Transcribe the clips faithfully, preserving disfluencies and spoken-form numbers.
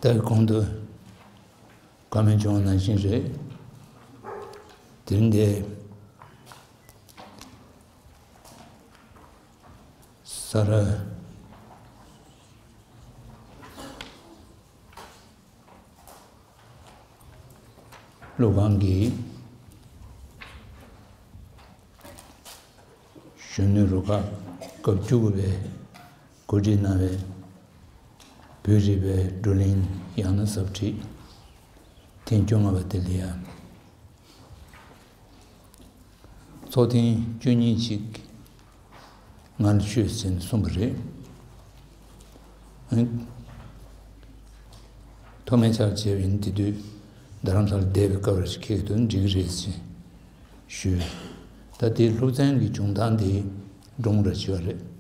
ད་གོང་དུ་བཀའ་མོལ་བྱུང་བ་ནང་བཞིན་རེད། དེ་རིང་འདི་ས་རཱ་ཀླུ་ཁང་གི་གཞོན་ནུ་རུ་ཁག་སྐབས་བཅུ་དགུ་པའི་གོ་སྒྲིག་གནང་བའི་བོད་རིག་པའི་བགྲོ་གླེང་ཡང་ན་ཟབ་ཁྲིད་ཐེངས་བཅོ་ལྔ་པ་དེ་ལ་ཡང་ཚོགས་ཐེངས་བཅུ་གཉིས་ཅིག་ང་ལ་ཤོད་ཟེར་ནས་གསུངས་པ་རེད། ཐོག་མའི་ཆར་བྱས་པ་ཡིན་དེ་དུས་རྡ་རམ་ས་ལ་བསྡད་པའི་སྐབས་རེ་ཞིག་ཁེལ་འདུག་འགྲིག་གི་རེད་ཅེས་ཞུས། ད་དེའི་སློབ་ཚན་གྱི་བྱུང་སྟངས་དེ་སྒྲུང་ར་བྱས་པ་རེད།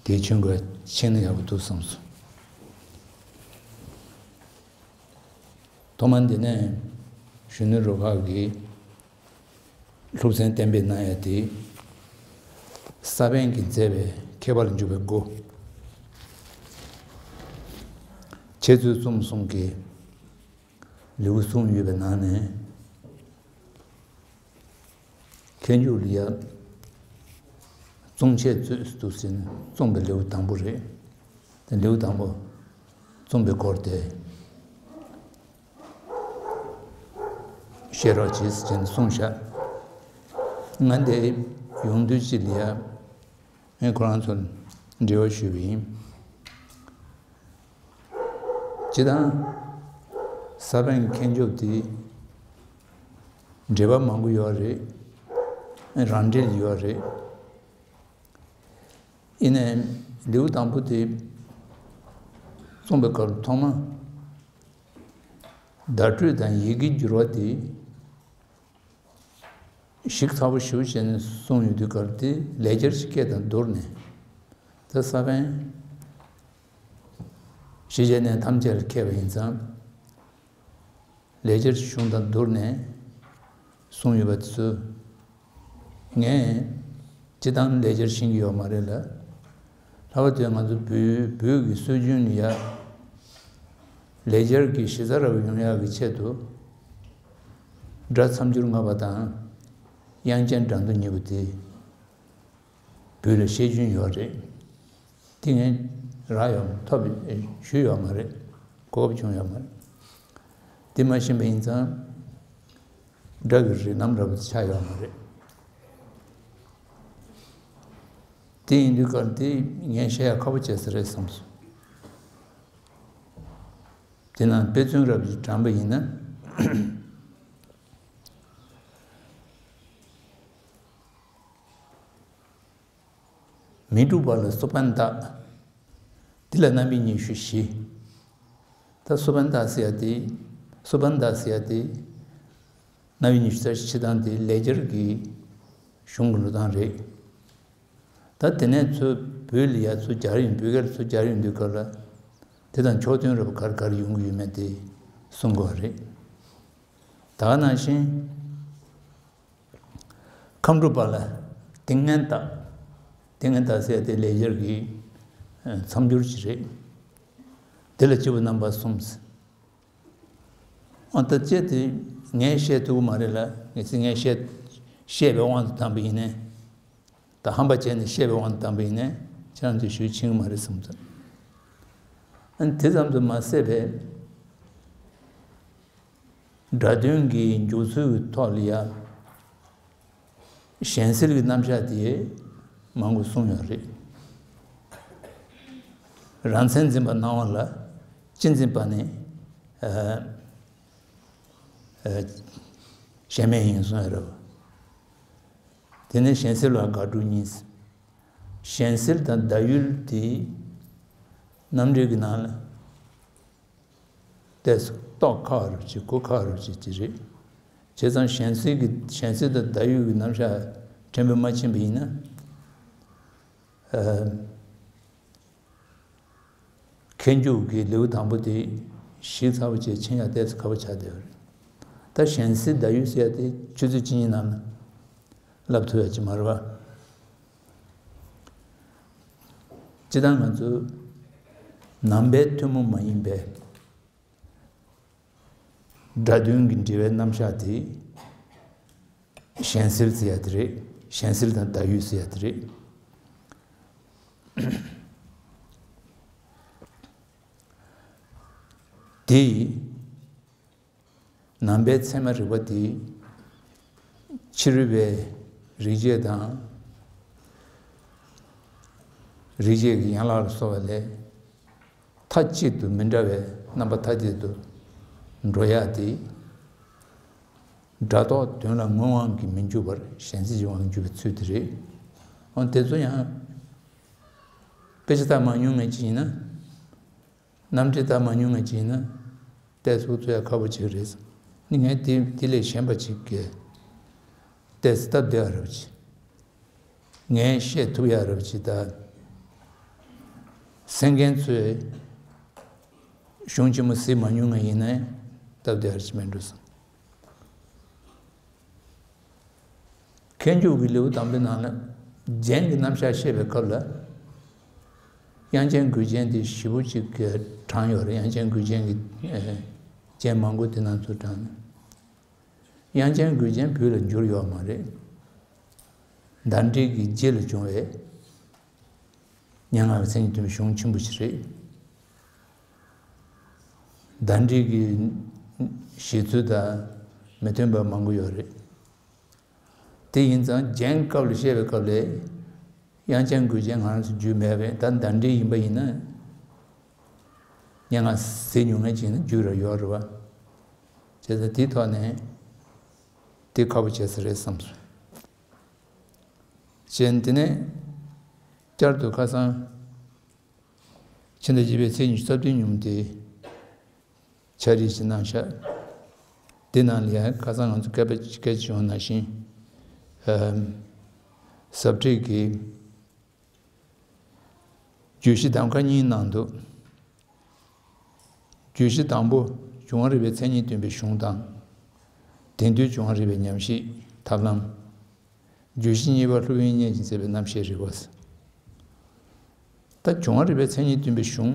དེའི་ཆུང་ག་ཕྱིན་ན་ཡག་པོ་འདུག་བསམ་སོང་། ཐོག་མ་འདི་ནས་གཞོན་ནུ་རུ་ཁག་གི་སློབ་ཚན་གཏན་འབེབས་གནང་ཡ་དེ། ས་པཎ་གྱིས་མཛད་པའི་མཁས་པ་ལ་འཇུག་པའི་སྒོ། འཆད་རྩོད་རྩོམ་གསུམ་གྱི་ལེའུ་གསུམ་ཡོད་པའི་ནང་ནས། མཁས་འཇུག་ལ་ཡ་རྩོམ་འཆད་རྩོད་དུ་ཟིན་རྩོམ་པའི་ལེའུ་དང་པོ་རེད། དེ་ལེའུ་དང་པོ་རྩོམ་པའི་སྐོར་དེ་བཤད་རོགས་གྱིས་ཟེར་ནས་གསུངས་བཞག་ང་འདི་ཡོང་དུས་ཅི་ལ་ཡ་ངས་ཁོ་རང་ཚོར་འབྲེལ་བ་ཞུས་པ་ཡིན། སྤྱིར་བཏང་ས་པཎ་མཁས་འཇུག་དེ་འགྲེལ་པ་མང་པོ་ཡོད་རེད། རང་འགྲེལ་ཡོད་རེད། ཡིན་ནའི་ལེའུ་དང་པོ་དེ་རྩོམ་པའི་སྐབས་ཐོག་མ་བརྡ་སྤྲོད་དང་ཡི་གེ་བསྒྱུར་བ་དེ་ཞིབ་ཚགས་པོ་ཞེ་པོ་བྱས་ནས་གསུངས་ཡོད་དུས་སྐབས་དེ་ལེགས་སྦྱར་གྱི་སྐད་དང་བསྡུར་ནས། ད་ས་པཎ་ཞེས་བྱའི་གནས་ཐམས་ཅད་ལ་མཁས་པ་ཡིན་ཙང་། ལེགས་སྦྱར་གྱི་གཞུང་དང་བསྡུར་ནས་གསུངས་ཡོད་པ་དེ་ཚོ་ངས་སྤྱིར་བཏང་ལེགས་སྦྱར་ཤེས་ཀྱི་ཡོད་མ་རེད་ལ། ལྷག་པར་དུ་ང་ཚོ་བོད་བོད་ཀྱི་སྲོལ་རྒྱུན་ལ་ཡ་ལེགས་སྦྱར་གྱི་གཞི་རྩ་ར་བ་ཡོང་ཡག་གི་ཆེད་དུ་སྒྲ་མཚམས་སྦྱོར་ལྔ་པ་དང་དབྱངས་ཅན་སྒྲ་མདོ་གཉིས་པོ་དེ། བོད་ལ་བཤད་རྒྱུན་ཡོད་རེད། དེ་ངས་རག་ཡོད་མ་ཐོབ་ཞུས་ཡོད་མ་རེད། གོ་སྐབས་བྱུང་ཡོད་མ་རེད། དེ་མ་ཤེས་པ་ཡིན་ཙང་སྒྲ་གི་རིགས་ལམ་ར་བ་ཆགས་ཡོད་མ་རེད། དེ་ཡིན་དུས་སྐབས་དེ་ངས་བཤད་ཡ་ཁག་པོ་བྱས་ས་རེད་བསམ་སོང་། དེ་ན་དཔེ་མཚོན་ར་བ་དྲངས་པ་ཡིན་ན། མི་འཁྲུགས་པ་ལ་སུ་པན་ད། འདི་ལ་རྣམ་དབྱེ་ཉི་ཤུ་བཞི། ད་སུ་པན་ད་ཟེར་ཡ་དེ། སུ་པན་ད་ཟེར་ཡ་དེ། རྣམ་དབྱེ་ཉི་ཤུ་རྩ་བཞི་ཕྱེ་སྟངས་དེ་ལེགས་སྦྱར་གྱི་གཞུང་གི་འགྲོ་སྟངས་རེད། ད་དེ་ནས་ཚུར་བོད་ལ་ཡ་ཚུར་སྦྱར་ཡོང་། བོད་སྐད་ལ་ཚུར་སྦྱར་ཡོང་དུས་སྐབས་ལ། དེ་དང་ཕྱོགས་མཐུན་ར་བ་ག་རེ་ག་རེ་ཡོང་གི་ཡོད་མེད་དེ་གསུང་དགོས་པ་རེད། ད་ག་ནང་བཞིན། ཁམས་འཁྲུགས་པ་ལ་ཏིང་ངེ་འཛིན་དང་། ཏིང་ངེ་འཛིན་དང་ཟེར་དེ་ལེགས་སྦྱར་གྱི་མཚམས་སྦྱོར་ཅིག་རེད། དེ་ལ་སྤྱི་བོ་རྣམ་པ་གསུམ། ཨ་ད་ཅི་དེ་ངས་བཤད་ཐུབ་ཀྱི་མ་རེད་ལ། ངས་ངས་བཤད་བཤད་པའི་དབང་དུ་བཏང་པ་ཡིན་ནའི། ད་ཧམ་པ་བྱས་ནས་བཤད་པའི་དབང་དུ་བཏང་པ་ཡིན་ནའི་ཁྱེད་རང་ཚོས་ཞུ་ཕྱིན་གྱི་མ་རེད་བསམ་ཚོད། ཨ་དེ་ཙམ་དུ་མ་ཟད་པའི། སྒྲ་དོན་གྱི་འཇུག་ཚུལ་གྱི་ཐོག་ལ་ཡང་གཞན་སེལ་གྱི་རྣམ་གཞག་དེ་མང་པོ་གསུངས་ཡོད་རེད། རང་མཚན་འཛིན་པ་སྣང་བ་ལ་སྤྱི་འཛིན་པ་ནི་ཨ་ཨ་གཞན་མེད་ཡིན་གསུངས་ཡོད་རེད་བ། དེ་ནས་གཞན་སེལ་བ་དགག་སྒྲུབ་གཉིས། གཞན་སེལ་དང་བརྡ་ཡུལ་དེ་རྣམ་འགྲེལ་གྱི་ནང་ལ། ཏོག་ཙམ་རྟོགས་ཁག་རུ་ཅིག་གོ་ཁག་རུ་ཅིག་ཅིག་རེད། བྱས་ཙང་གཞན་སེལ་གྱི་གཞན་སེལ་དང་བརྡ་ཡུལ་གྱི་རྣམ་གཞག་ཕྲན་བུ་མ་ཕྱིན་པ་ཡིན་ན། ཨ་མཁས་འཇུག་གི་ལེའུ་དང་པོ་དེ་ཞིབ་ཚགས་པོ་བྱས་ཕྱིན་ཡང་ཏོག་ཙམ་ཁག་པོ་ཆགས་བསྡད་པ་རེད། ད་གཞན་སེལ་བརྡ་ཡུལ་ཟེར་ཡ་དེ་ཆུ་ཚོད་གཅིག་གཉིས་ནང་ལ་ལབ་ཐུབ་ཡ་ཅིག་མ་རེད་བ། སྤྱིར་བཏང་ང་ཚོ་ ནང་པའི་ཐུན་མོང་མ་ཡིན་པའི་སྒྲ་དོན་གྱི་འབྲེལ་བའི་རྣམ་གཞག་དེ་གཞན་སེལ་ཟེར་ཡ་དེ་རེད། གཞན་སེལ་དང་བརྡ་ཡུལ་ཟེར་ཡ་དེ་རེད། དེ་ནང་པའི་ཚད་མ་རིག་པ་དེ་ཕྱི་རོལ་པའི་རིག་བྱེད་དང་། རིག་བྱེད་ཀྱི་ཡན་ལག་ལ་སོགས་པ་ལས་མཐའ་གཅིག་ཏུ་མི་འདྲ་བའི་རྣམ་པ་ཐ་དད་དུ་འགྲོ་ཡ་དེ། སྒྲ་རྟོག་དོན་ལ་དངོས་དབང་གིས་མི་འཇུག་པར་གཞན་སེལ་གྱི་དབང་གིས་འཇུག་པའི་ཚུལ་དེ་རེད། འོ་དེ་ཚོ་ཡང་སྐད་ཆ་བཏང་མ་མྱོང་མཁན་ཅིག་ཡིན་ན། རྣམ་འགྲེལ་བཏང་མ་མྱོང་མཁན་ཅིག་ཡིན་ན། ཏོག་ཙམ་ཚོར་ཡ་ཁག་པོ་ཅིག་རེད། ནི་ངས་དེ་དེ་ལས་གཞན་པ་ཅིག་གིས་ཏོག་ཙམ་སྟབས་བདེ་བ་རབ་ཅིག་ངས་བཤད་ཐུབ་ཡ་རབ་ཅིག་ད། གསན་མཁན་ཚོས་གཞུང་ཆེན་མོ་གཟིགས་མ་མྱོང་ང་ཡིན་ན་སྟབས་བདེ་བ་རབ་ཅིག་མེད་འགྲོ་སོང་། མཁས་འཇུག་གི་ལེའུ་དང་པོའི་ནང་ལ་རྒྱན་གྱི་རྣམ་གཞག་བཤད་པའི་སྐབས་ལ། དབྱངས་ཅན་དགོས་ཅན་དེ་ཞེ་པོ་ཅིག་གིས་དྲངས་ཡོད་རེད། དབྱངས་ཅན་དགོས་ཅན་གྱི་ཨེ་རྒྱན་མང་པོ་དེ་ནང་ཚུར་དྲངས་ནས། དབྱངས་ཅན་དགོས་ཅན་བོད་ལ་འགྱུར་ཡོད་མ་རེད། ཟླ་འགྲིག་གི་རྗེས་ལ་བྱུང་བའི་སྙན་ངག་གི་མཚན་ཉིད་སྟོན་པའི་གཞུང་ཆེན་པོ་ཞིག་རེད། ཟླ་འགྲིག་གི་བཞེད་ཚུལ་དང་མི་མཐུན་པ་མང་པོ་ཡོད་རེད། དེ་ཡིན་ཙང་རྒྱན་སྐབས་ལ་བཤད་པའི་སྐབས་ལ་དབྱངས་ཅན་དགོས་ཅན་ང་རང་ཚོ་རྒྱུད་མེད་པས། ད་ཟླ་འགྲིག་ཡིན་པ་ཡིན་ན་སྙན་ངག་གཟིགས་མྱོང་མཁན་ཅིག་ཡིན་ན་རྒྱུད་ར་ཡོད་རེད་བ། བྱས་ཙང་དེའི་ཐོག་ནས་དེ་ཁག་པོ་བྱས་ས་རེད་བསམ་སོང་། བྱས་ནས་དེ་ནས་བསྐྱར་དུ་ཁ་སང་ཕྱི་ཟླ་བཞི་པའི་ཚེས་ཉི་ཤུ་རྩ་བདུན་ཉིན་མོ་དེ་ཕྱག་བྲིས་ཤིག་གནང་ཤག་དེ་ནང་ལ་ཡང་ཁ་སང་ང་ཚོ་སྐད་པ་སྐད་ཆ་བྱུང་བ་ནང་བཞིན། ཨམ། ཟབ་ཁྲིད་ཀྱི་བརྗོད་གཞི་གདམ་ཁ་གཉིས་གནང་འདུག་བརྗོད་གཞི་དང་པོ་འབྱུང་བ་རིག་པའི་མཚན་ཉིད་སྟོན་པའི་གཞུང་དང་། དེང་དུས་འབྱུང་བ་རིག་པའི་ཉམས་ཞིབ་ཐབས་ལམ། བརྗོད་གཞི་གཉིས་པ་སློབ་དཔོན་གཉིས་ཀྱིས་མཛད་པའི་རྣམ་བཤད་རིག་པ། ད་འབྱུང་བ་རིག་པའི་མཚན་ཉིད་སྟོན་པའི་གཞུང་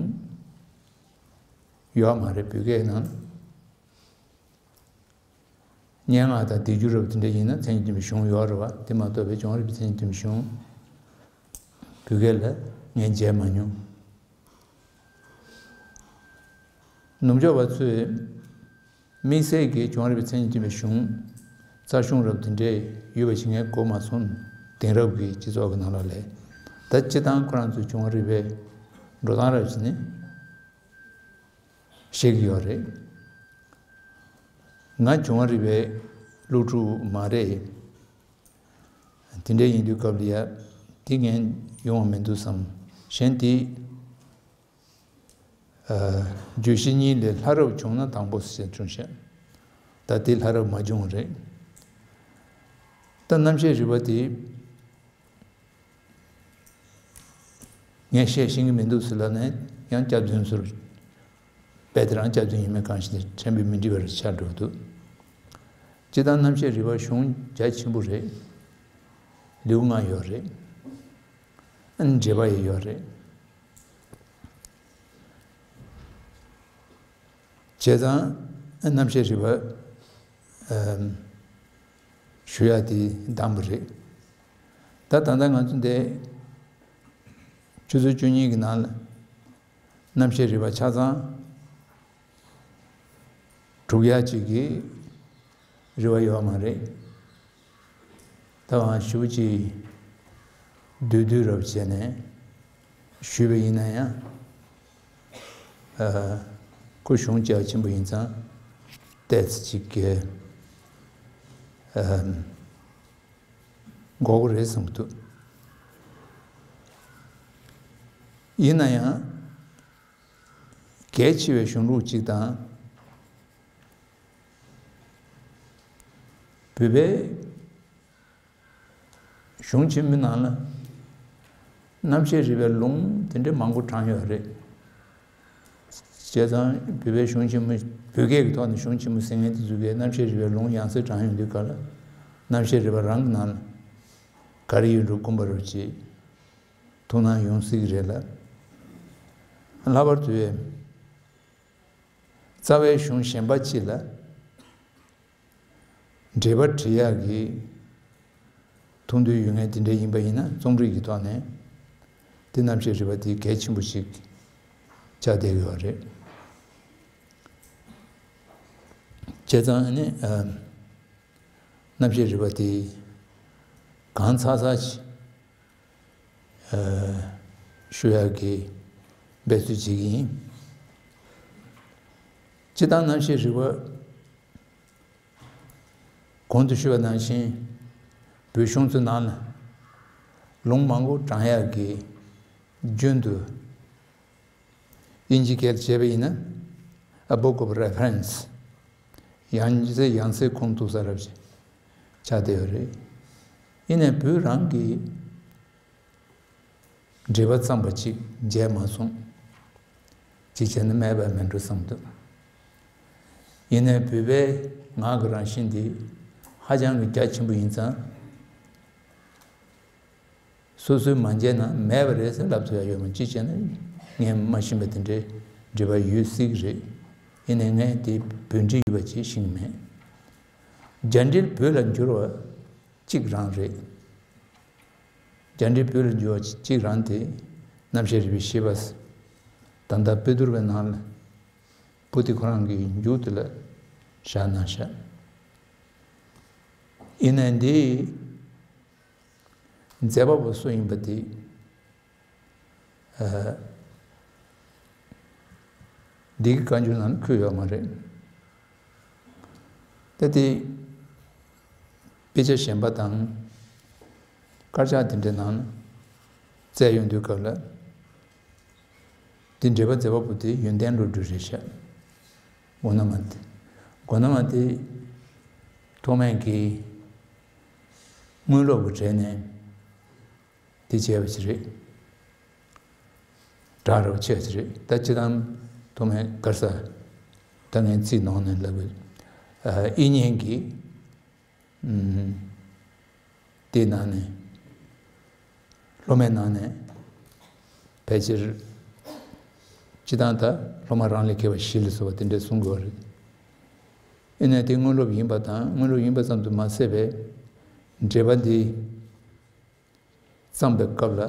ཡོད་མ་རེད་བོད་སྐད་ནང་། སྙན་ངག་དང་སྡེབ་སྦྱོར་རབ་དེ་འདྲ་ཡིན་ན་མཚན་ཉིད་སྟོན་པའི་གཞུང་ཡོད་རེད་བ། དེ་མ་གཏོགས་པའི་འབྱུང་བ་རིག་པའི་མཚན་ཉིད་སྟོན་པའི་གཞུང་བོད་སྐད་ལ་ངས་མཇལ་མ་མྱོང་། ནུབ་ཕྱོགས་པ་ཚོས་དམིགས་བསལ་གྱི་འབྱུང་བ་རིག་པའི་མཚན་ཉིད་སྟོན་པའི་གཞུང་། རྩ་གཞུང་རབ་དེ་འདྲས་ཡོད་པ་ཞིག་ངས་གོ་མ་སོང་། དེང་རབས་ཀྱི་སྤྱི་ཚོགས་ཀྱི་ནང་ལོགས་ལ། ད་སྤྱིར་བཏང་ཁོ་རང་ཚོའི་འབྱུང་བ་རིག་པའི་འགྲོ་སྟངས་རབ་ཅིག་ནི་བཤད་ཀྱི་ཡོད་རེད། ང་འབྱུང་བ་རིག་པའི་སློབ་ཕྲུག་མ་རེད། དེ་འདྲ་ཡིན་དུས་སྐབས་ལ་ཡ་དེ་ངས་ཡོང་བ་མི་འདུག་བསམ། གཞན་དེ། ཨ། བརྗོད་གཞི་གཉིས་ལས་ལྷ་རབ་བྱུང་ན་དང་པོ་ཟེར་བྱུང་ཤག་ད་དེ་ལྷ་རབ་མ་བྱུང་བ་རེད། ད་རྣམ་བཤད་རིག་པ་དེ་ངས་བཤད་ཤེས་ཀྱི་མི་འདུག་ཟེར་ལབ་ན་ཡང་སྐྱག་རྫུན་ཟེར། དཔེ་དེ་རང་སྐྱག་རྫུན་ཡིན་མིན་གང་ཞིག་ནས་ཕྲན་བུ་མི་འགྲིག་པ་རེ་ཆགས་འགྲོ་གི་འདུག་སྤྱིར་བཏང་རྣམ་བཤད་རིག་པ་གཞུང་རྒྱ་ཆེན་པོ་རེད། ལེའུ་ལྔ་ཡོད་རེད། ཨ་ནི་འགྲེལ་པ་ཡང་ཡོད་རེད། བྱས་ཙང་རྣམ་བཤད་རིག་པ་ཞུ་ཡ་དེ་བདམས་པ་རེད། ད་ད་ལྟ་ང་ཚོ་འདི་ཆུ་ཚོད་བཅུ་གཉིས་ཀྱི་ནང་ལ་རྣམ་བཤད་རིག་པ་ཆ་ཚང་གྲུབ་ཡ་གཅིག་གི་རེ་བ་ཡོད་མ་རེད། ད་འང་ཞུ་ཅིག་བསྡུས་བསྡུས་རབ་བྱས་ནས་ཞུས་པ་ཡིན་ན་ཡང་། ཨ། ཁོ་གཞུང་རྒྱ་ཆེན་པོ་ཡིན་ཙང་ཏོག་ཙམ་ཅིག་གི། ཨ། འགོར་གི་རེད་བསམ་གི་འདུག་ཡིན་ན་ཡང་གལ་ཆེ་བའི་གཞུང་ལུགས་གཅིག་དང་། བོད་པའི་གཞུང་ཆེན་མོའི་ནང་ལ་རྣམ་བཤད་རིག་པའི་ལུང་དེ་འདྲའི་མང་པོ་དྲངས་ཡོད་རེད། བྱས་ཙང་བོད་པའི་གཞུང་ཆེན་མོ། བོད་སྐད་ཀྱི་ཐོག་ནས་གཞུང་ཆེན་མོ་ཟེར་མཁན་དེ་ཚོ་གིས་རྣམ་བཤད་རིག་པའི་ལུང་ཡང་སེ་དྲངས་ཡོང་དུས་ག་ལ། རྣམ་བཤད་རིག་པ་རང་གི་ནང་ལ་ག་རེ་ཡོད་འགྲོ་དགོངས་པ་རེད་ཅེས་ཐུགས་སྣང་ཡོང་སྲིད་ཀྱི་རེད་ལ། ལྷག་པར་དུ་རྩ་བའི་གཞུང་གཞན་པ་ཅིག་ལ་འགྲེལ་པ་འབྲི་ཡག་གི་ཐུགས་འདུན་ཡོད་མཁན་དེ་འདྲ་ཡིན་པ་ཡིན་ན། རྩོམ་རིག་གི་ཐོག་ནས་དེ་རྣམ་བཤད་རིག་པ་དེ་གལ་ཆེན་པོ་ཞིག་ཆགས་བསྡད་ཡོད་རེད། བྱས་ཙང་ནི་ཨ་རྣམ་བཤད་རིག་པ་དེ་གང་ཚར་ཚར་ཞིག་ཨ་ཞུ་ཡག་གི་འབད་རྩོལ་བྱེད་ཀྱི་ཡིན། སྤྱིར་བཏང་རྣམ་བཤད་རིག་པ། གོང་དུ་ཞུས་པ་ནང་བཞིན་བོད་གཞུང་ཚོའི་ནང་ལ་ལུང་མང་པོ་དྲངས་ཡག་གི་རྒྱུན་དུ་དབྱིན་ཇི་སྐད་བྱས་པ་ཡིན་ན། A book of reference. ཡང་སེ་ཡང་སེ་ཁུངས་གཏུགས་ས་རབ་ཅིག་ཆགས་བསྡད་ཡོད་རེད། ཡིན་ནའི་བོད་རང་གི་འགྲེལ་པ་བརྩམས་པ་ཅིག་མཇལ་མ་སོང་། ཅིག་བྱས་ན་མེད་པ་མིན་འགྲོ་བསམ་འདུག། ཡིན་ནའི་བོད་པའི་ངག་གི་རང་བཞིན་འདི་ཧ་ཅང་གི་རྒྱ་ཆེན་པོ་ཡིན་ཙང་། སོ་སོས་མ་མཇལ་ན་མེད་པ་རེད་ཟེར་ལབ་ཐུབ་ཡ་ཡོད་མ། ཅིག་བྱས་ན་ངས་མ་ཤེས་པ་དེ་འདྲའི་འགྲེལ་པ་ཡོད་སྲིད་ཀྱི་རེད། ཡིན་ནའི་ངས་དེ་བོད་འགྲེལ་ཡོད་པ་ཅིག་ཤེས་ཀྱི་མེད། རྒྱ་འགྲེལ་བོད་ལ་འགྱུར་བ་གཅིག་རང་རེད། རྒྱ་འགྲེལ་བོད་ལ་འགྱུར་བ་གཅིག་རང་དེ་རྣམ་བཤད་རིག་པའི་བཞེད་པ། ད་ལྟ་དཔེ་བསྡུར་བའི་ནང་ལ་པོ་ཏི་ཁོ་རང་གི་མཇུག་དེ་ལ་བཞག་གནང་བཞག། ཡིན་ནའི་འདི་མཛད་པ་པོ་སུ་ཡིན་པ་དེ་ཨ་འདི་གི་བཀའ་འགྱུར་ནང་འཁོད་ཡོད་མ་རེད། ད་དེ་དཔེ་ཆ་གཞན་པ་དང་དཀར་ཆག་དེ་འདྲའི་ནང་བཙལ་ཡོང་དུས་སྐབས་ལ། དེ་འགྲེལ་པ་མཛད་པ་པོ་དེ་ཡོན་ཏན་བློ་གྲོས་རེད་ཤག། མགོ་ན་མ་དེ། མགོ་ན་མ་དེ་ཐོག་མའི་གི་དངོས་སློབ་ཀྱི་གྲས་ནས་དེ་བྱས་པ་ཞིག་རེད། གྲགས་རེ་བ་ཆེ་བ་ཞིག་རེད། ད་སྤྱིར་བཏང་ཐོག་མའི་གར་ས་ད་ངས་ཚིག་ནང་ནས་ལབ་པའི་ཨ་དབྱིག་གཉེན་གྱི་ཨུམ། དེའི་ནང་ནས་སློབ་མའི་ནང་ནས་ཕལ་ཆེར་སྤྱིར་བཏང་ད་སློབ་མ་རང་ལས་མཁས་པ་བཞི་ལ་སོགས་པ་དེ་འདྲ་གསུང་དགོས་པ་རེད། ཡིན་ནའི་དེ་དངོས་སློབ་ཡིན་པ་དང་། དངོས་སློབ་ཡིན་པ་ཙམ་དུ་མ་ཟད་པའི་འགྲེལ་པ་འདི་བརྩམས་པའི་སྐབས་ལ་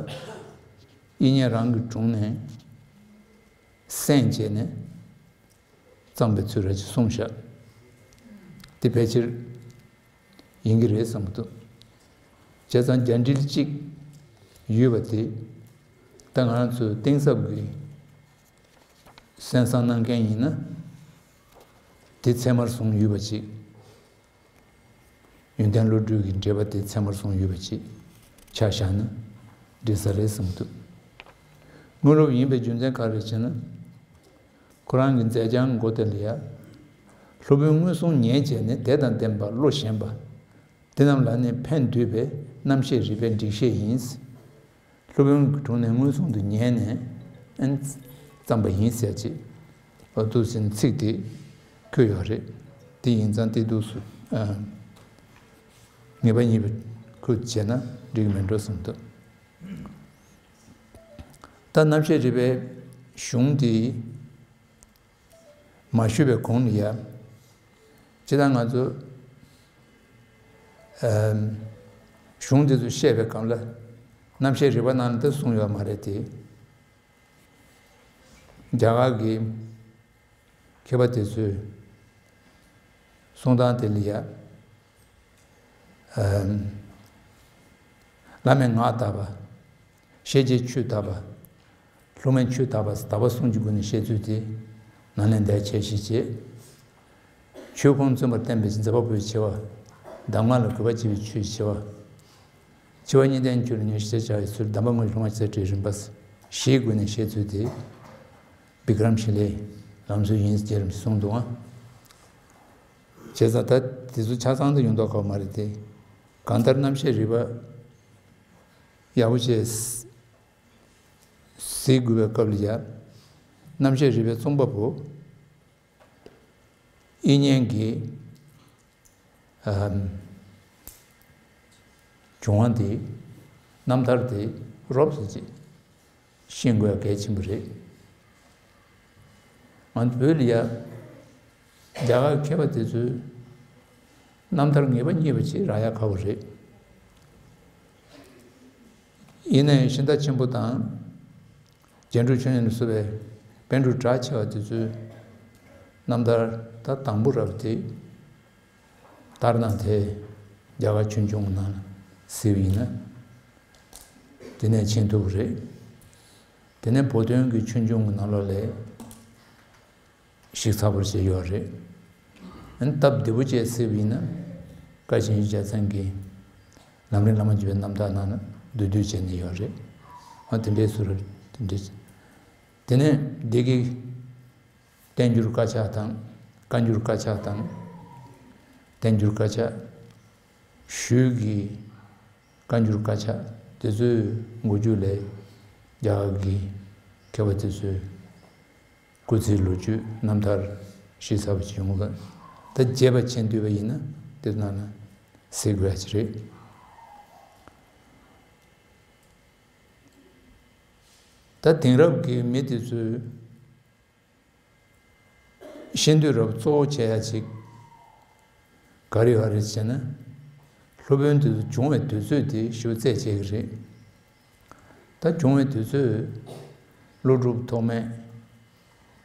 དབྱིག་གཉེན་རང་གི་དྲུང་ནས་གསན་བྱས་ནས་བརྩམས་པའི་ཚུལ་ར་ཅིག་གསུངས་བཞག། དེ་ཕལ་ཆེར་ཡིན་གྱི་རེད་བསམ་གྱི་འདུག། བྱས་ཙང་རྒྱ་འགྲེལ་གཅིག་ཡོད་པ་དེ་ད་ང་རང་ཚོའི་གཏིང་ཟབ་ཀྱི་གསན་བསམ་གནང་མཁན་ཡིན་ན། དེ་ཚད་མར་བཟུང་ཡོད་པ་ཅིག། ཡོན་ཏན་བློ་གྲོས་ཀྱི་འགྲེལ་པ་དེ་ཚད་མར་བཟུང་ཡོད་པ་ཅིག་ཆ་བཞག་ན་འགྲིག་ས་རེད་བསམ་གྱི་འདུག། དངོས་སློབ་ཡིན་པའི་རྒྱུ་མཚན་ག་རེ་ཟེར་ན། ཁོ་རང་གི་མཛད་བྱང་མགོ་དེ་ལ་ཡ། སློབ་དཔོན་མངོན་སུམ་ཉན་བྱས་ནས་དེ་དང་ལྡན་པ་བློ་ཞན་པ། དེ་རྣམས་ལ་ནི་ཕན་འདུས་པའི་རྣམ་བཤད་རིག་པའི་སྒྲིག་བཤད་ཡིན། སློབ་དཔོན་གྱི་དྲུང་ནས་མངོན་སུམ་དུ་ཉན་ནས་ཨན་བརྩམས་པ་ཡིན་ཟེར་ཅིག། འོ་འདུག་ཟེར་ནས་ཚིག་དེ་འཁོད་ཡོད་རེད། དེ་ཡིན་ཙང་དེ་འདུག་སུ་ཨ་ངེས་པ་ཉིད་པའི་ཁུལ་བྱས་ན་འགྲིག་མེད་འགྲོ་བསམ་འདུག། ད་རྣམ་བཤད་རིག་པའི་གཞུང་དེ་མ་ཞུས་པའི་གོང་ལ་ཡ། སྤྱིར་བཏང་ང་ཚོ་ཨམ་གཞུང་འདི་ཚོ་བཤད་པའི་སྐབས་ལ་རྣམ་བཤད་རིག་པ་ནང་ལ་འདི་གསུངས་ཡོད་མ་རེད་དེ། རྒྱ་གར་གྱི་མཁས་པ་དེ་ཚོའི་གསུང་སྟངས་དེ་ལ་ཡ། ཨམ་བླ་མས་ངག་དག་པ། ཤེས་བྱའི་ཆོས་དག་པ། སློབ་མས་ཆོས་དག་པ། དག་པ་གསུམ་གྱི་སྒོ་ནས་བཤད་ཚུལ་དེ་ནང་ལས་འདས་ཆེ་ཞིག་བྱེད། ཆོས་ཁུངས་བཙུན་པར་བསྟན་པའི་མཛད་པ་པོའི་ཆེ་བ། གདམས་ངག་ལ་གུས་པ་བྱེད་པའི་ཆོས་ཆེ་བ། འཆི་བ་གཉིས་ལྡན་ཆོས་ལ་ཉེར་ཞི་བྱ་བའི་ཚུལ། གདམས་པ་དངོས་སློབ་མ་བྱེད་སའི་རིམ་པ། བཞིའི་སྒོ་ནས་བཤད་ཚུལ་དེ། བི་ཀྲམ་ཤི་ལའི་ལམ་སྲོལ་ཡིན་ཟེར་གསུངས་འདུག་ཨང་། བྱས་ཙང་ད་དེ་ཚོ་ཆ་ཚང་དུ་ཡོང་མདོག་ཁ་པོ་མ་རེད་དེ། གང་ལྟར་རྣམ་བཤད་རིག་པ་ཡག་པོ་བྱས་གཟིགས་དགོས་པའི་སྐབས་ལ་ཡ། རྣམ་བཤད་རིག་པའི་རྩོམ་པ་པོ་དབྱིག་གཉེན་གྱི་ཨམ་བྱུང་བ་དེ། རྣམ་ཐར་དེ་རོབ་ཙམ་ཅིག་ཤེས་དགོས་གལ་ཆེན་པོ་རེད། ང་ཚོ་བོད་ལ་ཡ། རྒྱ་གར་མཁས་པ་དེ་ཚོའི་རྣམ་ཐར་ངེས་པ་རྙེད་པ་ཅིག་རག་ཡ་ཁག་པོ་རེད། ཡིན་ནའི་ཤིང་རྟ་ཆེན་པོ་དང་རྒྱན་དྲུག་མཆོད་ཡོན་ལ་སོགས་པའི་པཎ་གྲུབ་གྲགས་ཆེ་བ་དེ་ཚོའི་རྣམ་ཐར་ད་དང་པོ་རབ་དེ། ལྟར་ན་དེ་རྒྱ་གར་ཆོས་འབྱུང་གི་ནང་ལ་གཟིགས་པ་ཡིན་ན། དེ་ནས་མཁྱེན་ཐུབ་ཀྱི་རེད། དེ་ནས་བོད་དོན་གྱི་ཆོས་འབྱུང་གི་ནང་ལོགས་ལ་ཞིབ་ཚགས་པོ་བྱས་ཡོད་རེད། ཨ་ནི་སྟབས་བདེ་པོ་བྱས་གཟིགས་པ་ཡིན་ན། བཀའ་ཆེན་བརྒྱ་རྩ་གི་ལམ་རིམ་བླ་མ་བརྒྱུད་པའི་རྣམ་ཐར་ནང་ལ་བསྡུས་བསྡུས་བྱས་ནས་ཡོད་རེད། ཨ་དེ་འདྲའི་ཟུར་དེ་འདྲའི། དེ་ནས་འདི་གི་བསྟན་འགྱུར་དཀར་ཆག་དང་། བཀའ་འགྱུར་དཀར་ཆག་དང་། བསྟན་འགྱུར་དཀར་ཆག་ཞུས་ཀྱི་བཀའ་འགྱུར་དཀར་ཆག་དེ་ཚོའི་འགོ་མཇུག་ལས་རྒྱ་གར་གྱི་མཁས་པ་དེ་ཚོའི་སྐུ་ཚེའི་ལོ་རྒྱུས་རྣམ་ཐར་ཞིབ་ཚགས་པོ་ཅིག་ཡོང་གི། ད་རྒྱས་པ་མཁྱེན་འདོད་པ་ཡིན་ན་དེ་ནང་ན་གཟིགས་དགོས་ཡ་ཅིག་རེད། ད་དེང་རབས་ཀྱི་མི་དེ་ཚོས་ཤེས་འདོད་རབ་གཙོ་བོ་བྱེད་ཡ་ཅིག་ག་རེ་ཡོད་རེད་ཟེར་ན། སློབ་དཔོན་དེ་ཚོ་བྱུང་བའི་དུས་ཚོད་དེ་ཞེ་པོ་རྩད་བཅད་ཀྱི་རེད། ད་བྱུང་བའི་དུས་ཚོད། ཀླུ་སྒྲུབ་ཐོགས་མེད།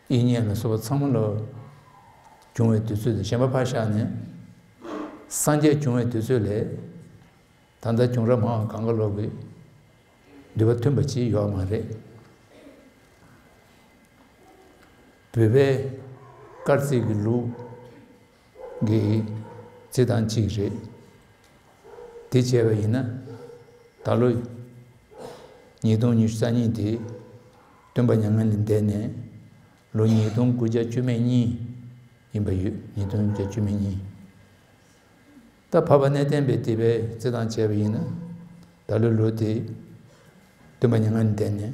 དབྱིག་གཉེན་ལ་སོགས་པ་ཚང་མ་ལ་བྱུང་བའི་དུས་ཚོད་དང་གཞན་པ་ཕར་བཞག་ནས། སངས་རྒྱས་བྱུང་བའི་དུས་ཚོད་ལས་ད་ལྟ་བྱུང་རབས་མང་བ་གང་ག་ལོག་གི་འདུས་པ་མཐུན་པ་ཅིག་ཡོད་མ་རེད། བོད་པའི་སྐར་རྩིས་ཀྱི་ལུགས་ཀྱི་རྩིས་སྟངས་གཅིག་རེད། དེ་བྱས་པ་ཡིན་ན། ད་ལོ་ཉིས་སྟོང་ཉི་ཤུ་རྩ་གཉིས་དེ་སྟོན་པ་མྱ་ངན་ལས་འདས་ནས་ལོ་ཉིས་སྟོང་དགུ་བརྒྱ་བཅུ་མེད་གཉིས་ཡིན་པ་ཡོད། ཉིས་སྟོང་དགུ་བརྒྱ་བཅུ་མེད་གཉིས། ད་འཕགས་པ་གནས་བརྟན་པའི་སྡེ་པའི་རྩིས་སྟངས་བྱས་པ་ཡིན་ན། ད་ལོའི་ལོ་དེ་སྟོན་པ་མྱ་ངན་ལས་འདས་ནས་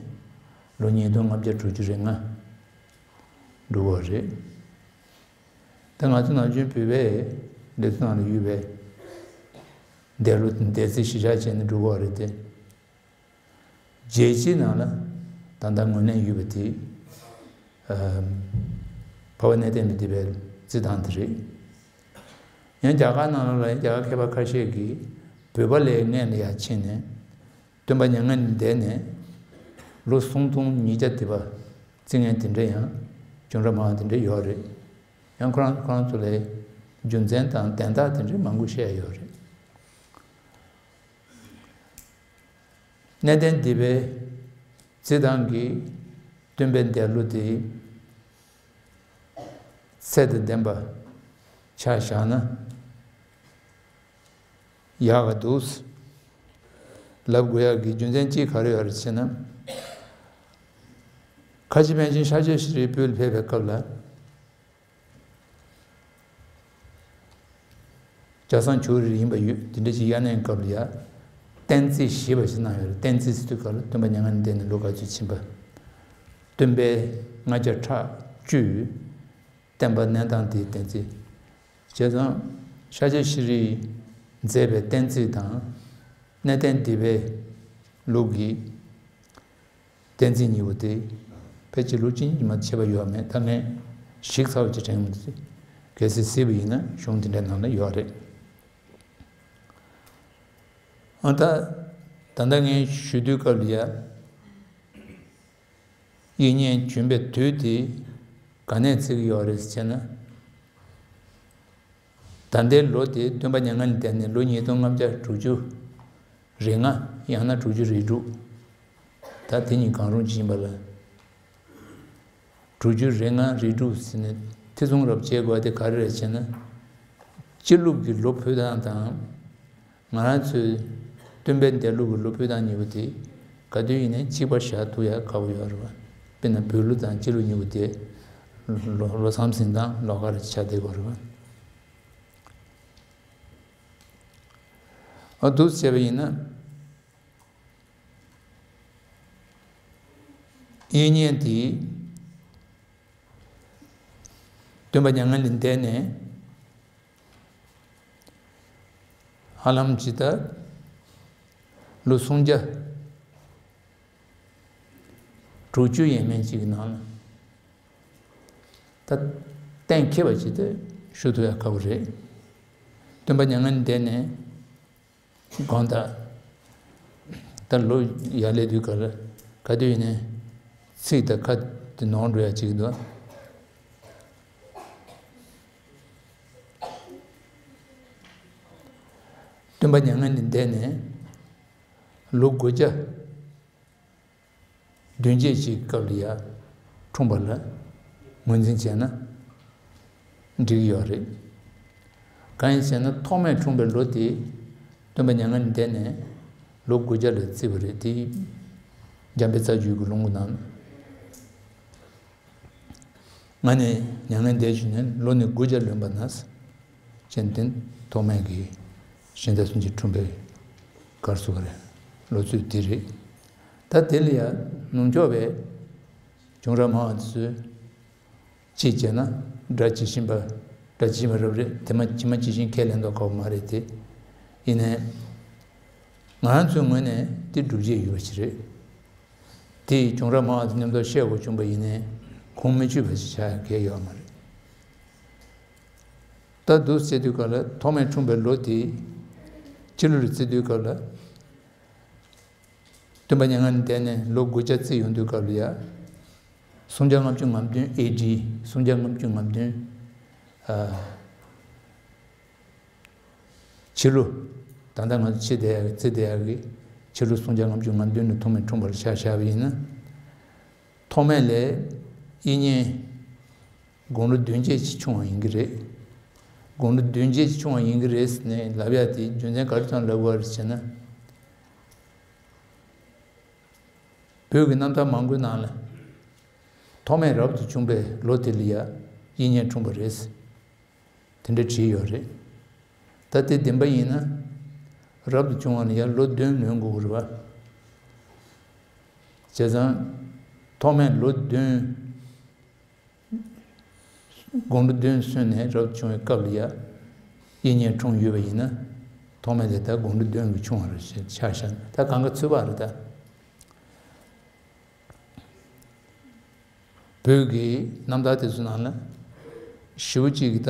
ལོ་ཉིས་སྟོང་ལྔ་བརྒྱ་དྲུག་ཅུ་རེ་ལྔ་འགྲོ་གི་རེད། ད་ང་ཚོ་ནམ་རྒྱུན་བོད་པའི་ལེགས་བྱང་ལ་ཡོད་པའི་འདས་ལོ་འདས་ཚེས་གཞི་བཞག་བྱས་ནས་འགྲོ་གི་རེད་དེ། རྒྱལ་སྤྱིའི་ནང་ལ་ད་ལྟ་ངོས་ལེན་ཡོད་པ་དེ། ཨ། འཕགས་པ་གནས་བརྟན་པའི་སྡེ་པའི་རྩིས་སྟངས་དེ་རེད། ཡང་རྒྱ་གར་ནང་ལ་ཡང་རྒྱ་གར་མཁས་པ་ཁ་ཤས་ཀྱིས་བོད་པ་ལས་སྔོན་ལ་ཡར་ཕྱིན་ནས། སྟོན་པ་མྱ་ངན་ལས་འདས་ནས་ལོ་སུམ་སྟོང་ཉིས་བརྒྱ་དེ་བར་རྩིས་མཁན་དེ་འདྲ་ཡང་བྱུང་རབས་མང་བ་དེ་འདྲ་ཡོད་རེད། ཡང་ཁོ་རང་ཁོ་རང་ཚོ་ལ་རྒྱུ་མཚན་དང་དན་རྟགས་དེ་འདྲ་མང་པོ་བཤད་ཡོད་རེད། གནས་བརྟན་སྡེ་པའི་རྩིས་སྟངས་ཀྱི་སྟོན་པའི་འདས་ལོ་དེ་ཚད་དང་ལྡན་པ་ཆ་བཞག་ན་ཡག་ག་འདུག་ལབ་དགོས་ཡག་གི་རྒྱུ་མཚན་གཅིག་ག་རེ་ཡོད་རེད་ཟེར་ན། ཁ་ཆེ་པཎ་ཆེན་ཤཱཀྱ་ཤྲཱི་བོད་ལ་ཕེབས་པའི་སྐབས་ལ། སྐྱ་བསང་ཆུ་རིས་ཡིན་པ་ཡོད། དེ་འདྲ་ཞིག་དབྱར་གནས་སྐབས་ལ་ཡ། བསྟན་རྩིས་ཞེས་པ་ཞིག་གནང་ཡོད་རེད། བསྟན་རྩིས་ཟེར་དུས་སྐབས་ལ་སྟོན་པ་མྱ་ངན་ལས་འདས་ནས་ལོ་ག་ཚོད་ཕྱིན་པ། སྟོན་པའི་ལྔ་བརྒྱ་ཕྲག་བཅུ། བསྟན་པ་གནས་སྟངས་དེའི་བསྟན་རྩིས། བྱས་ཙང་ཤཱཀྱ་ཤྲཱིས་མཛད་པའི་བསྟན་རྩིས་དང་། གནས་བརྟན་སྡེ་པའི་ལུགས་ཀྱི་བསྟན་རྩིས་གཉིས་པོ་དེ་ཕལ་ཆེར་ལོ་གཅིག་གཉིས་མ་ཁྱད་པར་ཡོད་མེད། ད་ངས་ཞིབ་ཚགས་པོ་ཅིག་དྲན་མི་འདུག་གལ་སྲིད་གཟིགས་པ་ཡིན་ན་གཞུང་དེ་འདྲའི་ནང་ལ་ཡོད་རེད། ཨ་ད། ད་ལྟ་ངས་ཞུ་དུས་སྐབས་ལ་ཡ། དབྱིག་གཉེན་བྱོན་པའི་དུས་དེ་ག་ནས་བརྩི་གི་ཡོད་རེད་ཟེར་ན། ད་ལྟའི་ལོ་དེ་སྟོན་པ་མྱ་ངན་ལས་འདས་ནས་ལོ་ཉིས་སྟོང་ལྔ་བརྒྱ་དྲུག་ཅུ་རེ་ལྔ། ཡང་ན་དྲུག་ཅུ་རེ་དྲུག་ད་དེ་གཉིས་གང་རུང་ཅིག་ཡིན་པ་ལ། དྲུག་ཅུ་རེ་ལྔ་རེ་དྲུག་ཟེར་ནས་ཐེ་ཚོམ་རབ་བྱེད་དགོས་དེ་ག་རེ་རེད་ཟེར་ན། སྤྱི་ལོ་གི་ལོ་འཕོ་སྟངས་དང་། ང་རང་ཚོའི་སྟོན་པའི་འདས་ལོ་གི་ལོ་འཕོ་སྟངས་གཉིས་པོ་དེ་ག་དུས་ཡིན་ནའི་གཅིག་པ་བཞག་ཐུབ་ཡ་དཀའ་པོ་ཡོད་རེད་བ། དཔེར་ན་བོད་ལོ་དང་སྤྱི་ལོ་གཉིས་པོ་དེ་ལོ་ལོ་མཚམས་ཟིན་དང་ལོགས་ཀ་རེ་ཆགས་བསྡད་ཀྱི་ཡོད་རེད་བ། ཨ་འདུག་བྱས་པ་ཡིན་ན། དབྱིག་གཉེན་དེ་སྟོན་པ་མྱ་ངན་ལས་འདས་ནས་ཧ་ལམ་ཇི་ལྟར་ལོ་སུམ་བརྒྱ་དྲུག་ཅུ་ཡས་མས་ཅིག་གི་ནང་ལ། ད་གཏན་འཁེལ་བ་ཅིག་དེ་ཞུ་ཐུབ་ཡ་དཀའ་པོ་རེད། སྟོན་པ་མྱ་ངན་འདས་ནས་གང་ལྟར་ད་ལོ་ཡར་སླེབས་དུས་ག་ལ་ག་དུས་ཡིན་ནའི་ཚིག་དང་ཁ་དེ་ནོར་འགྲོ་ཡ་ཅིག་འདུག་སྟོན་པ་མྱ་ངན་འདས་ནས་ལོ་དགུ་བརྒྱ་བདུན་བརྒྱད་ཅིག་སྐབས་ལ་ཡ་འཁྲུངས་པ་ལ་ངོས་འཛིན་བྱས་ན་འགྲིག་གི་ཡོད་རེད། གང་ཡིན་ཟེར་ན་ཐོག་མའི་འཁྲུངས་པའི་ལོ་དེ་སྟོན་པ་མྱ་ངན་འདས་ནས་ལོ་དགུ་བརྒྱ་ལ་བརྩིས་པ་རེད་དེ། འཇམ་དཔལ་རྩ་རྒྱུད་ཀྱི་ལུང་གི་ནང་། ང་ནི་མྱ་ངན་འདས་བྱུང་ནས་ལོ་ནི་དགུ་བརྒྱ་ལོན་པ་ན། ཅན་དེ་ཐོག་མའི་གི་གཞན་དག་སུམ་ཅུ་འཁྲུངས་པའི་གར་སོ་ག་རེད། ལོ་ཚོད་དེ་རེད། ད་དེ་ལ་ཡང་ནུབ་ཕྱོགས་པའི་བྱུང་རབས་སྨྲ་བ་ཚོས་གཅིག་བྱས་ན་སྒྲ་ཇི་བཞིན་པ་སྒྲ་ཇི་བཞིན་པ་རབ་རེད་དེ་མ་ཇི་མ་ཇི་བཞིན་ཁས་ལེན་མདོག་ཁ་པོ་མ་རེད་དེ། ཡིན་ནའི་ང་རང་ཚོའི་ངོས་ནས་དེ་སྒྲུབ་བྱེད་ཡོད་པ་ཞིག་རེད། དེ་ཡི་བྱུང་རབས་སྨྲ་བ་དང་མཉམ་དུ་བཤད་དགོས་བྱུང་པ་ཡིན་ནའི་ཁུངས་མི་ཆུད་པ་ཞིག་ཆགས་ཡ་གལ་ཡོད་མ་རེད། ད་འདུག་ཟེར་དུས་སྐབས་ལ་ཐོག་མའི་འཁྲུངས་པའི་ལོ་དེ་ཕྱི་ལོ་རུ་བརྩི་དུས་སྐབས་ལ། སྟོན་པ་མྱ་ངན་འདས་ནས་ལོ་དགུ་བརྒྱ་བརྩི་ཡོང་དུས་སྐབས་ལ་ཡ། སུམ་བརྒྱ་ལྔ་བཅུ་ང་བདུན་ཨེ་ཌི། སུམ་བརྒྱ་ལྔ་བཅུ་ང་བདུན། ཨ། ཕྱི་ལོ། ད་ལྟ་ང་ཚོ་ཕྱི་བསྡད་ཡག་གི་བརྩི་བསྡད་ཡག་གི་ཕྱི་ལོ་སུམ་བརྒྱ་ལྔ་བཅུ་ང་བདུན་ནས་ཐོག་མའི་འཁྲུངས་པ་ལ་ཆ་བཞག་པ་ཡིན་ན། ཐོག་མའི་ལས་དབྱིག་གཉེན་དགུང་ལོ་བདུན་བརྒྱད་ཅིག་ཆུང་བ་ཡིན་གྱི་རེད། དགུང་ལོ་བདུན་བརྒྱད་ཅིག་ཆུང་བ་ཡིན་གྱི་རེད་ཟེར་ནས་ལབ་ཡ་དེ་རྒྱུ་མཚན་ག་རེ་ཙམ་ལབ་དགོས་རེད་ཟེར་ན། བོད་ཀྱི་རྣམ་ཐར་མང་པོའི་ནང་ལ། ཐོག་མའི་རབ་ཏུ་བྱུང་བའི་ལོ་དེ་ལ་ཡ་དབྱིག་གཉེན་འཁྲུངས་པ་རེད། དེ་འདྲ་བྲིས་ཡོད་རེད། ད་དེ་བདེན་པ་ཡིན་ན། རབ་ཏུ་བྱུང་བ་ལ་ཡ་ལོ་བདུན་ལོན་དགོས་ཀྱི་རེད་པ། བྱས་ཙང་། ཐོག་མའི་ལོ་བདུན། དགུང་ལོ་བདུན་སོན་ནས་རབ་ཏུ་བྱུང་བའི་སྐབས་ལ་ཡ། དབྱིག་གཉེན་འཁྲུངས་ཡོད་པ་ཡིན་ན། ཐོག་མའི་ལས་ད་དགུང་ལོ་བདུན་གྱི་ཆུང་བ་རེད་ཅེས་ཆ་བཞག་ན་ད་གང་ག་ཚོད་པ་རེད་ད། བོད་ཀྱི་རྣམ་ཐར་དེ་ཚོ་ནང་ལ་ཞེ་པོ་ཅིག་གིས་ད་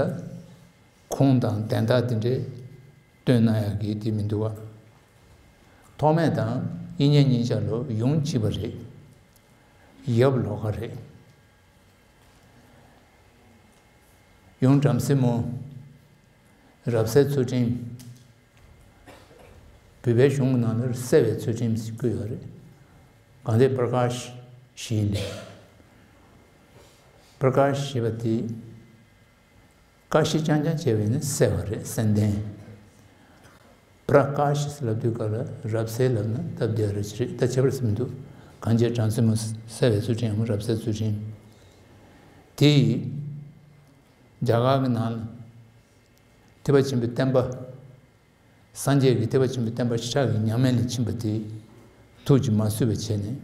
ཁུངས་དང་དན་རྟགས་དེ་འདྲས་སྟོན་གནང་ཡག་གི་དེ་མི་འདུག་བ། ཐོགས་མེད་དང་དབྱིག་གཉེན་གཉིས་ཆ་ལོ་ཡུམ་གཅིག་པ་རེད། ཡབ་ལོ་ཀ་རེད། ཡུམ་བྲམ་ཟེ་མོ། རབ་གསལ་ཚུལ་ཁྲིམས། བོད་པའི་གཞུང་གི་ནང་ལ་གསལ་བའི་ཚུལ་ཁྲིམས་ཞེས་བཀོད་ཡོད་རེད། གང་དེ་པྲ་ཀ་ཤི་ཞེས་ལས། པྲ་ཀ་ཤི་ཞེས་པ་དེ། ཀ་ཤི་རྐྱང་རྐྱང་བྱས་པས་ནི་གསལ་བ་རེད་གསལ་ལྡན། པྲ་ཀ་ཤི་ལབ་དུས་སྐབས་ལ་རབ་གསལ་ལབ་ན་སྟབས་བདེ་བ་རེད་ཅི་རེད་ད་ཁྱད་པར་ཟེར་མི་འདུག་གང་བྱས་བྲམ་ཟེ་མོ་གསལ་བའི་ཚུལ་ཁྲིམས་ཡང་རབ་གསལ་ཚུལ་ཁྲིམས། དེ་ཡིས། རྒྱ་གར་གྱི་ནང་ལ། ཐེག་པ་ཆེན་པོའི་བསྟན་པ། སངས་རྒྱས་ཀྱི་ཐེག་པ་ཆེན་པོའི་བསྟན་པ་ཞེ་དྲག་གི་ཉམས་ལེན་ལ་ཕྱིན་པ་དེ། ཐུགས་ཀྱིས་མ་བཟོད་པ་བྱས་ནས།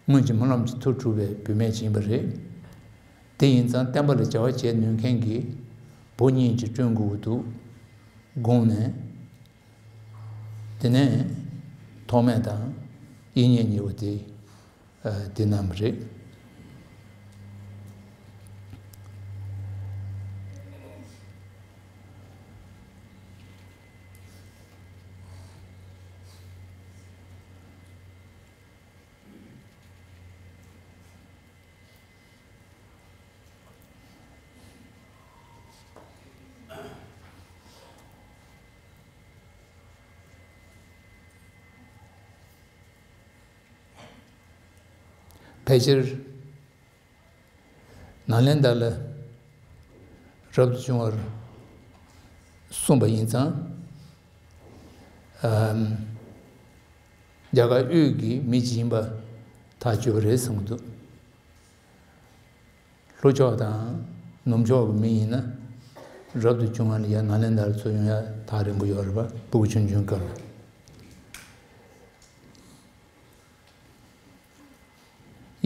སྔོན་གྱི་སྨོན་ལམ་གྱི་མཐུ་གྲུབ་པའི་བུད་མེད་ཅིག་ཡིན་པ་རེད། དེ་ཡིན་ཙང་བསྟན་པ་ལ་བྱ་བ་བྱེད་ནུས་མཁན་གྱི་བུ་གཉིས་ཀྱིས་བསྐྲུན་དགོས་ཀྱི་འདུག་དགོངས་ནས། དེ་ནས་ཐོགས་མེད་དང་དབྱིག་གཉེན་གཉིས་པོ་དེ་དེ་གནང་བ་རེད། ཕལ་ཆེར་ནཱ་ལེནྡྲ་ལ་རབ་ཏུ་བྱུང་བར་གསུངས་པ་ཡིན་ཙང་། ཨམ། རྒྱ་གར་དབུས་ཀྱི་མི་ཅིག་ཡིན་པ་ཐག་ཆོད་པ་རེད་བསམ་གྱི་འདུག་ལྷོ་ཕྱོགས་དང་ནུབ་ཕྱོགས་ཀྱི་མི་ཡིན་ན་རབ་ཏུ་བྱུང་བ་ལ་ཡ་ནཱ་ལེནྡྲ་ལ་ཚུར་ཡོང་ཡ་ཐག་རིང་པོ་ཡོད་རེད་པ་སྤུ་གུ་ཆུང་ཆུང་སྐབས་ལ།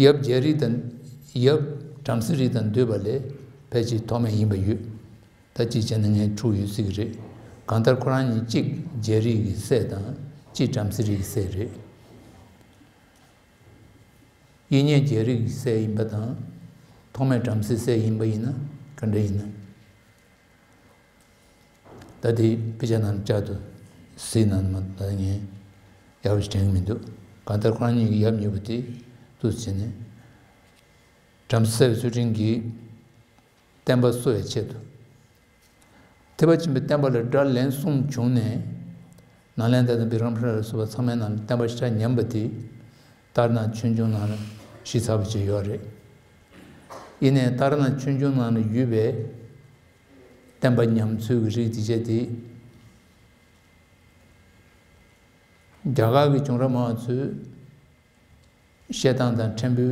ཡབ་རྒྱལ་རིགས་དང་། ཡབ་བྲམ་ཟེ་རིགས་དང་འདུས་པ་ལས་ཕལ་ཆེར་ཐོགས་མེད་ཡིན་པ་ཡོད། ད་གཅིག་བྱས་ན་ངའི་ཕྲུ་གུ་ཡོད་སྲིད་ཀྱི་རེད། གང་ལྟར་ཁོ་རང་གཉིས་གཅིག་རྒྱལ་རིགས་ཀྱི་སྲས་དང་གཅིག་བྲམ་ཟེ་རིགས་ཀྱི་སྲས་རེད། དབྱིག་གཉེན་རྒྱལ་རིགས་ཀྱི་སྲས་ཡིན་པ་དང་ ཐོག་མའི་བྲམ་ཟེ་སྲས་ཡིན་པ་ཡིན་ན་ག་འདྲ་ཡིན་ན། ད་དེ་དཔེ་ཆ་ནང་བཅར་དུ་གཟིགས་ན་མ་ད་ངས་ཡག་པོ་ཞིག་དྲན་གྱི་མི་འདུག་གང་ལྟར་ཁོ་རང་གཉིས་ཀྱི་ཡབ་གཉིས་པོ་དེ་འདུག་བྱས་ནས། བྲམ་ཟེ་ཚུལ་ཁྲིམས་ཀྱིས་བསྟན་པ་གསོ་བའི་ཆེད་དུ། ཐེག་པ་ཆེན་པོའི་བསྟན་པ་ལ་དགྲ་ལན་གསུམ་བྱུང་ནས། ནཱ་ལེནྡྲ་དང་བི་ཀྲ་མ་ཤ་ལ་སོགས་པ་ཚང་མའི་ནང་ལ་བསྟན་པ་ཞེ་དྲག་ཉམས་པ་དེ། ཏཱ་ར་ནཱཐ་ཆོས་འབྱུང་ནང་ལ་གཞི་ཚ་པོ་ཅིག་ཡོད་རེད། ཡིན་ནའི་ཏཱ་ར་ནཱཐ་ཆོས་འབྱུང་ནང་ལ་ཡོད་པའི་བསྟན་པ་ཉམས་ཚུལ་གྱི་རིགས་དེ་བྱས་ཏེ། རྒྱ་གར་གྱི་གཞུང་རབས་མང་ཚོས་བཤད་སྟངས་དང་ཕྲན་བུ་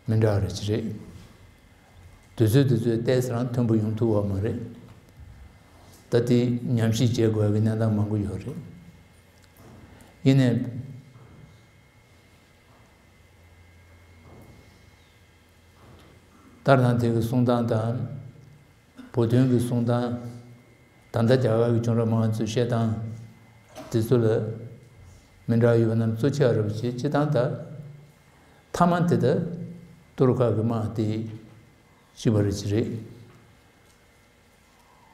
མི་འདྲ་བ་རེ་ཅིག་རེད། དུས་ཚོད་དུས་ཚོད་ཏོག་ཙམ་རང་མཐུན་པོ་ཡོང་ཐུབ་པ་མ་རེད། ད་དེ་ཉམས་ཞིབ་བྱེད་དགོས་ཀྱི་གནས་སྟངས་མང་པོ་ཡོད་རེད། ཡིན་ནའི། ཏཱ་ར་ནཱ་ཐའི་གི་གསུང་སྟངས་དང་། བོད་དོན་གྱི་གསུང་སྟངས། ད་ལྟ་རྒྱ་གར་གྱི་གཞུང་རབས་མང་ཚོས་བཤད་སྟངས་དེ་ཚོ་ལ་མི་འདྲ་ཡོད་པ་རྣམས་གཙོ་ཆེ་བ་རེད་པ་ཅེས་སྤྱི་བཏང་ད། མཐའ་མ་དེ་ད་ཏུ་རུ་ཁ་གི་དམག་དེ་ཅི་བ་རེ་ཅི་རེད།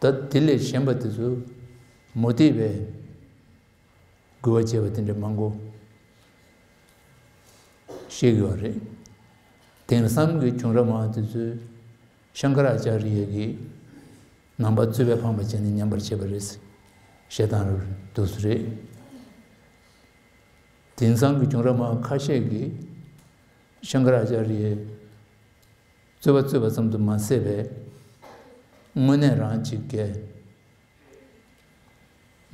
ད་དེ་ལས་གཞན་པ་དེ་ཚོ་མུ་སྟེགས་པའི་རྒོལ་བ་བྱས་པ་དེ་འདྲ་མང་པོ་བཤད་ཀྱི་ཡོད་རེད། དེང་སང་གི་གཞུང་རབས་མང་དེ་ཚོས་ཤང་ཀ་ར་ཨ་ཙཱ་རི་ཡ་གིས་ནང་པ་རྩོད་པའི་ཕམ་པ་བྱས་ནས་ཉམས་པར་བྱས་པ་རེད་ཟེར་བཤད་སྟངས་རེད་འདུག་སེ་རེད། དེང་སང་གི་གཞུང་རབས་མང་ཁ་ཤས་ཀྱིས་ཤང་ཀ་ར་ཨ་ཙཱ་རི་ཡའི་རྩོད་པ་རྩོད་པ་ཙམ་དུ་མ་ཟད་པའི་དངོས་གནས་རང་གཅིག་གིས།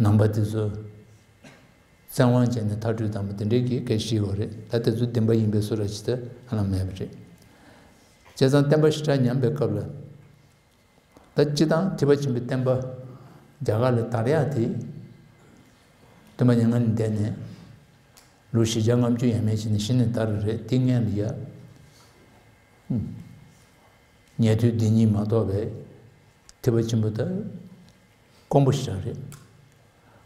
ནང་པ་དེ་ཚོ་བཙན་དབང་བྱས་ནས་མཐར་སྐྲོད་བཏང་བ་དེ་འདྲའི་གི་སྐད་ཆ་བཤད་ཡོད་རེད། ད་དེ་ཚོ་བདེན་པ་ཡིན་པའི་བཟོ་འདྲ་ཅིག་ད་ཧ་ལམ་མེད་པ་རེད། བྱས་ཙང་བསྟན་པ་ཞེ་དྲག་ཉམས་པའི་སྐབས་ལ། ད་སྤྱི་བཏང་ཐེག་པ་ཆེན་པོའི་བསྟན་པ་རྒྱ་གར་ལ་དར་ཡག་དེ། སྟོན་པ་མྱ་ངན་ལས་འདས་ནས་ལོ་བཞི་བརྒྱ་ལྔ་བཅུ་ཡས་མས་ཕྱིན་ནས་གཞི་ནས་དར་བ་རེད། དེ་སྔོན་ལ་ཡ། ཉན་ཐོས་སྡེ་གཉིས་མ་གཏོགས་པའི་ཐེག་པ་ཆེན་པོ་དེ་དཀོན་པོ་ཞིག་རེད།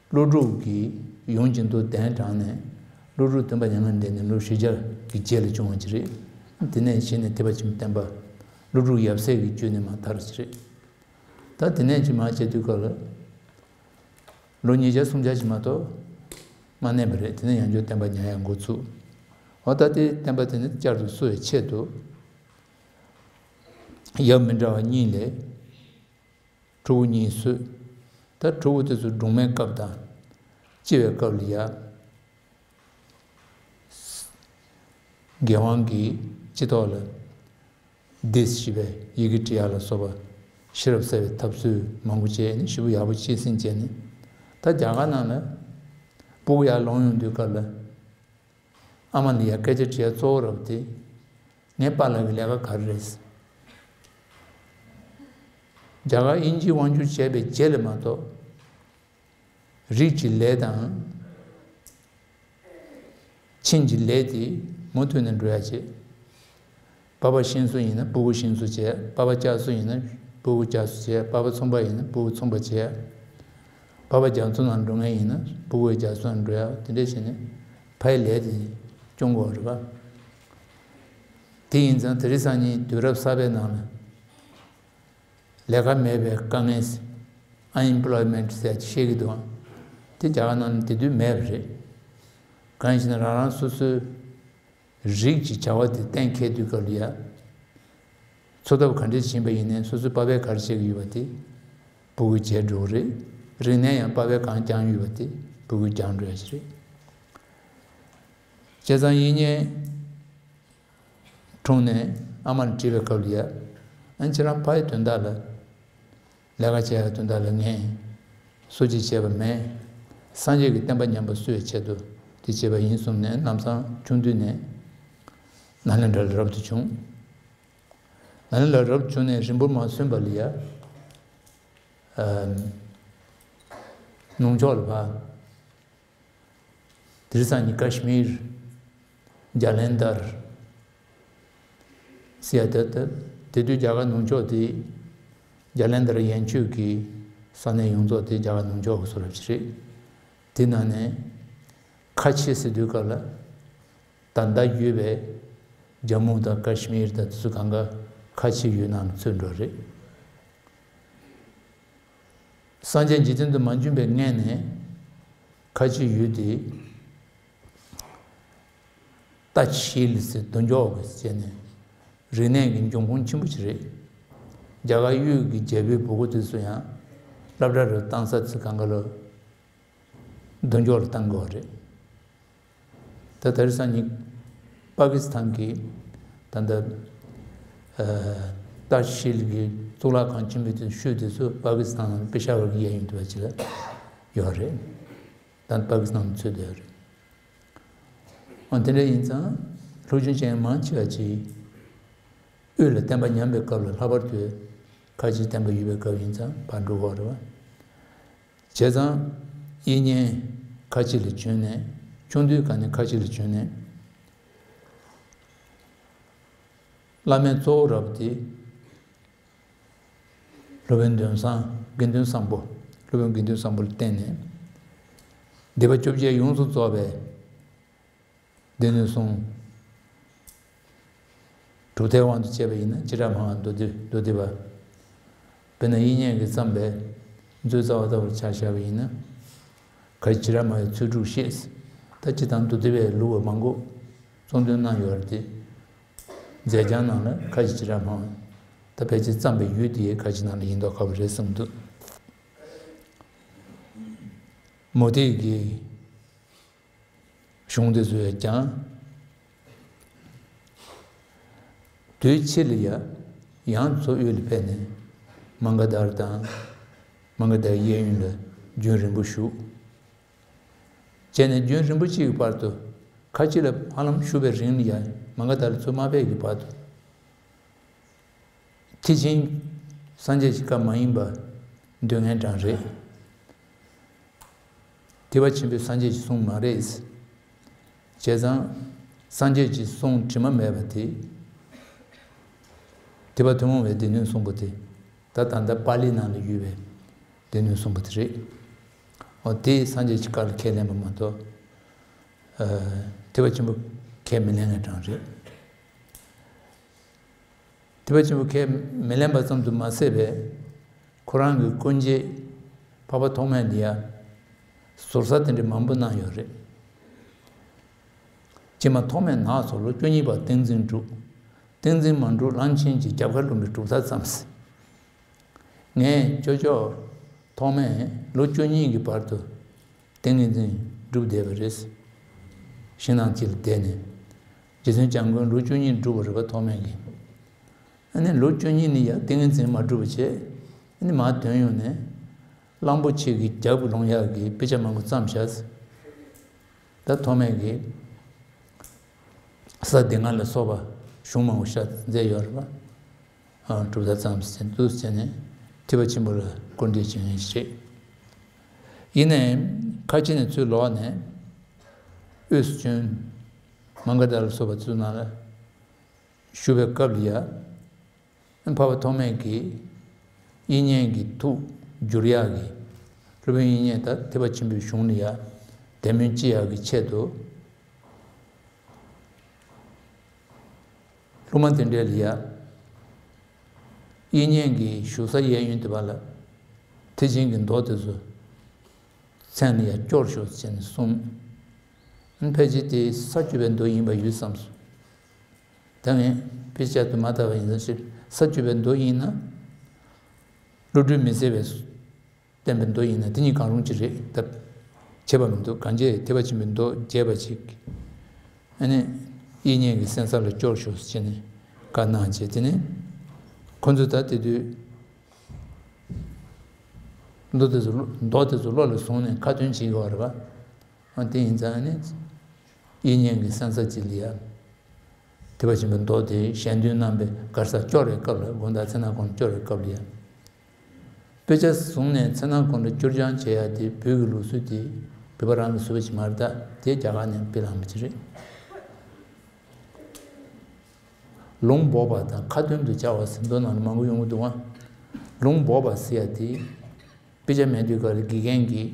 ཀླུ་སྒྲུབ་ཀྱིས་ཡོངས་ཀྱི་མདོ་གདན་དྲངས་ནས་ཀླུ་སྒྲུབ་སྟོན་པ་མྱ་ངན་འདས་ནས་ལོ་བཞི་བརྒྱ་གི་རྗེས་ལ་བྱུང་བ་ཅིག་རེད། དེ་ནས་གཞི་ནས་ཐེག་པ་ཆེན་པོའི་བསྟན་པ་ཀླུ་སྒྲུབ་ཡབ་སྲས་ཀྱི་བརྒྱུད་ནས་མར་དར་བ་ཅིག་རེད། ད་དེ་ནས་ཅིག་མར་བྱས་དུས་སྐབས་ལ་ལོ་ཉིས་བརྒྱ་སུམ་བརྒྱ་ཅིག་མ་གཏོགས་མ་གནས་པ་རེད། དེ་ནས་ཡང་བསྐྱར་བསྟན་པ་ཉམས་ཡག་འགོ་ཚུགས། འོ་ད་དེ་བསྟན་པ་དེ་ནི་བསྐྱར་དུ་གསོ་བའི་ཆེད་དུ། ཡབ་མི་འདྲ་བ་གཉིས་ལས་ཕྲུ་གུ་གཉིས་གསོས། ད་ཕྲུ་གུ་དེ་ཚོ་སྦྲུམ་མའི་སྐབས་དང་། སྐྱེ་བའི་སྐབས་ལ་ཡ། རྒྱལ་དབང་གིས་སྤྱི་ཐོག་ལ་སྡེ་སྲིད་པའི་ཡི་གེ་འབྲི་ཡག་ལ་སོགས་པ་ཤེས་རབ་གསལ་བའི་ཐབས་ཚུལ་མང་པོ་སྤྱད་ནས་ཞེ་པོ་ཡག་པོ་སྐྱེད་སྲིང་བྱས་ནས། ད་རྒྱ་གར་ནང་ལ་སྤུ་གུ་ཡར་ལོང་ཡོང་དུས་སྐབས་ལ། ཨ་མ་ལ་ཡ་སྐད་ཆ་དྲི་ཡ་གཙོ་བོ་རབ་དེ། ངའི་པཱ་ལགས་ཀྱི་ལས་ཀ་ག་རེ་རེད། རྒྱ་གར་དབྱིན་ཇིའི་དབང་སྒྱུར་བྱས་པའི་རྗེས་ལ་མ་གཏོགས། རིགས་ཀྱི་ལས་དང་། ཁྱིམ་གྱི་ལས་དེ་མུ་མཐུད་ནས་འགྲོ་ཡ་བྱེད། པ་ཕ་ཤིང་བཟོ་ཡིན་ན་སྤུ་གུ་ཤིང་བཟོ་བྱས། པ་ཕ་ལྕགས་བཟོ་ཡིན་ན་སྤུ་གུ་ལྕགས་བཟོ་བྱས། པ་ཕ་ཚོང་པ་ཡིན་ན་སྤུ་གུ་ཚོང་པ་བྱས། པ་ཕ་རྒྱ་མཚོ་ནང་འགྲོ་མཁན་ཡིན་ན་སྤུ་གུ་རྒྱ་མཚོ་ནང་འགྲོ་ཡ། དེ་འདྲས་བྱས་ནས་ཕའི་ལས་དེ་སྐྱོང་དགོས་རེད་པ། དེ་ཡིན་ཙང་དེ་རིང་སང་ཉིན་དུས་རབས་གསར་པའི་ནང་ལ། ལས་ཀ་མེད་པའི་དཀའ་ངལ། ཨན་ཨེམ་པོ་ལོའི་མེན་ཊི་ཟེར་ཡ་ཅིག་བཤད་ཀྱི་འདུག་དེ་རྒྱ་གར་ནང་ལ་དེ་དུས་མེད་པ་རེད། གང་ཡིན་ཟེར་ན་རང་རང་སོ་སོའི་རིགས་ཀྱི་བྱ་བ་དེ་གཏན་འཁེལ་དུས་སྐབས་ལ་ཡ། འཚོ་ཐབས་ག་འདྲས་ཕྱིན་པ་ཡིན་ནའི་སོ་སོའི་པ་ཕས་ག་རེ་བྱེད་ཀྱི་ཡོད་པ་དེ་སྤུ་གུས་བྱས་འགྲོ་གི་རེད། རིག་གནས་ཡང་པ་ཕས་གང་སྦྱངས་ཡོད་པ་དེ་སྤུ་གུས་སྦྱངས་འགྲོ་ཡ་ཞིག་རེད། བྱས་ཙང་ཡིན་ནའི། འཁྲུངས་ནས་ཨ་མ་ལ་དྲིས་པའི་སྐབས་ལ་ཡ། ཨ་ནི་ཁྱེད་རང་ཕ་ཡི་དོན་དག་ལ། ལས་ཀ་བྱེད་ཡ་དོན་དག་ལ་ངས་སུ་གཅིག་བྱས་པ་མེད། སངས་རྒྱས་ཀྱི་བསྟན་པ་ཉམས་པ་གསོ་བའི་ཆེད་དུ་དེ་བྱས་པ་ཡིན་གསུངས་ནས་ལམ་སང་ཆུང་དུས་ནས་ནཱ་ལེནྡྲ་ལ་རབ་ཏུ་བྱུང་། ནཱ་ལེནྡྲ་ལ་རབ་བྱུང་ནས་རིང་པོར་མ་སོན་པ་ལ་ཡ། ཨ། ནུབ་ཕྱོགས་ལ་ཕར། དེ་རིང་སང་ཉིན་ཀ་ཤི་མིར། ཇ་ལན་དར་ཟེར་ཡ་དེ་ད་དེ་དུས་རྒྱ་གར་ནུབ་ཕྱོགས་དེ་ཇ་ལན་དར་ཡན་ཆོད་ཀྱི་ས་གནས་ཡོངས་རྫོགས་དེ་རྒྱ་གར་ནུབ་ཕྱོགས་ཀྱི་བཟོ་འདྲ་ཞིག་རེད། དེ་ནང་ནས་ཁ་ཆེ་ཟེར་དུས་སྐབས་ལ་ད་ལྟ་ཡོད་པའི་ཇམ་མུ་དང་ཀ་ཤི་མིར་དང་དེ་ཚོ་གང་ག་ ཁ་ཆེའི་ཡུལ་ནང་ལ་ཚུད་འགྲོ་རེད། སངས་རྒྱས་འཇིག་རྟེན་དུ་མ་བྱོན་པའི་སྔན་ནས་ཁ་ཆེའི་ཡུལ་དེ། རྟ་བྱི་ལ་ཟེར་དུ་འཇོག་གི་བྱས་ནས་རིག་གནས་ཀྱི་འབྱུང་ཁུངས་ཆེན་པོ་ཞིག་རེད། རྒྱ་གར་ཡུལ་གྱི་རྒྱལ་པོའི་བུ་གུ་དེ་ཚོ་ཡང་སློབ་གྲྭ་རུ་བཏང་ས་ཚེ་གང་ག་ལ་དུ་འཇོག་ལ་བཏང་དགོས་རེད། ད་དེང་སང་ཉིན་པ་ཀི་སི་ཐན་གྱི་ད་ལྟ་རྟ་བྱི་ལ་གི་གཙུག་ལག་ཁང་ཆེན་པོ་དེ་ཤུལ་དེ་ཚོ་པ་ཀི་སི་ཐན་ནང་པེ་ཤ་ཝར་གྱི་གཡས་གཡོན་དུ་བ་ཅིག་ལ་ཡོད་རེད། ད་པ་ཀི་སི་ཐན་ཚུད་བསྡད་ཡོད་རེད། འོ་དེ་འདྲ་ཡིན་ཙང་སློབ་སྦྱོང་ཅན་མང་ཆེ་བ་ཅིག་དབུས་ལ་བསྟན་པ་ཉམས་པའི་སྐབས་ལ་ལྷག་པར་དུ་ཁ་ཆེའི་བསྟན་པ་ཡོད་པའི་སྐབས་ཡིན་ཙང་ཕར་འགྲོ་དགོས་རེད་བ། བྱས་ཙང་དབྱིག་གཉེན་ཁ་ཆེ་ལ་བྱོན་ནས་ཆུང་དུས་ག་ནས་ཁ་ཆེ་ལ་བྱོན་ནས་བླ་མའི་གཙོ་བོ་རབ་དེ། སློབ་དཔོན་འདུན་བཟང་དགེ་འདུན་བཟང་པོ། སློབ་དཔོན་དགེ་འདུན་བཟང་པོ་ལ་བརྟེན་ནས་སྡེ་པ་བཅོ་བརྒྱད་ཡོངས་སུ་རྫོགས་པའི་སྡེ་སྣོད་གསུམ། གྲུབ་མཐའི་དབང་དུ་བྱས་པ་ཡིན་ན་བྱེ་བྲག་སྨྲ་བ་མདོ་སྡེ་མདོ་སྡེ་པ། དཔེར་ན་དབྱིག་གཉེན་གྱིས་བརྩམས་པའི་མཛོད་རྩ་བ་ལྟ་བུར་ཆ་བཞག་པ་ཡིན་ན། ཁ་ཆེ་བྱེ་བྲག་སྨྲ་བའི་ཚུལ་དྲུག་བཤད། ད་སྤྱིར་བཏང་མདོ་སྡེ་པའི་ལུགས་པ་མང་པོ་གཙོ་འདོན་གནང་ཡོད་རེད་དེ། མཛད་བྱང་ནང་ལ་ཁ་ཆེ་བྱེ་བྲག་སྨྲ་བ། ད་ཕལ་ཆེར་བརྩམས་པའི་ཡུལ་དེ་ཁ་ཆེ་ནང་ལ་ཡིན་མདོག་ཁ་པོ་རེད་བསམ་འདུག་མུ་སྟེགས་ཀྱི་གཞུང་དེ་ཚོས་ཀྱང་། དུས་ཕྱིས་ལ་ཡ་ཡང་མཚོ་དབུས་ལ་ཕེབས་ནས་མ་ག་དྷར་དང་མ་ག་དྷར་གཡས་གཡོན་ལ་རྒྱུན་རིང་པོ་བཞུགས། བྱས་ནས་རྒྱུན་རིང་པོ་གཅིག་གི་བར་དུ་ཁ་ཆེ་ལ་ཧ་ལམ་བཞུགས་པའི་རིང་ལ་ཡ་མ་ག་དྷར་ལ་ཚུར་མ་ཕེབས་ཀྱི་བར་དུ། ཐེག་ཆེན་སངས་རྒྱས་ཀྱི་བཀའ་མ་ཡིན་པ་འདོན་མཁན་གྲངས་རེད། ཐེག་པ་ཆེན་པོའི་སངས་རྒྱས་ཀྱི་གསུང་མ་རེད། བྱས་ཙང་སངས་རྒྱས་ཀྱི་གསུང་དྲི་མ་མེད་པ་དེ། ཐེག་པ་ཐུན་མོང་བའི་སྡེ་སྣོད་གསུམ་པོ་དེ། ད་ད་ལྟ་པཱ་ལི་ནང་ལ་ཡོད་པའི་སྡེ་སྣོད་གསུམ་པོ་དེ་རེད། འོ་དེ་སངས་རྒྱས་ཀྱི་བཀའ་ལ་ཁས་ལེན་པ་མ་གཏོགས། ཐེག་པ་ཆེན་པོ་ཁས་མི་ལེན་མཁན་གྲངས་རེད། ཐེག་པ་ཆེན་པོ་ཁས་མི་ལེན་པ་ཙམ་དུ་མ་ཟད་པས། ཁོ་རང་གི་སྐུ་མཆེད་འཕགས་པ་ཐོགས་མེད་འདི་ཡ་ཟུར་ཟ་དེ་འདྲ་མང་པོ་གནང་ཡོད་རེད། སྤྱི་མ་ཐོགས་མེད་ནགས་སུ་ལོ་བཅུ་གཉིས་པ་ཏིང་འཛིན་བསྒྲུབས། ཏིང་འཛིན་མ་འགྲུབ་གླང་ཆེན་གྱི་རྒྱབ་ཁར་ལྷུང་བའི་གྲུབ་མཐའ་བརྩམས། ངས་ཅོ་ཅོ་ཐོགས་མེད་ལོ་བཅུ་གཉིས་ཀྱི་བར་དུ་ཏིང་ངེ་འཛིན་བསྒྲུབས་བསྡད་པ་རེད། ཞིང་ནང་གཅིག་ལ་བསྡད་ནས་རྗེ་བཙུན་བྱམས་མགོན་ལོ་བཅུ་གཉིས་བསྒྲུབས་པ་རེད་པ་ཐོགས་མེད་ཀྱིས། ཨ་ནི་ལོ་བཅུ་གཉིས་ནི་ཡང་ཏིང་ངེ་འཛིན་མ་གྲུབ་པ་བྱས། ཨ་ནི་མར་ཐོན་ཡོང་ནས་གླང་པོ་ཆེ་གི་རྒྱབ་ལོང་ཡག་གི་དཔེ་ཆ་མང་པོ་བརྩམས་བཞག། ད་ཐོགས་མེད་ཀྱིས་ས་སྡེ་ལྔ་ལ་སོགས་པ་གཞུང་མང་པོ་ཤ་མཛད་ཡོད་རེད་པ། གྲུབ་མཐའ་བརྩམས་ཟིན་འདུག་ཟེར་ནས་ཐེག་པ་ཆེན་པོ་ལ་སྐུར་འདེབས་བྱེད་མཁན་ཞིག་རེད། ཡིན་ནའི་ཁ་ཆེ་ནས་ཚུར་ལོག་ནས་དབུས་སུ་བྱོན། མ་ག་དྷ་ལ་སོགས་པ་ཚུར་ནང་ལ་བཞུགས་པའི་སྐབས་ལ་ཡ། འཕགས་པ་ཐོགས་མེད་ཀྱིས་དབྱིག་གཉེན་གྱི་ཐུགས་བསྒྱུར་ཡག་གི། སློབ་དཔོན་དབྱིག་གཉེན་དང་ཐེག་པ་ཆེན་པོའི་གཞུང་ལ་ཡ་དད་མོས་སྐྱེ་ཡག་གི་ཆེད་དུ། སློབ་མ་དེ་འདྲ་ལ་ཡ། དབྱིག་གཉེན་གྱི་བཞུགས་ས་གཡས་གཡོན་དེ་བ་ལ། ཐེག་ཆེན་གྱི་མདོ་དེ་ཚོ་མཚན་ལ་ཡ་སྐྱོར་ཤོག་ཟེར་ནས་གསུངས། ཕལ་ཆེར་དེ་ས་བཅུ་པའི་མདོ་ཡིན་པ་ཡོད་བསམས་སོང་། ད་ངས་དཔེ་བྱ་དུ་མ་ལྟ་བ་ཡིན་ཙང་ཕྱིར་ས་བཅུ་པའི་མདོ་ཡིན་ན། བློ་གྲོས་མི་ཟད་པའི་བསྟན་པའི་མདོ་ཡིན་ན་དེ་གཉིས་གང་རུང་ཅི་རེད་ད། བྱེད་པ་མི་འདུག་གང་བྱས་ཐེག་པ་ཆེན་པོའི་མདོ་རྒྱས་པ་ཅིག་ཨ་ནི་དབྱིག་གཉེན་གྱི་སེམས་ས་ལ་སྐྱོར་ཤོག་ཟེར་ནས་བཀའ་གནང་བྱས། དེ་ནས་ཁོ་ཚོས་ད་དེ་དུས་མདོ་དེ་ཚོ་མདོ་དེ་ཚོ་བློ་ལ་བཟུང་ནས་ཁ་ཏོན་བྱེད་དགོས་རེད་པ། ཨ་དེ་ཡིན་ཙང་ནི། དབྱིག་གཉེན་གྱི་སེམས་ས་ཅིག་ལ་ཡ། ཐེག་པ་ཆེན་པོའི་མདོ་དེ་གཞན་དོན་རྣམ་པའི་གར་ས་སྐྱོར་བའི་སྐབས་ལ་དགོང་དག་མཚན་ནག་གུང་སྐྱོར་བའི་སྐབས་ལ་ཡ། དཔེ་ཆ་བཟུང་ནས་མཚན་ནག་གུང་ལ་སྐྱོར་སྦྱང་བྱེད་ཡ་དེ་བོད་ཀྱི་ལུགས་སྲོལ་དེ་བོད་པ་རང་གིས་བཟོས་པ་ཅིག་མ་རེད་ད། དེ་རྒྱ་གར་ནས་སྤེལ་བླངས་པ་ཅིག་རེད། ལུང་འབོགས་པ་དང་ཁ་ཏོན་དུ་བྱ་བ་ཟེར་མདོ་ནང་ལ་མང་པོ་ཡོང་གི་འདུག་ཨ། ལུང་འབོགས་པ་ཟེར་ཡ་དེ། དཔེ་ཆ་མེད་དུས་སྐབས་ལ་དགེ་རྒན་གྱིས་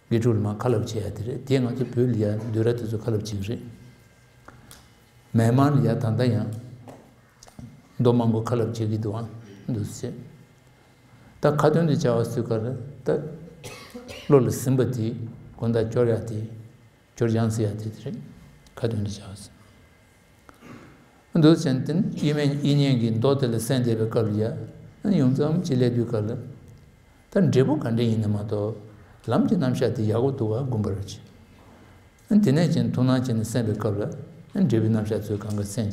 དགེ་ཕྲུག་ལ་མར་ཁ་སློབ་བྱེད་ཡ་དེ་རེད། དེ་ང་ཚོ་བོད་ལ་ཡ་འདུལ་ར་དེ་ཚོ་ཁ་སློབ་བྱེད་ཀྱི་རེད། མེ་མར་ལ་ཡ་ད་ལྟ་ཡང་ མདོ་མང་པོ་ཁ་ལབ་བྱེད་ཀྱི་འདུག་ཨང་། འདུག་ཟེར། ད་ཁ་ཏོན་དུ་བྱ་བ་ཟེར་ག་ལ་ད་བློ་ལ་ཟིན་པ་དེ་དགོང་དག་སྐྱོར་ཡག་དེ། སྐྱོར་སྦྱང་ཟེར་ཡག་དེ་དེ་རེད། ཁ་ཏོན་དུ་བྱ་བ་ཟེར། འདུག་ཟེར་དེ་ནི་དབྱིག་གཉེན་དབྱིག་གཉེན་གྱི་མདོ་དེ་ལ་གསན་བསྡད་པའི་སྐབས་ལ་ཡ། ཡོངས་ཙམ་ཅིག་སླེབས་དུས་སྐབས་ལ། ད་འབྲས་བུ་ག་འདྲ་ཡིན་ན་མ་གཏོགས་ལམ་གྱི་རྣམ་གཞག་དེ་ཡག་པོ་འདུག་ག་དགོངས་པ་རེད་ཅེ། དེ་ནས་ཀྱང་ཐུགས་སྣང་བྱས་ནས་གསན་པའི་སྐབས་ལ་འབྲས་བུའི་རྣམ་གཞག་ཚོ་གང་ག་གསན་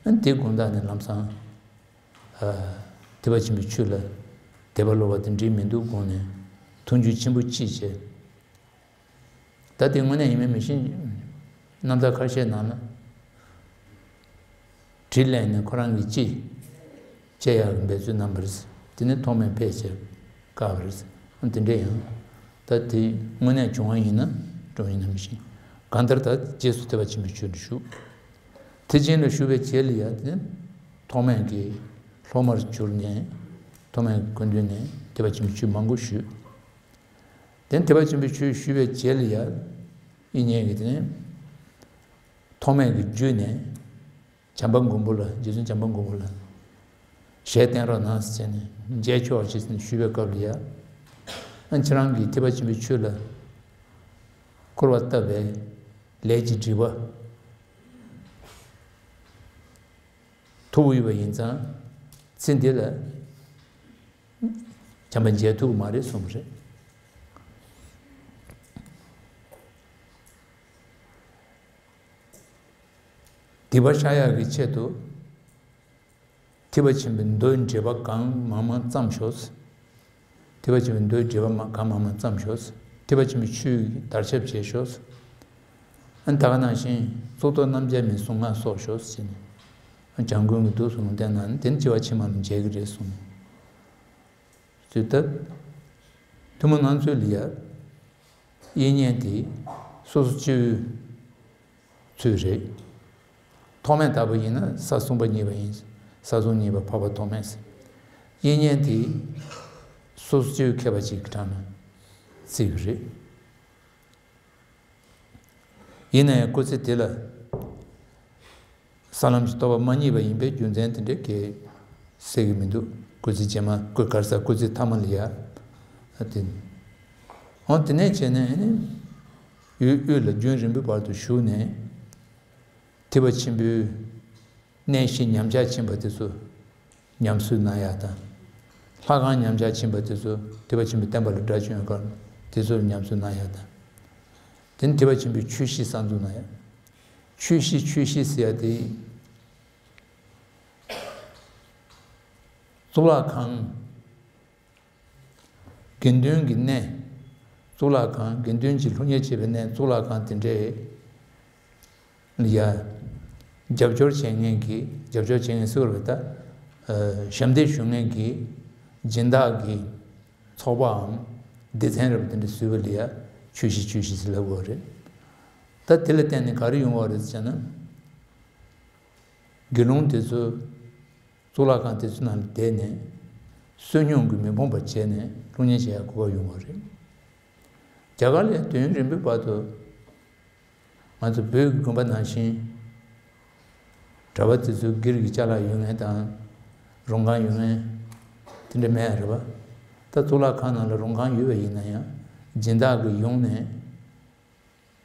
བྱས། དེ་དགོང་དག་ནས་ལམ་སང་ཐེག་པ་ཆེན་པོའི་ཆོས་ལ་དད་པ་ལོག་པ་དེ་འདྲ་མི་འདུག་དགོངས་ནས་མཐོང་ཆོས་ཆེན་པོ་ཅིག་བྱས། ད་དེ་དངོས་གནས་ཡིན་མིན་མི་ཤེས། རྣམ་ཐར་ཁ་ཤས་ནང་ལ་གྲི་ལེན་ནས་ཁོ་རང་གི་ལྕེ་བཅད་ཡག་གི་འབད་རྩོལ་གནང་བ་རེད། དེ་ནས་ཐོག་མའི་ཕལ་ཆེར་བཀག་པ་རེད། དེ་འདྲ་ཡང་ད་དེ་དངོས་གནས་བྱུང་བ་ཡིན་ན་འགྲོ་ཡིན་ན་མི་ཤེས། གང་ལྟར་ད་རྗེས་སུ་ཐེག་པ་ཆེན་པོའི་ཆོས་ལ་ཞུགས། དེ་ཅན་ལ་ཞུགས་པའི་རྗེས་ལ་ཡང་དེ་ནས་ཐོག་མའི་གི་སློབ་མར་གྱུར་ནས་ཐོག་མའི་གི་སྐུ་མདུན་ནས་ཐེག་པ་ཆེན་པོའི་ཆོས་མང་པོ་ཞུས། དེ་ཐེག་པ་ཆེན་པོའི་ཆོས་ཞུས་པའི་རྗེས་ལ་ཡང་དབྱིག་གཉེན་གྱི་དེ་ནས་ཐོག་མའི་གི་རྒྱུད་ནས་བྱམས་པ་མགོན་པོ་ལ་རྗེ་བཙུན་བྱམས་པ་མགོན་པོ་ལ་ཞལ་བསྟན་རོགས་གནང་ཟེར་ནས་མཇལ་ཆོག་ཅེས་ཞུས་པའི་སྐབས་ལ་ཡང་ཨ་ཁྱེད་རང་གིས་ཐེག་པ་ཆེན་པོའི་ཆོས་ལ་སྐུར་བ་བཏབ་པའི་ལས་ཀྱི་སྒྲིབ་པ་མཐུག་པོ་ཡོད་པ་ཡིན་ཙང་ཚེ་འདི་ལ་བྱམས་པ་མཇལ་ཐུབ་ཀྱི་མ་རེད་གསུངས་པ་རེད། སྡིག་པ་བཤགས་ཡག་གི་ཆེད་དུ་ཐེག་པ་ཆེན་པོའི་མདོའི་འགྲེལ་པ་གང་མང་མང་བརྩམས་ཤོག། ཐེག་པ་ཆེན་པོའི་མདོའི་འགྲེལ་པ་མ་གང་མང་མང་བརྩམས་ཤོག། ཐེག་པ་ཆེན་པོའི་ཆོས་ཀྱི་དར་ཁྱབ་བྱས་ཤོག། ཨ་ནི་ད་ག་ནང་བཞིན་གཙུག་ཏོར་རྣམ་རྒྱལ་མའི་གཟུངས་སྔགས་གསོག་ཤོག་ཟེར་ནས། ཨ་འཇམ་མགོན་གྱི་མདོ་གསུངས་ལུང་བསྟན་གནང་ནས་དེ་ནི་བྱེ་བ་ཕྱི་མ་ལ་མཇལ་གྱི་རེད་གསུངས། ཟེར་སྟབས། ཐུན་མོང་སྣང་ཚུལ་ལ་ཡ། དབྱིག་གཉེན་དེ་སོ་སོ་སྐྱེ་བོའི་ཚུལ་རེད། ཐོགས་མེད་ལྟ་བུ་ཡིན་ན་ས་གསུམ་པ་གཉིས་པ་ཡིན། ས་གསུམ་གཉིས་པ་འཕགས་པ་ཐོགས་མེད་ཟེར། དབྱིག་གཉེན་དེ་སོ་སོ་སྐྱེ་བོའི་མཁས་པ་ཅིག་གི་གྲས་ནས་བརྩི་གི་རེད། ཡིན་ན་ཡང་སྐུལ་ཚིག་དེ་ལ་ས་ལམ་གྱི་རྟོགས་པ་མ་རྙེད་པ་ཡིན་པའི་རྒྱུ་མཚན་དེ་འདྲའི་གས་གསལ་གྱི་མི་འདུག་སྐུལ་ཚིག་རྗེས་མ་སྐུལ་ག་རེ་ཟ་སྐུལ་ཚིག་མཐའ་མ་ལ་ཡ། དེ། འོ་དེ་ནས་བྱས་ནས་ཨ་ནི་ཡུལ་དབུས་ལ་རྒྱུན་རིང་པོའི་བར་དུ་བཞུགས་ནས་ཐེག་པ་ཆེན་པོའི་གནས་གཞི་ཉམས་ཆག་ཕྱིན་པ་དེ་ཚོ་ཉམས་གསོ་གནང་ཡག་དང་། ལྷ་ཁང་ཉམས་ཆག་ཕྱིན་པ་དེ་ཚོ་ཐེག་པ་ཆེན་པོའི་བསྟན་པ་ལ་དགྲ་བཅོམ་ཡོད་ཀར་དེ་ཚོར་ཉམས་གསོ་གནང་ཡག་དང་། དེ་ནི་ཐེག་པ་ཆེན་པོའི་ཆོས་གཞི་གསར་འཛུགས་གནང་ཡག་ཆོས་གཞི་ཆོས་གཞི་ཟེར་ཡག་དེ་གཙུག་ལག་ཁང་། དགེ་འདུན་གྱི་གནས། གཙུག་ལག་ཁང་དགེ་འདུན་གྱི་སློབ་གཉེར་བྱེད་པའི་གནས་གཙུག་ལག་ཁང་དེ་འདྲའི་ལ་ཡ། རྒྱབ་སྐྱོར་བྱེད་མཁན་གྱི་རྒྱབ་སྐྱོར་བྱེད་མཁན་ཟེར་བ་རེད་ད། ཨ་ཞབས་འདེགས་ཞུ་མཁན་གྱི་སྦྱིན་བདག་གི་ཚོགས་པའམ་སྡེ་ཚན་རེད་པ་དེ་འདྲ་བཟོས་པ་ལ་ཡ་ཆོས་གཞི་ཆོས་གཞི་ཟེར་ལབ་དགོས་རེད། ད་དེ་ལ་བརྟེན་ནས་ག་རེ་ཡོང་བ་རེད་ཟེར་ན། དགེ་སློང་དེ་ཚོ་གཙུག་ལག་ཁང་དེ་ཚོ་ནང་ལ་བསྡད་ནས་བསོད་སྙོམས་ཀྱིས་མི་ཕོངས་པར་བྱས་ནས་སློབ་གཉེར་བྱེད་ཡག་གོ་སྐབས་ཡོང་བ་རེད། རྒྱ་གར་ལ་དུས་ཡུན་རིང་པོའི་བར་དུ་ང་ཚོ་བོད་ཀྱི་དགོན་པ་ནང་བཞིན་གྲྭ་པ་དེ་ཚོ་སྒེར་གྱི་ཅ་ལག་ཡོད་མཁན་དང་རུང་ཁང་ཡོད་མཁན་དེ་འདྲ་མེད་ཡ་རེད་པ། ད་གཙུག་ལག་ཁང་ནང་ལ་རུང་ཁང་ཡོད་པ་ཡིན་ན་ཡང་སྦྱིན་བདག་གིས་ཡོང་ནས།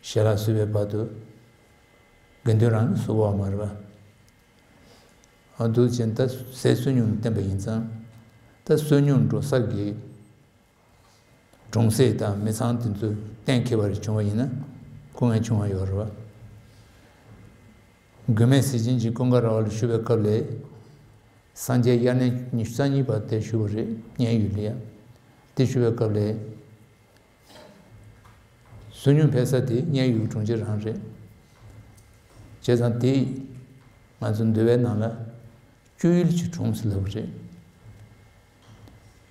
ཞལ་ལག་གསོལ་བའི་བར་དུ་དགེ་འདུན་རང་གིས་གསོལ་བ་མ་རེད་པ། ཨ་འདུག་ཅེས་ད་ཟས་བསོད་སྙོམས་བསྟན་པ་ཡིན་ཙང་། ད་བསོད་སྙོམས་འགྲོ་ས་གི་གྲོང་གསེབ་དང་མི་ཚང་དེ་ཚོ་གཏན་འཁེལ་བ་རེ་བྱུང་བ་ཡིན་ན་སྐུ་ངལ་ཆུང་བ་ཡོད་རེད་པ། མགོན་མེད་ཟས་སྦྱིན་གྱིས་ཀུན་དགའ་ར་བ་ལ་ཞུ་བའི་སྐབས་ལ། སངས་རྒྱས་དབྱར་གནས་ཉི་ཤུ་རྩ་གཉིས་པ་དེ་ཞུ་བ་རེད་མཉན་ཡོད་ལ་ཡ། དེ་ཞུ་བའི་སྐབས་ལ། བསོད་སྙོམས་འཕེལ་ས་དེ་མཉན་ཡོད་གྲོང་ཁྱེར་རང་རེད། བྱས་ཙང་དེ་ང་ཚོ་འདུལ་བའི་ནང་ལ་སྤྱོད་ཡུལ་གྱི་གྲོང་ཟེར་ལབ་པ་རེད།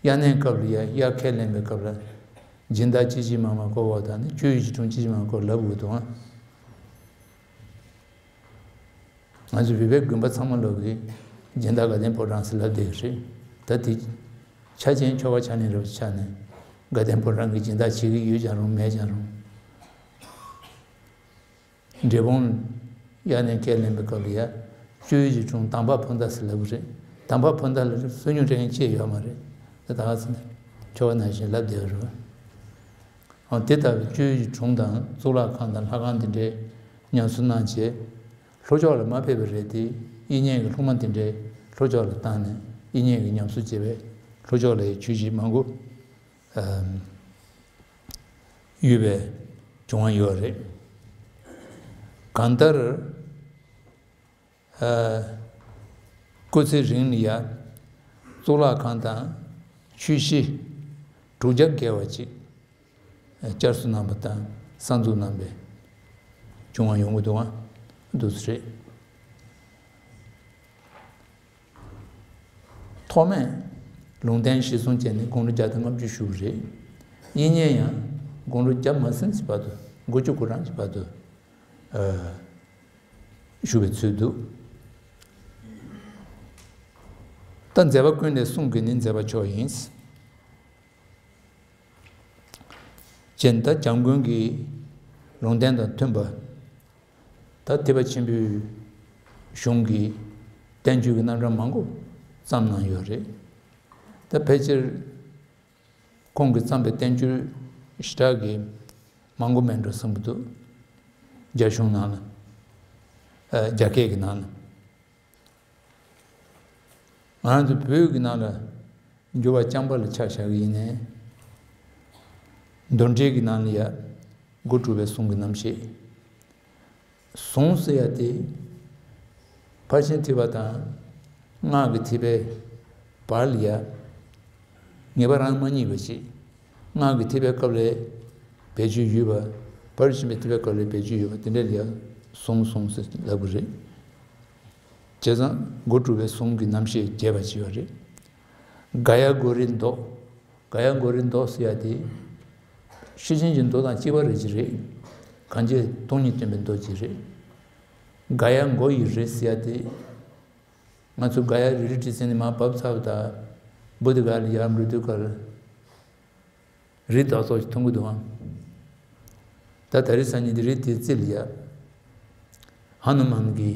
དབྱར་གནས་སྐབས་ལ་ཡ་དབྱར་ཁས་ལེན་པའི་སྐབས་ལ་སྦྱིན་བདག་ཅི་ཞིག་མང་མང་བསྐོ་བ་དང་ནི་སྤྱོད་ཡུལ་གྱི་གྲོང་ཅི་ཞིག་མང་བསྐོ་ལབ་དགོས་འདུག་ཨང་། ང་ཚོ་བོད་པའི་དགོན་པ་ཚང་མ་ལོག་གི་སྦྱིན་བདག་དགའ་ལྡན་ཕོ་བྲང་ཟེར་ལབ་བསྡད་ཀྱི་རེད། ད་དེ་ཆ་ཅན་ཆོ་ག་ཆ་ནས་རེད་པ་ཆ་ནས་དགའ་ལྡན་ཕོ་བྲང་གི་སྦྱིན་བདག་བྱེད་ཀྱི་ཡོད་ཀྱང་རུང་མེད་ཀྱང་རུང་། འབྲས་སྤུངས་དབྱར་གནས་ཁས་ལེན་པའི་སྐབས་ལ་ཡ་སྤྱོད་ཡུལ་གྱི་གྲོང་དམ་པ་ཕུ་མདའ་ཟེར་ལབ་ཀྱི་རེད། དམ་པ་ཕོ་མཐའ་ལ་བསོད་སྙོམས་སྤྲད་མཁན་ཅིག་ཡོད་མ་རེད། ད་ད་ག་ཚོད་ཆོ་ག་ནང་བཞིན་ལབ་བསྡད་པ་རེད། འོ་དེ་ལྟ་བུའི་ཆོས་ཀྱི་དྲུང་དང་གཙུག་ལག་ཁང་དང་ལྷ་ཁང་འདི་འདྲའི་ཉམས་གསོ་གནང་བྱས། ལྷོ་ཕྱོགས་ལ་མ་ཕེབས་པ་རེད་དེ། དབྱིག་གཉེན་གྱི་སློབ་མ་འདི་འདྲའི་ལྷོ་ཕྱོགས་ལ་བཏང་ནས་དབྱིག་གཉེན་གྱི་ཉམས་གསོ་བྱས་པས་ལྷོ་ཕྱོགས་ལ་ཡི་ཆོས་གཞིས་མང་པོ་ཨམ་ཡོད་པའི་བྱུང་བ་ཡོད་རེད། གང་ལྟར། ཨ། སྐུ་ཚེ་རིང་ལ་ཡ་གཙུག་ལག་ཁང་དང་ཆོས་གཞིས་དྲུག་བརྒྱ་བརྒལ་བ་ཅིག་བསྐྱར་གསོ་གནང་བ་དང་གསར་འཛུགས་གནང་བའི་བྱུང་བ་ཡོང་གི་འདུག་ཨ། འདུག་སེ་རེད། ཐོག་མར་ལུང་བསྟན་གཞི་བཟུང་བྱས་ནས་དགུང་ལོ་བརྒྱ་དང་ལྔ་བཅུ་བཞུགས་པ་རེད། དབྱིག་གཉེན་ཡང་དགུང་ལོ་བརྒྱ་མ་ཟིན་ཙམ་བར་དུ། དགུ་བཅུ་གོ་གྲངས་ཀྱི་བར་དུ་ཨ་བཞུགས་པའི་ཚུལ་འདུག། ད་མཛད་པ་ཀུན་ལས་གསུང་གི་ནི་མཛད་པ་མཆོག་ཡིན། ཅེས་ད་འཇམ་མགོན་གྱི་ལུང་བསྟན་དང་མཐུན་པ། ད་ཐེག་པ་ཆེན་པོའི་གཞུང་གི་བསྟན་བཅོས་ཀྱི་རྣམ་གྲངས་མང་པོ་བརྩམས་གནང་ཡོད་རེད། ད་ཕལ་ཆེར་ཁོང་གིས་བརྩམས་པའི་བསྟན་བཅོས་ཞེ་དྲག་གི་མང་པོ་མེད་འགྲོ་བསམ་གྱི་འདུག། རྒྱ་གཞུང་ནང་ལ། ཨ། རྒྱ་སྐད་ཀྱི་ནང་ལ། ང་རང་ཚོ་བོད་ཀྱི་ནང་ལ་འགྱུར་བ་རྐྱང་པ་ལ་ཆ་བཞག་གི་ཡིན་ནའི། མདོ་འགྲེལ་གྱི་ནང་ལ་ཡ་སྒོ་དྲུག་པའི་གཟུངས་ཀྱི་རྣམ་བཤད། གཟུངས་ཟེར་ཡ་དེ་ཕར་ཕྱིན་ཐེག་པ་དང་སྔགས་ཀྱི་ཐེག་པའི་བར་ལ་ཡ་ངེས་པ་རང་མ་རྙེད་པ་ཞིག། སྔགས་ཀྱི་ཐེག་པའི་སྐབས་ལ་བེད་སྤྱོད་ཡོད་པ། ཕར་ཕྱིན་པའི་ཐེག་པའི་སྐབས་ལ་བེད་སྤྱོད་ཡོད་པ་དེ་འདྲ་ལ་ཡ་གཟུངས་གཟུངས་ཟེར་ལབ་ཀྱི་རེད། བྱས་ཙང་སྒོ་དྲུག་པའི་གཟུངས་ཀྱི་རྣམ་བཤད་རྒྱས་པ་ཅིག་ཡོད་རེད། ག་ཡ་གོ་རི་མདོ། ག་ཡ་གོ་རི་མདོ་ཟེར་ཡ་དེ་ཤེར་ཕྱིན་གྱི་མདོ་དང་གཅིག་པ་རེད་ཅིག་རེད། གང་ཇི་སྟོང་ཉིད་སྟོན་པའི་མདོ་ཅིག་རེད། ག་ཡ་གོ་ཡི་རི་ཟེར་ཡ་དེ། ང་ཚོ་ག་ཡ་རི་རི་བྲིས་ཟིན་ནས་མར་བབས་ཚར་བ་དང་། བོད་དེ་ག་ལ་ཡར་འགྲོ་དུས་སྐབས་ལ། རི་དྭགས་ཚོགས་ཤིག་མཐོང་གི་འདུག་ཨང་། ད་ད་རེས་སང་ཉིན་དེ་རི་དེའི་རྩེ་ལ་ཡ་ཧ་ནུ་མན་གྱི་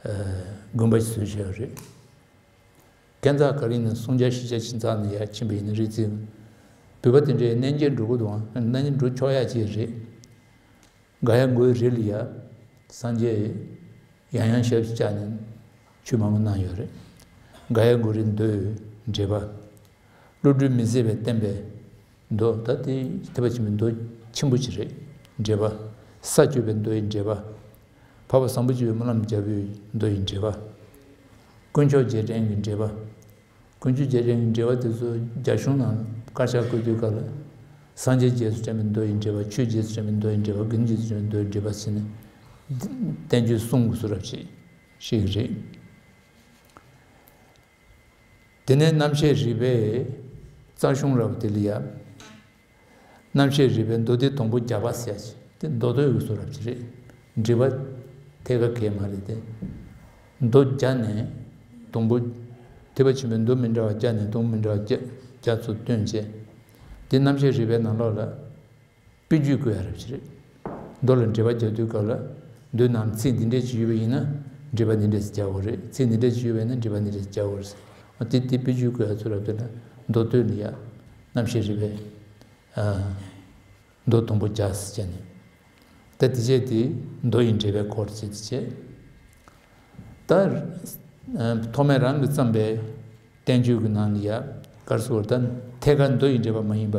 ཨ་དགོན་པ་ཞིག་བཟོས་བཞག་རེད། ཁྱེད་ཚོ་ག་རེ་ཡིན་ན་སྲུང་བྱ་ཤི་བྱ་ཕྱིན་ཚར་ནས་ཡར་ཕྱིན་པ་ཡིན་ན་རི་རྩེ། བོད་པ་དེ་འདྲའི་གནས་མཇལ་འགྲོ་གི་འདུག་ཨང་། གནས་མཇལ་འགྲོ་ཆོག་ཡ་ཅིག་རེད། ག་ཡ་གོའི་རི་ལ་ཡ་སངས་རྒྱས་ཡང་ཡང་ཞབས་ཕྱི་བཅར་ནས་ཆོས་མང་པོ་གནང་ཡོད་རེད། ག་ཡ་གོ་རི་མདོའི་འགྲེལ་པ། བློ་གྲོས་མི་ཟད་པའི་བསྟན་པའི་མདོ། ད་དེ་ཐེག་པ་ཆེན་པོའི་མདོ་ཆེན་པོ་ཅིག་རེད། འགྲེལ་པ། ས་བཅུ་པའི་མདོ་ཡི་འགྲེལ་པ། འཕགས་པ་བཟང་པོ་སྤྱོད་པའི་སྨོན་ལམ་རྒྱལ་པོའི་མདོ་ཡི་འགྲེལ་པ། དཀོན་མཆོག་རྗེས་དྲན་གྱི་འགྲེལ་པ། དཀོན་མཆོག་རྗེས་དྲན་གྱི་འགྲེལ་པ་དེ་ཚོ་རྒྱ་གཞུང་ནང་དཀར་ཆག་བཀོད་དུས་སྐབས་ལ། སངས་རྒྱས་རྗེས་སུ་དྲན་པའི་མདོ་ཡི་འགྲེལ་པ། ཆོས་རྗེས་སུ་དྲན་པའི་མདོ་ཡི་འགྲེལ་པ། དགེ་འདུན་རྗེས་སུ་དྲན་པའི་མདོ་ཡི་འགྲེལ་པ་ཟེར་ནས། བསྟན་བཅོས་གསུང་གི་སུ་རབ་ཅིག་ཞིག་རེད། དེ་ནས་རྣམ་བཤད་རིག་པའི་རྩ་གཞུང་རབ་དེ་ལ་ཡ། རྣམ་བཤད་རིག་པའི་མདོ་སྡེ་དང་པོ་བརྒྱ་པ་ཟེར་ཡ་ཅིག་དེ་མདོ་སྡེ་ཡི་སུ་རབ་ཅིག་རེད། འགྲེལ་པ་ཐད་ཀར་གང་ཡང་མ་རེད་དེ། མདོ་བརྒྱ་ནས་དང་པོ། ཐེག་པ་ཆེན་པོའི་མདོ་མི་འདྲ་བ་བརྒྱ་ནས་དང་པོ་མི་འདྲ་བ་བརྒྱ་བརྒྱ་ཚོ་བཏོན་བྱས། དེ་རྣམ་བཤད་རིག་པའི་ནང་ལོགས་ལ། དཔེ་བརྗོད་བཀོད་ཡ་རབ་ཅིག་རེད། མདོ་ལ་འགྲེལ་པ་རྒྱག་དུས་སྐབས་ལ། མདོའི་ནང་ཚིག་འདི་འདྲས་ཅིག་ཡོད་པ་ཡིན་ན་འགྲེལ་པ་འདི་འདྲས་སུ་རྒྱག་དགོས་རེད། ཚིག་འདི་འདྲས་ཅིག་ཡོད་པ་ཡིན་ན་འགྲེལ་པ་འདི་འདྲས་སུ་རྒྱག་དགོས་རེད་ཟེར། འོ་དེ་དེ་དཔེ་བརྗོད་བཀོད་ཡ་ཚུལ་རབ་དེ་ལ་མདོ་སྡེ་ལ་ཡ། རྣམ་བཤད་རིག་པའི་ཨ་མདོ་དང་པོ་བརྒྱ་ཟེར་བྱས་ནས། ད་དེ་བྱས་དེ་མདོ་ཡི་འགྲེལ་པའི་སྐོར་བྱས་དེ་བྱས། ད་ཨ་ཐོག་མའི་རང་གིས་བརྩམས་པའི་བསྟན་བཅོས་ཀྱི་ནང་ལ་ཡ། ག་རེ་ཟེར་དགོས་རེད། ད་ཐད་ཀར་མདོ་ཡི་འགྲེལ་པ་མ་ཡིན་པ།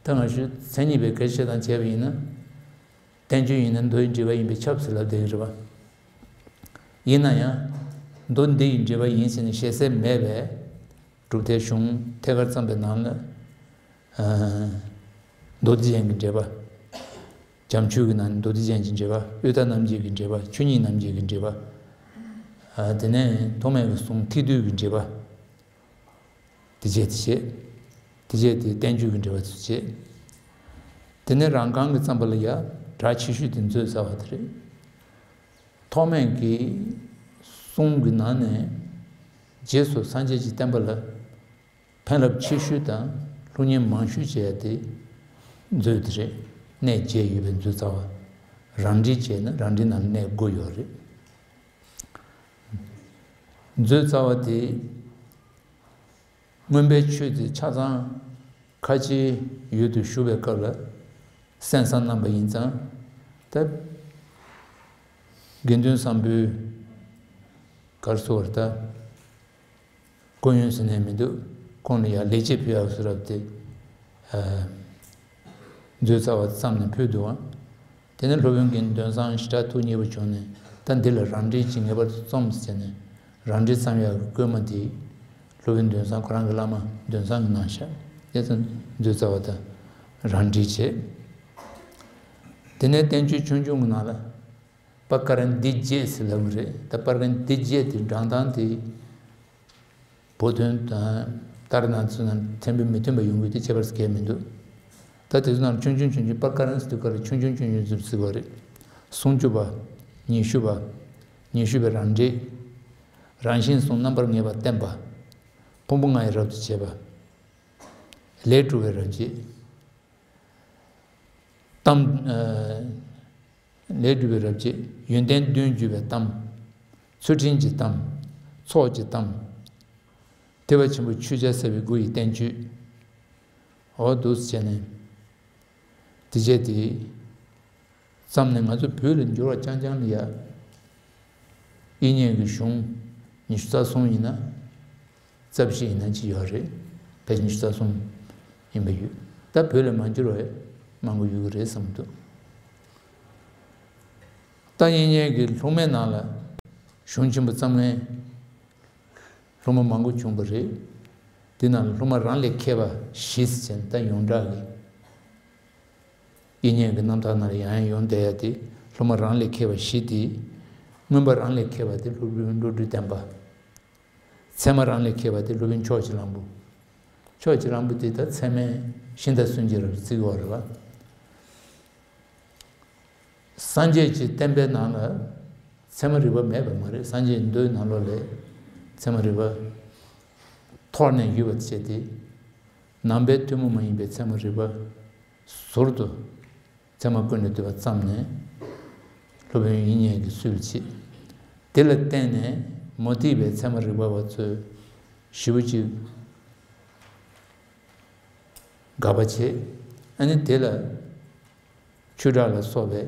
ད་ང་ཚོས་མཚན་ཉིད་པའི་སྐད་ཆ་དང་བྱས་པ་ཡིན་ན། བསྟན་བཅོས་ཡིན་ན་མདོ་ཡི་འགྲེལ་པ་ཡིན་པས་ཁྱབ་ཟེར་ལབ་བསྡད་ཀྱི་རེད་པ། ཡིན་ན་ཡང་། མདོ་འདི་ཡི་འགྲེལ་པ་ཡིན་ཟེར་ནས་ཞལ་གསལ་མེད་པས། གྲུབ་མཐའི་གཞུང་ཐད་ཀར་བརྩམས་པའི་ནང་ལ། ཨ་མདོ་སྡེ་རྒྱན་གྱི་འགྲེལ་པ། བྱམས་ཆོས་ཀྱི་ནང་ནས་མདོ་སྡེ་རྒྱན་གྱི་འགྲེལ་པ། དབུས་མཐའ་རྣམ་འབྱེད་ཀྱི་འགྲེལ་པ། ཆོས་ཉིད་རྣམ་འབྱེད་ཀྱི་འགྲེལ་པ། ཨ་དེ་ནས་ཐོགས་མེད་ཀྱི་གཟུངས་ཐིག་བསྡུས་ཀྱི་འགྲེལ་པ། དེ་རྗེས་དེ་བྱས། དེ་རྗེས་དེ་བསྟན་བཅོས་ཀྱི་འགྲེལ་པ་ཚུལ་བྱས། དེ་ནས་རང་རྐང་གི་བརྩམས་པ་ལ་ཡ་གྲགས་ཆེ་ཤོས་དེ་མཛོད་རྩ་བ་དེ་རེད། ཐོགས་མེད་ཀྱི་གསུང་གི་ནང་ནས་རྗེས་སུ་སངས་རྒྱས་ཀྱི་བསྟན་པ་ལ་ཕན་རླབས་ཆེ་ཤོས་དང་ལྷུར་མཉེས་མང་ཤོས་བྱས་ཏེ་མཛོད་དེ་རེད། གནས་བརྒྱད་ཡོད་པའི་མཛོད་རྩ་བ། རང་འགྲེལ་བྱས་ན་རང་འགྲེལ་ནང་གནས་དགུ་ཡོད་རེད། མཛོད་རྩ་བ་དེ། མངོན་པའི་ཆོས་དེ་ཆ་ཚང་ཁ་ཆེའི་ཡུལ་དུ་བཞུགས་པའི་སྐབས་ལ་གསན་བསམ་གནང་པ་ཡིན་ཙང་། ད་དགེ་འདུན་བཟང་པོའི་གར་སོར་ད་སྐུ་ཡོན་ཟེར་ནས་མི་འདུག་ཁོང་ལ་ཡང་ལེགས་སྐྱེས་ཕུལ་ཡག་བཟོ་རབས་དེ། མཛོད་རྩ་བ་བརྩམས་ནས་ཕུལ་འདུག་ཨང་། དེ་ནས་སློབ་དཔོན་གྱིས་འདོན་བཟང་ཞེ་དྲག་ཐུགས་མཉེས་པོ་བྱུང་ནས། ད་འདི་ལ་རང་འགྲེལ་གྱིས་ངེས་པར་དུ་རྩོམ་ཟེར་ནས་རང་འགྲེལ་རྩོམ་ཡག་གི་བསྐུལ་མ་དེ་སློབ་དཔོན་འདོན་བཟང་ཁོ་རང་གི་བླ་མ་འདོན་བཟང་གིས་གནང་ཤག་དེ་ཚོ་མཛོད་རྩ་བ་དང་རང་འགྲེལ་བྱས། དེ་ནས་བསྟན་བཅོས་ཆུང་ཆུང་གི་ནང་ལ་པར་ཀ་ར་འདི་བརྒྱད་ཟེར་ལབ་ཀྱི་རེད། ད་པར་ཀ་ར་འདི་བརྒྱད་དེ་འགྲེང་སྟངས་དེ། བོད་དོན་དང་ལྟར་ན་ཚུལ་ན་མཐུན་པ་མི་མཐུན་པ་ཡོང་གི་དེ་ཁྱད་པར་གང་ཡང་མི་འདུག་ད་དེ་ཚོ་ནང་ཆུང་ཆུང་ཆུང་ཆུང་པར་ཀ་ར་ཟེར་དུས་ཀ་ལ་ཆུང་ཆུང་ཆུང་ཆུང་ཙམ་ཟེར་བ་རེད། སུམ་ཅུ་པ། ཉི་ཤུ་པ། ཉི་ཤུ་པའི་རང་འགྲེལ། རང་བཞིན་གསུམ་རྣམ་པར་ངེས་པ་བསྟན་པ། ཕུང་པོ་ལྔ་ཡི་རབ་ཏུ་བྱེད་པ། ལས་སྒྲུབ་པའི་རབ་བྱེད། གཏམ། ཨ། ལས་སྒྲུབ་པའི་རབ་བྱེད། ཡོན་ཏན་བདུན་བརྗོད་པའི་གཏམ། ཚུལ་ཁྲིམས་ཀྱི་གཏམ། ཚོགས་ཀྱི་གཏམ། ཐེག་པ་ཆེན་པོའི་ཆོས་ཆ་ཟབ་པའི་སྒོ་ཡི་བསྟན་བཅོས། འོ་འདུག་སེ་བྱས་ནས། དེ་བྱས་ཏེ། བརྩམས་ནས་ང་ཚོ་བོད་ལ་འགྱུར་བ་རྐྱང་རྐྱང་ལ་ཡ། དབྱིག་གཉེན་གྱི་གཞུང་ཉི་ཤུ་རྩ་གསུམ་ཡིན་ན། རྩ་བཞི་ཡིན་ན་ཅི་ཡོད་རེད། ཕལ་ཆེར་ཉི་ཤུ་རྩ་གསུམ་ཡིན་པ་ཡོད། ད་བོད་ལ་མ་འགྱུར་བ་མང་པོ་ཡོད་ཀྱི་རེད་བསམ་འདུག་ད་དབྱིག་གཉེན་གྱི་སློབ་མའི་ནང་ལ་གཞུང་ཆེན་པོ་བརྩམས་མཁན་སློབ་མ་མང་པོ་བྱུང་བ་རེད། དེ་ནང་ལ་སློབ་མ་རང་ལས་མཁས་པ་བཞི་ཟེར་ད་ཡོངས་གྲགས་ཀྱི། དབྱིག་གཉེན་གྱི་རྣམ་ཐར་ནང་ལ་ཡང་ཡང་ཡོང་བསྡད་ཡ་དེ་སློབ་མ་རང་ལས་མཁས་པ་བཞི་དེ། མངོན་པ་རང་ལས་མཁས་པ་དེ་སློབ་དཔོན་བློ་གྲོས་ལྡན་པ། ཚད་མ་རང་ལས་མཁས་པ་དེ་སློབ་དཔོན་ཕྱོགས་ཀྱི་གླང་པོ། ཕྱོགས་ཀྱི་གླང་པོ་དེ་ད་ཚད་མའི་ཤིང་རྟ་སུན་འབྱིན་རབ་བརྩི་བ་རེད་བ། སངས་རྒྱས་ཀྱི་བསྟན་པའི་ནང་ལ་ཚད་མ་རིག་པ་མེད་པ་མ་རེད། སངས་རྒྱས་མདོའི་ནང་ལོགས་ལ་ཚད་མ་རིག་པ་འཐོར་ནས་ཡོད་པ་བྱས་ཏེ། ནང་པའི་ཐུན་མོང་མ་ཡིན་པའི་ཚད་མ་རིག་པ་ཟུར་དུ་ཚད་མ་ཀུན་ལས་བཏུས་པ་བརྩམས་ནས་སློབ་དཔོན་དབྱིག་གཉེན་གྱིས་སྲོལ་ཕྱེས། དེ་ལ་བརྟེན་ནས་མུ་སྟེགས་པའི་ཚད་མ་རིག་པ་བ་ཚོས་ཞེ་པོ་ཅིག་དགག་པ་བྱས། ཨ་ནི་དེ་ལ་ཆོས་གྲགས་ལ་སོགས་པའི་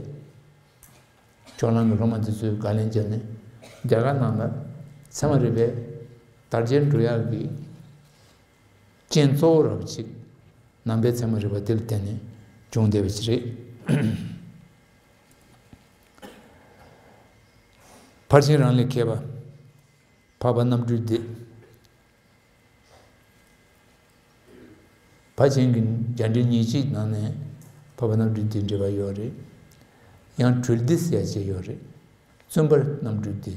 ཕྱོགས་གླང་གི་སློབ་མ་དེ་ཚོས་དགག་ལན་བརྒྱབ་ནས། རྒྱ་གར་ནང་ལ་ཚད་མ་རིག་པའི་དར་རྒྱས་འགྲོ་ཡག་གི་རྐྱེན་གཙོ་བོ་རབ་ཅིག་ནང་པའི་ཚད་མ་རིག་པ་དེ་ལ་བརྟེན་ནས་བྱུང་བསྡད་པ་ཅིག་རེད། ཕར་ཕྱིན་རང་ལས་མཁས་པ། འཕགས་པ་རྣམ་གྲོལ་སྡེ། ཕར་ཕྱིན་གྱི་རྒྱ་འགྲེལ་ཉེར་གཅིག་ནང་ནས་འཕགས་པ་རྣམ་གྲོལ་སྡེའི་འགྲེལ་པ་ཡོད་རེད། ཡང་གྲོལ་སྡེ་ཟེར་ཡ་ཅིག་ཡོད་རེད། བཙུན་པ་རྣམ་གྲོལ་སྡེ།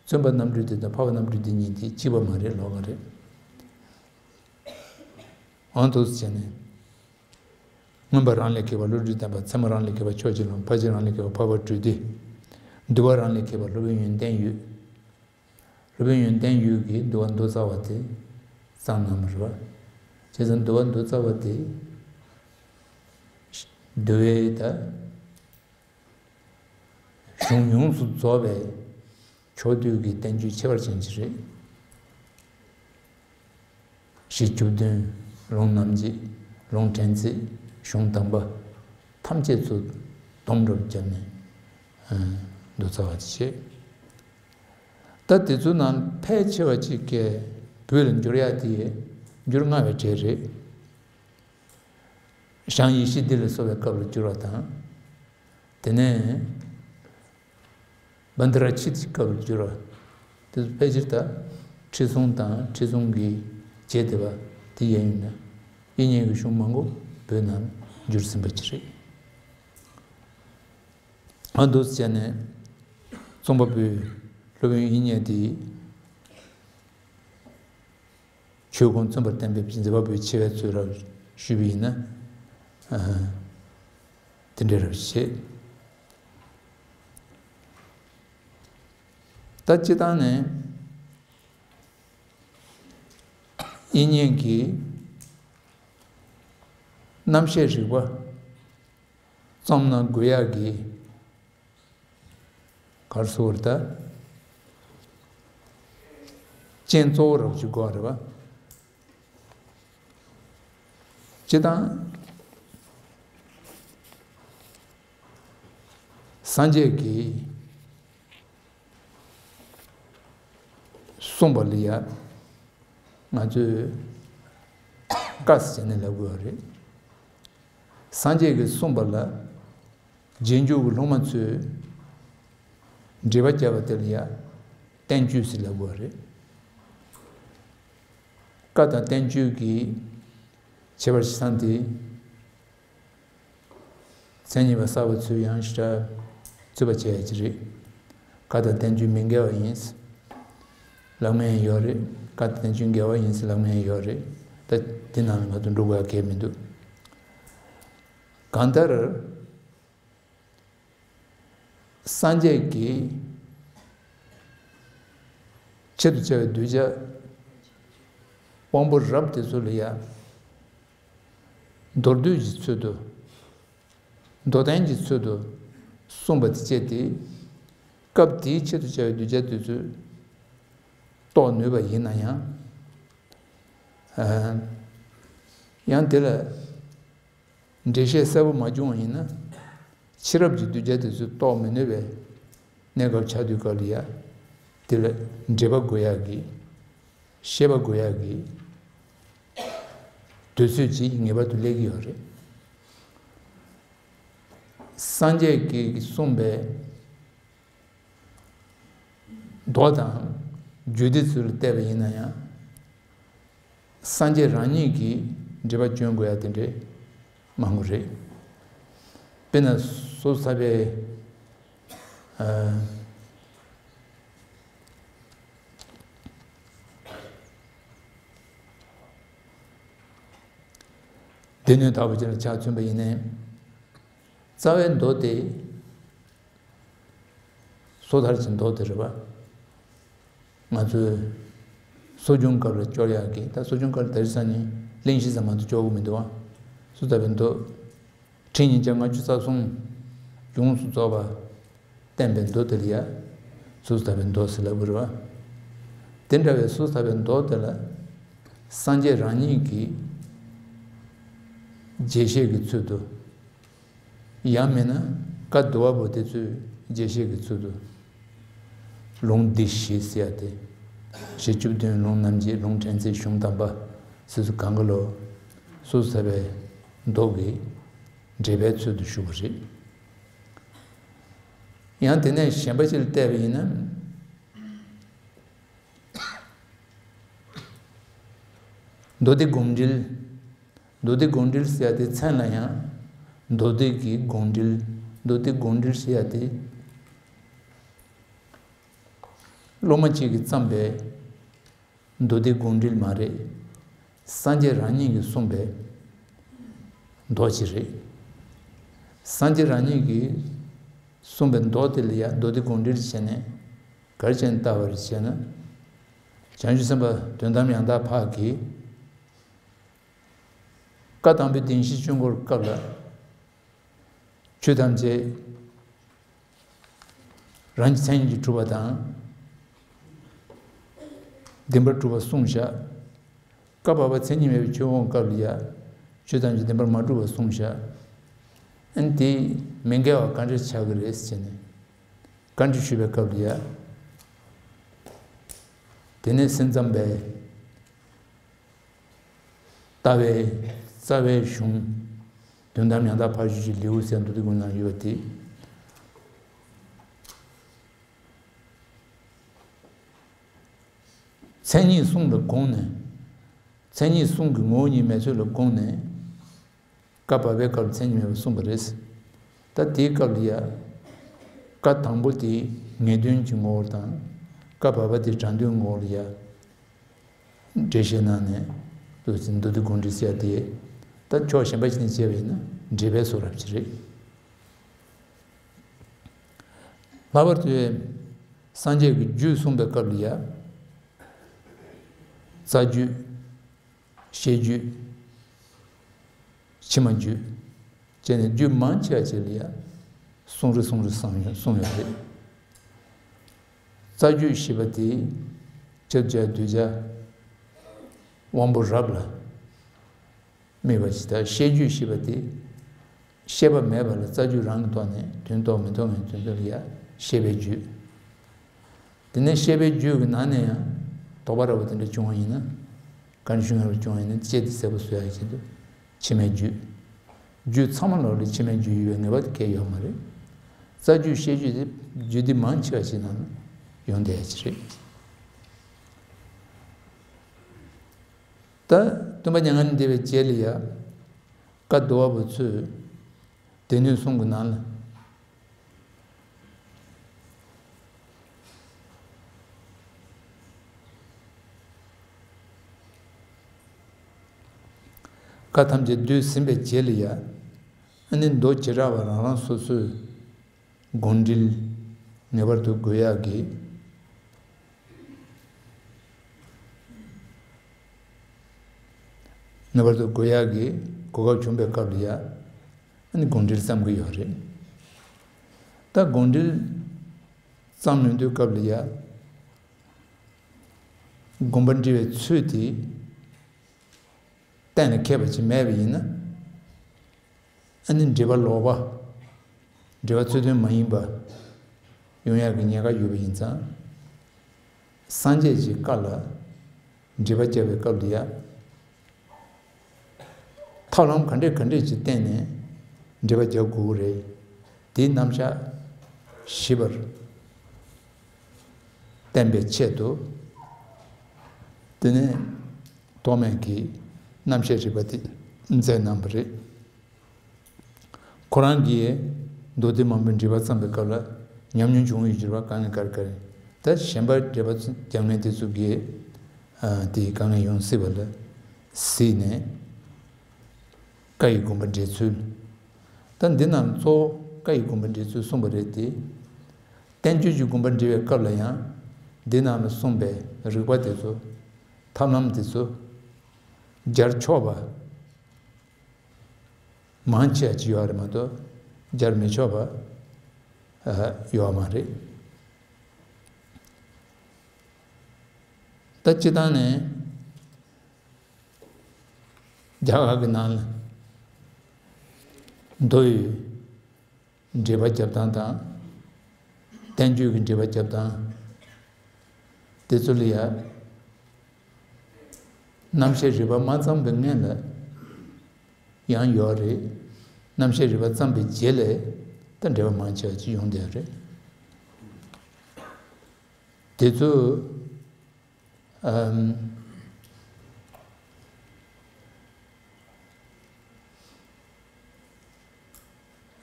བཙུན་པ་རྣམ་གྲོལ་སྡེ་དང་འཕགས་པ་རྣམ་གྲོལ་སྡེ་གཉིས་དེ་གཅིག་པ་མ་རེད། ལོགས་ཀ་རེད། འོ་འདུག་སེ་བྱས་ནས། མངོན་པ་རང་ལས་མཁས་པ་བློ་གྲོས་ལྡན་པ། ཚད་མ་རང་ལས་མཁས་པ་ཕྱོགས་ཀྱི་གླང་པོ། ཕར་ཕྱིན་རང་ལས་མཁས་པ་འཕགས་པ་གྲོལ་སྡེ། འདུལ་བ་རང་ལས་མཁས་པ་སློབ་དཔོན་ཡོན་ཏན་ཡོད། སློབ་དཔོན་ཡོན་ཏན་ཡོད་ཀྱིས་འདུལ་བ་མདོ་རྩ་བ་དེ་བརྩམས་གནང་བ་རེད་བ། བྱས་ཙང་འདུལ་བ་མདོ་རྩ་བ་དེ་འདུལ་བའི་ད་གཞུང་ཡོངས་སུ་རྫོགས་པའི་ཕྱོགས་བསྡུས་ཀྱི་བསྟན་བཅོས་ཁྱད་པར་ཅན་ཅིག་རེད། གཞི་བཅུ་བདུན། ལུང་རྣམ་འབྱེད། ལུང་ཕྲན་ཚེགས། གཞུང་དམ་པ། ཐམས་ཅད་ཚུར་སྡོམ་སྒྲུབ་བརྒྱབ་ནས་མདོ་རྩ་བ་དེ་བྱས། ད་དེ་ཚོའི་ནང་ཕལ་ཆེ་བ་ཅིག་གིས་བོད་ལ་འགྱུར་ཡག་དེ་འགྱུར་སྔ་བའི་གྲས་རེད། ཞང་ཡེ་ཤེས་སྡེ་ལ་སོགས་པའི་སྐབས་ལ་འགྱུར་བ་དང་། དེ་ནས་བནྡྷ་ར་ཅི་ཏའི་སྐབས་ལ་འགྱུར་བ། དེ་ཚོ་ཕལ་ཆེར་ད་ཁྲི་སྲོང་དང་ཁྲི་སྲོང་གི་རྗེས་འདེད་པ་དེ་ཡིན་ན། དབྱིག་གཉེན་གྱི་གཞུང་མང་པོ་བོད་ནང་འགྱུར་ཟིན་པ་ཅིག་རེད། ཨ་འདུག་སེ་བྱས་ནས་རྩོམ་པ་པོས་སློབ་དཔོན་དབྱིག་གཉེན་དེ་ཆོས་ཀུན་བརྩམས་པར་བསྟན་པའི་མཛད་པ་པོའི་ཆེ་བའི་ཚུལ་རབ་ཞུས་པ་ཡིན་ན། ཨ། དེ་འདྲའི་རབ་བྱེད། ད་སྤྱིར་བཏང་ནས་དབྱིག་གཉེན་གྱི་རྣམ་བཤད་རིག་པ་རྩོམ་ན་དགོས་ཡག་གི་ག་རེ་ཟེར་དགོས་རེད་ད། རྐྱེན་གཙོ་བོ་རབ་ཅིག་དགོས་རེད་བ། སྤྱིར་བཏང་སངས་རྒྱས་ཀྱིས་གསུངས་པ་ལ་ཡ་ང་ཚོས་བཀའ་ཟེར་ནས་ལབ་དགོས་རེད། སངས་རྒྱས་ཀྱིས་གསུངས་པ་ལ་རྗེས་འཇུག་གི་སློབ་མ་ཚོས་འགྲེལ་པ་བརྒྱབ་པ་དེ་ལ་ཡ་བསྟན་བཅོས་ཟེར་ལབ་དགོས་རེད། བཀའ་དང་བསྟན་བཅོས་ཀྱི་ཁྱད་པར་ཆ་ཚང་དེ། མཚན་ཉིད་པ་གསར་པ་ཚོས་ཡང་ཞེ་དྲག་རྩོད་པ་བྱེད་ཡ་ཅིག་རེད། བཀའ་དང་བསྟན་བཅོས་མི་འགལ་བ་ཡིན་ལབ་མཁན་ཡོད་རེད། བཀའ་དང་བསྟན་བཅོས་འགལ་བ་ཡིན་ལབ་མཁན་ཡོད་རེད། ད་དེ་ནང་ལ་ང་ཚོ་འགྲོ་དགོས་ཡ་གལ་མི་འདུག་གང་ལྟར། སངས་རྒྱས་ཀྱིས་ཆེད་དུ་བྱ་བའི་གདུལ་བྱ་དབང་པོ་རབ་དེ་ཚོ་ལ་ཡ་མདོར་བསྡུས་ཀྱི་ཚུལ་དུ། མདོ་བསྟན་གྱི་ཚུལ་དུ་གསུངས་པ་དེ་བཅས་ཏེ། སྐབས་དེའི་ཆེད་དུ་བྱ་བའི་གདུལ་བྱ་དེ་ཚོས་རྟོགས་ནུས་པ་ཡིན་ན་ཡང་། ཡང་དེ་ལ། འགྲེལ་བཤད་གསལ་པོ་མ་བྱུང་བ་ཡིན་ན། ཕྱི་རབས་ཀྱི་གདུལ་བྱ་དེ་ཚོས་རྟོགས་མི་ནུས་པའི་གནས་སྐབས་ཆགས་དུས་སྐབས་ལ་ཡ། དེ་ལ་འགྲེལ་པ་དགོས་ཡག་གི། བཤད་པ་དགོས་ཡག་གི་དུས་ཚོད་ཅིག་ངེས་པར་དུ་སླེབས་ཀྱི་ཡོད་རེད། སངས་རྒྱས་ཀྱིས་གསུངས་པའི་མདོ་དང་རྒྱུད་སྡེ་ཚོ་ལ་བལྟས་པ་ཡིན་ན་ཡང་། སངས་རྒྱས་རང་ཉིད་ཀྱིས་འགྲེལ་པ་བསྐྱོན་དགོས་ཡ་དེ་འདྲས་མང་པོ་རེད། དཔེར་ན་སོ་སོ་ཐར་པའི། ཨ། སྡེ་སྣོད་དག་པ་ཅིག་ལ་ཆ་མཚོན་པ་ཡིན་ནའི། རྩ་བའི་མདོ་དེ། སོ་ཐར་གྱི་མདོ་དེ་རེད་པ། ང་ཚོས་གསོ་སྦྱོང་སྐབས་ལ་སྐྱོར་ཡག་གི། ད་གསོ་སྦྱོང་སྐབས་ལ་དེ་རིང་སང་ཉིན་གླེང་གཞི་ཙམ་མ་གཏོགས་སྐྱོར་གྱི་མི་འདུག་ཨ། སོ་ཐར་པའི་མདོ། ཁྲིད་ཉིས་བརྒྱ་ལྔ་བཅུ་རྩ་གསུམ་ཡོངས་སུ་རྫོགས་པ་བསྟན་པའི་མདོ་དེ་ལ་ཡ་སོ་ཐར་པའི་མདོ་ཟེར་ལབ་དགོས་རེད་པ། དེ་འདྲ་བའི་སོ་ཐར་པའི་མདོ་དེ་ལ་སངས་རྒྱས་རང་ཉིད་ཀྱིས་རྒྱས་བཤད་ཀྱི་ཚུལ་དུ། ཡང་མིན་ན་བཀའ་བསྡུ་བ་པོ་དེ་ཚོས་རྒྱས་བཤད་ཀྱི་ཚུལ་དུ། ལུང་སྡེ་བཞི་ཟེར་ཡ་དེ། བཞི་བཅུ་བདུན། ལུང་རྣམ་འབྱེད། ལུང་ཕྲན་ཚེགས། གཞུང་དམ་པ་ཟེར་ཚུལ་གང་ག་ལོ། སོ་སོ་ཐར་པའི་མདོ་གི་འགྲེལ་པའི་ཚུལ་དུ་ཞུ་བ་རེད། ཡང་དེ་ནས་གཞན་པ་ཅིག་ལ་བལྟས་པ་ཡིན་ན། མདོ་སྡེ་དགོངས་འགྲེལ། མདོ་སྡེ་དགོངས་འགྲེལ་ཟེར་ཡ་དེ་མཚན་ལ་ཡང་། མདོ་སྡེ་གི་དགོངས་འགྲེལ། མདོ་སྡེ་དགོངས་འགྲེལ་ཟེར་ཡ་དེ། སློབ་མ་གཅིག་གིས་བརྩམས་པའི་མདོ་སྡེ་དགོངས་འགྲེལ་མ་རེད། སངས་རྒྱས་རང་ཉིད་ཀྱིས་གསུངས་པའི་མདོ་ཅིག་རེད། སངས་རྒྱས་རང་ཉིད་ཀྱིས་གསུངས་པའི་མདོ་དེ་ལ་ཡང་མདོ་སྡེ་དགོངས་འགྲེལ་བྱས་ནས་ག་རེ་བྱས་ནས་བལྟ་བ་རེད་ཅེ་ན། བྱང་ཆུབ་སེམས་དཔའ་དོན་དམ་ཡང་དག་འཕགས་ཀྱིས་བཀའ་དང་པོའི་བདེན་བཞིའི་ཆོས་འཁོར་སྐབས་ལ། ཆོས་ཐམས་ཅད་རང་གི་མཚན་ཉིད་ཀྱིས་གྲུབ་པ་དང་བདེན་པར་གྲུབ་པ་གསུངས་བཞག་བཀའ་བབས་པ་མཚན་ཉིད་མེད་པའི་ཆོས་འཁོར་སྐབས་ལ་ཡང་ཆོས་ཐམས་ཅད་བདེན་པར་མ་གྲུབ་པ་གསུངས་བཞག་ཨ་ནི་དེ་མི་འགལ་བ་ག་འདྲ་ཆགས་ཀྱི་རེད་ཟེར་ནས་བཀའ་འདྲི་ཞུས་པའི་སྐབས་ལ་ཡང་། དེ་ནས་སེམས་ཙམ་པས། ལྟ་བའི་རྩ་བའི་གཞུང་། དོན་དམ་ཡང་དག་འཕགས་ཆོས་ཀྱི་ལེའུ་ཟེར་མདོ་སྡེ་དགོངས་ནང་ཡོད་པ་དེ། མཚན་ཉིད་གསུམ་ལ་དགོངས་ནས། མཚན་ཉིད་གསུམ་གྱི་ངོ་བོ་ཉིད་མེད་ཚུལ་ལ་དགོངས་ནས། བཀའ་བབས་པའི་སྐབས་མཚན་ཉིད་མེད་པར་གསུངས་པ་རེད། ད་དེའི་སྐབས་ལ་ཡ། བཀའ་དང་པོ་དེ་ངེས་དོན་གྱི་ངོ་བོར་དང་། བཀའ་བབས་པ་དེ་དྲང་དོན་ངོ་བོར་ཡ། འགྲེལ་བཤད་གནང་ནས་འདུག་ཟིན་མདོ་སྡེ་དགོངས་འགྲེལ་ཟེར་ཡ་དེ། ད་ཕྱོགས་གཞན་པ་ཞིག་ནས་བྱས་པ་ཡིན་ན་འགྲེལ་པའི་བཟོ་འདྲ་ཅིག་རེད། ལྷག་པར་དུ་སངས་རྒྱས་ཀྱིས་རྒྱུད་གསུངས་པའི་སྐབས་ལ་ཡ། རྩ་རྒྱུད། བཤད་རྒྱུད། ཕྱི་མ་རྒྱུད། བྱས་ནས་རྒྱུད་མང་ཆེ་བ་ཅིག་ལ་ཡ། གསུང་རབ་གསུང་རབ་གསུངས་ཡོད་གསུངས་ཡོད་རེད། རྩ་རྒྱུད་ཞེས་པ་དེ། ཁྱབ་བྱ་གདུལ་བྱ་དབང་པོ་རབ་ལ་དམིགས་པ་ཇི་ལྟར་ཤེས་རྒྱུད་ཤེས་པ་དེ། ཤེས་པ་མེད་པ་ལ་རྩ་རྒྱུད་རང་གི་ཐོག་ནས་དོན་རྟོགས་མི་རྟོགས་མཁན་དོན་དུ་ལ་ཡ་ཤེས་པའི་རྒྱུད། དེ་ནས་ཤེས་པའི་རྒྱུད་ཀྱི་ནང་ནས་ཡང་དོགས་པ་འདྲ་བོ་དེ་འདྲ་བྱུང་བ་ཡིན་ན། ག་འདྲ་བྱུང་ཡང་བྱུང་བ་ཡིན་ན་དཔྱད་དེ་གསལ་པོ་བཟོ་ཡག་ཆེད་དུ་ཕྱི་མའི་རྒྱུད། རྒྱུད་ཚང་མ་ལོག་ལ་ཕྱི་མའི་རྒྱུད་ཡོད་པའི་ངེས་པ་དེ་གལ་ཡོད་མ་རེད། རྩ་རྒྱུད་ཤེས་རྒྱུད་དེ་རྒྱུད་སྡེ་མང་ཆེ་བ་ཞིག་ནང་ན་ཡོང་བསྡད་ཡག་ཅིག་རེད། ད་སྟོན་པ་མྱ་ངན་ལས་འདས་པའི་རྗེས་ལ་ཡ། བཀའ་བསྡུ་བ་པོ་ཚོས་སྡེ་སྣོད་གསུམ་གྱི་ནང་ལ། བཀའ་ཐམས་ཅད་བསྡུས་ཟིན་པའི་རྗེས་ལ་ཡ། ཨ་ནི་མདོ་བྱེ་བྲག་པ་རང་རང་སོ་སོའི་དགོངས་འགྲེལ་ངེས་པར་དུ་དགོས་ཡག་གི། ངེས་པར་དུ་དགོས་ཡག་གི་གོ་སྐབས་བྱུང་པའི་སྐབས་ལ་ཡ། ཨ་ནི་དགོངས་འགྲེལ་བརྩམ་གྱི་ཡོད་རེད། ད་དགོངས་འགྲེལ་བརྩམས་ཡོང་དུས་སྐབས་ལ་ཡ། དགོངས་པ་འགྲེལ་བའི་ཚུལ་དེ་གཏན་ལ་འཁེལ་བ་ཅིག་མེད་པ་ཡིན་ན། ཨ་ནི་འགྲེལ་པ་ལོག་པ། འགྲེལ་པ་ཚུལ་མཐུན་མ་ཡིན་པ་ཡོང་ཡག་གི་ཉེན་ཁ་ཡོད་པ་ཡིན་ཙང་། སངས་རྒྱས་ཀྱི་བཀའ་ལ་འགྲེལ་པ་བརྒྱབ་པའི་སྐབས་ལ་ཡ། ཐབས་ལམ་ག་འདྲས་ག་འདྲས་ཀྱི་སྟེང་ནས་འགྲེལ་པ་རྒྱག་དགོས་ཀྱི་རེད། དེའི་རྣམ་གཞག་ཞིབ་པར་བསྟན་པའི་ཆེད་དུ། དེ་ནས་ཐོགས་མེད་ཀྱིས་རྣམ་བཤད་རིག་པ་དེ་མཛད་གནང་བ་རེད། ཁོ་རང་གིས་མདོ་སྡེ་མང་པོའི་འགྲེལ་པ་བརྩམས་པའི་སྐབས་ལ་ཉམས་མྱོང་བྱུང་ཡོད་ཀྱི་རེད་པ། དཀའ་ངལ་ག་རེ་ག་རེ། ད་གཞན་པ་འགྲེལ་པ་རྒྱག་མཁན་དེ་ཚོ་གིས་ཨ་དེའི་དཀའ་ངལ་ཡོང་སྲིད་པ་ལ་གཟིགས་ནས། བཀའ་ཡི་དགོངས་པ་འགྲེལ་ཚུལ། ད་འདི་ནང་གཙོ་བོ་བཀའ་ཡི་དགོངས་པ་འགྲེལ་ཚུལ་གསུངས་པ་རེད་དེ། བསྟན་བཅོས་ཀྱི་དགོངས་པ་འགྲེལ་བའི་སྐབས་ལ་ཡང་། འདི་ནང་ལ་གསུངས་པའི་རིགས་པ་དེ་ཚོ། ཐབས་ལམ་དེ་ཚོ་སྦྱར་ཆོག་པ། མང་ཆེ་བ་ཅིག་ཡོད་རེད་མ་གཏོགས་སྦྱར་མི་ཆོག་པ་ཨ་ཡོད་མ་རེད། ད་སྤྱིར་བཏང་ནས་རྒྱ་གར་གྱི་ནང་ལ་མདོ་ཡི་འགྲེལ་པ་རྒྱབ་སྟངས་དང་། བསྟན་བཅོས་ཀྱི་འགྲེལ་པ་རྒྱབ་སྟངས་དེ་ཚོ་ལ་ཡ། རྣམ་བཤད་རིག་པ་མ་བརྩམས་པའི་སྔོན་ལ་ཡང་ཡོད་རེད། རྣམ་བཤད་རིག་པ་བརྩམས་པའི་རྗེས་ལ་ད་འགྲེལ་པ་མང་ཆེ་བ་ཅིག་ཡོང་བསྡད་རེད། དེ་ཚོ། ཨམ།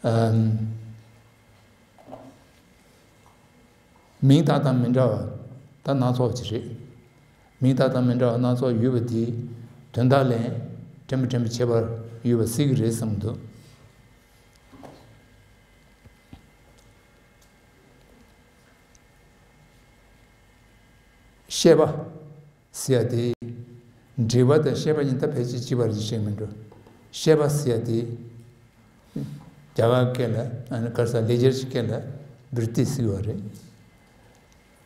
ཨམ། མིང་བཏགས་སྟངས་མི་འདྲ་བ་ད་སྣ་ཚོགས་ཅིག་རེད། མིང་བཏགས་སྟངས་མི་འདྲ་བ་སྣ་ཚོགས་ཡོད་པ་དེའི་དོན་དག་ལས་ཕྲན་བུ་ཕྲན་བུ་ཁྱད་པར་ཡོད་པ་སྲིད་ཀྱི་རེད་བསམ་གྱི་འདུག་བཤད་པ་ཟེར་ཡ་དེ། འགྲེལ་པ་དང་བཤད་པ་གཉིས་ད་ཕལ་ཆེར་གཅིག་པ་རེད་ཅེས་བཤད་མི་འགྲོ། བཤད་པ་ཟེར་ཡ་དེ། རྒྱ་གར་སྐད་ལ་ཨ་ནི་ག་རེ་ཟེར་ལེགས་སྦྱར་གྱི་སྐད་ལ་བིར་ཏི་ཟེར་བ་རེད།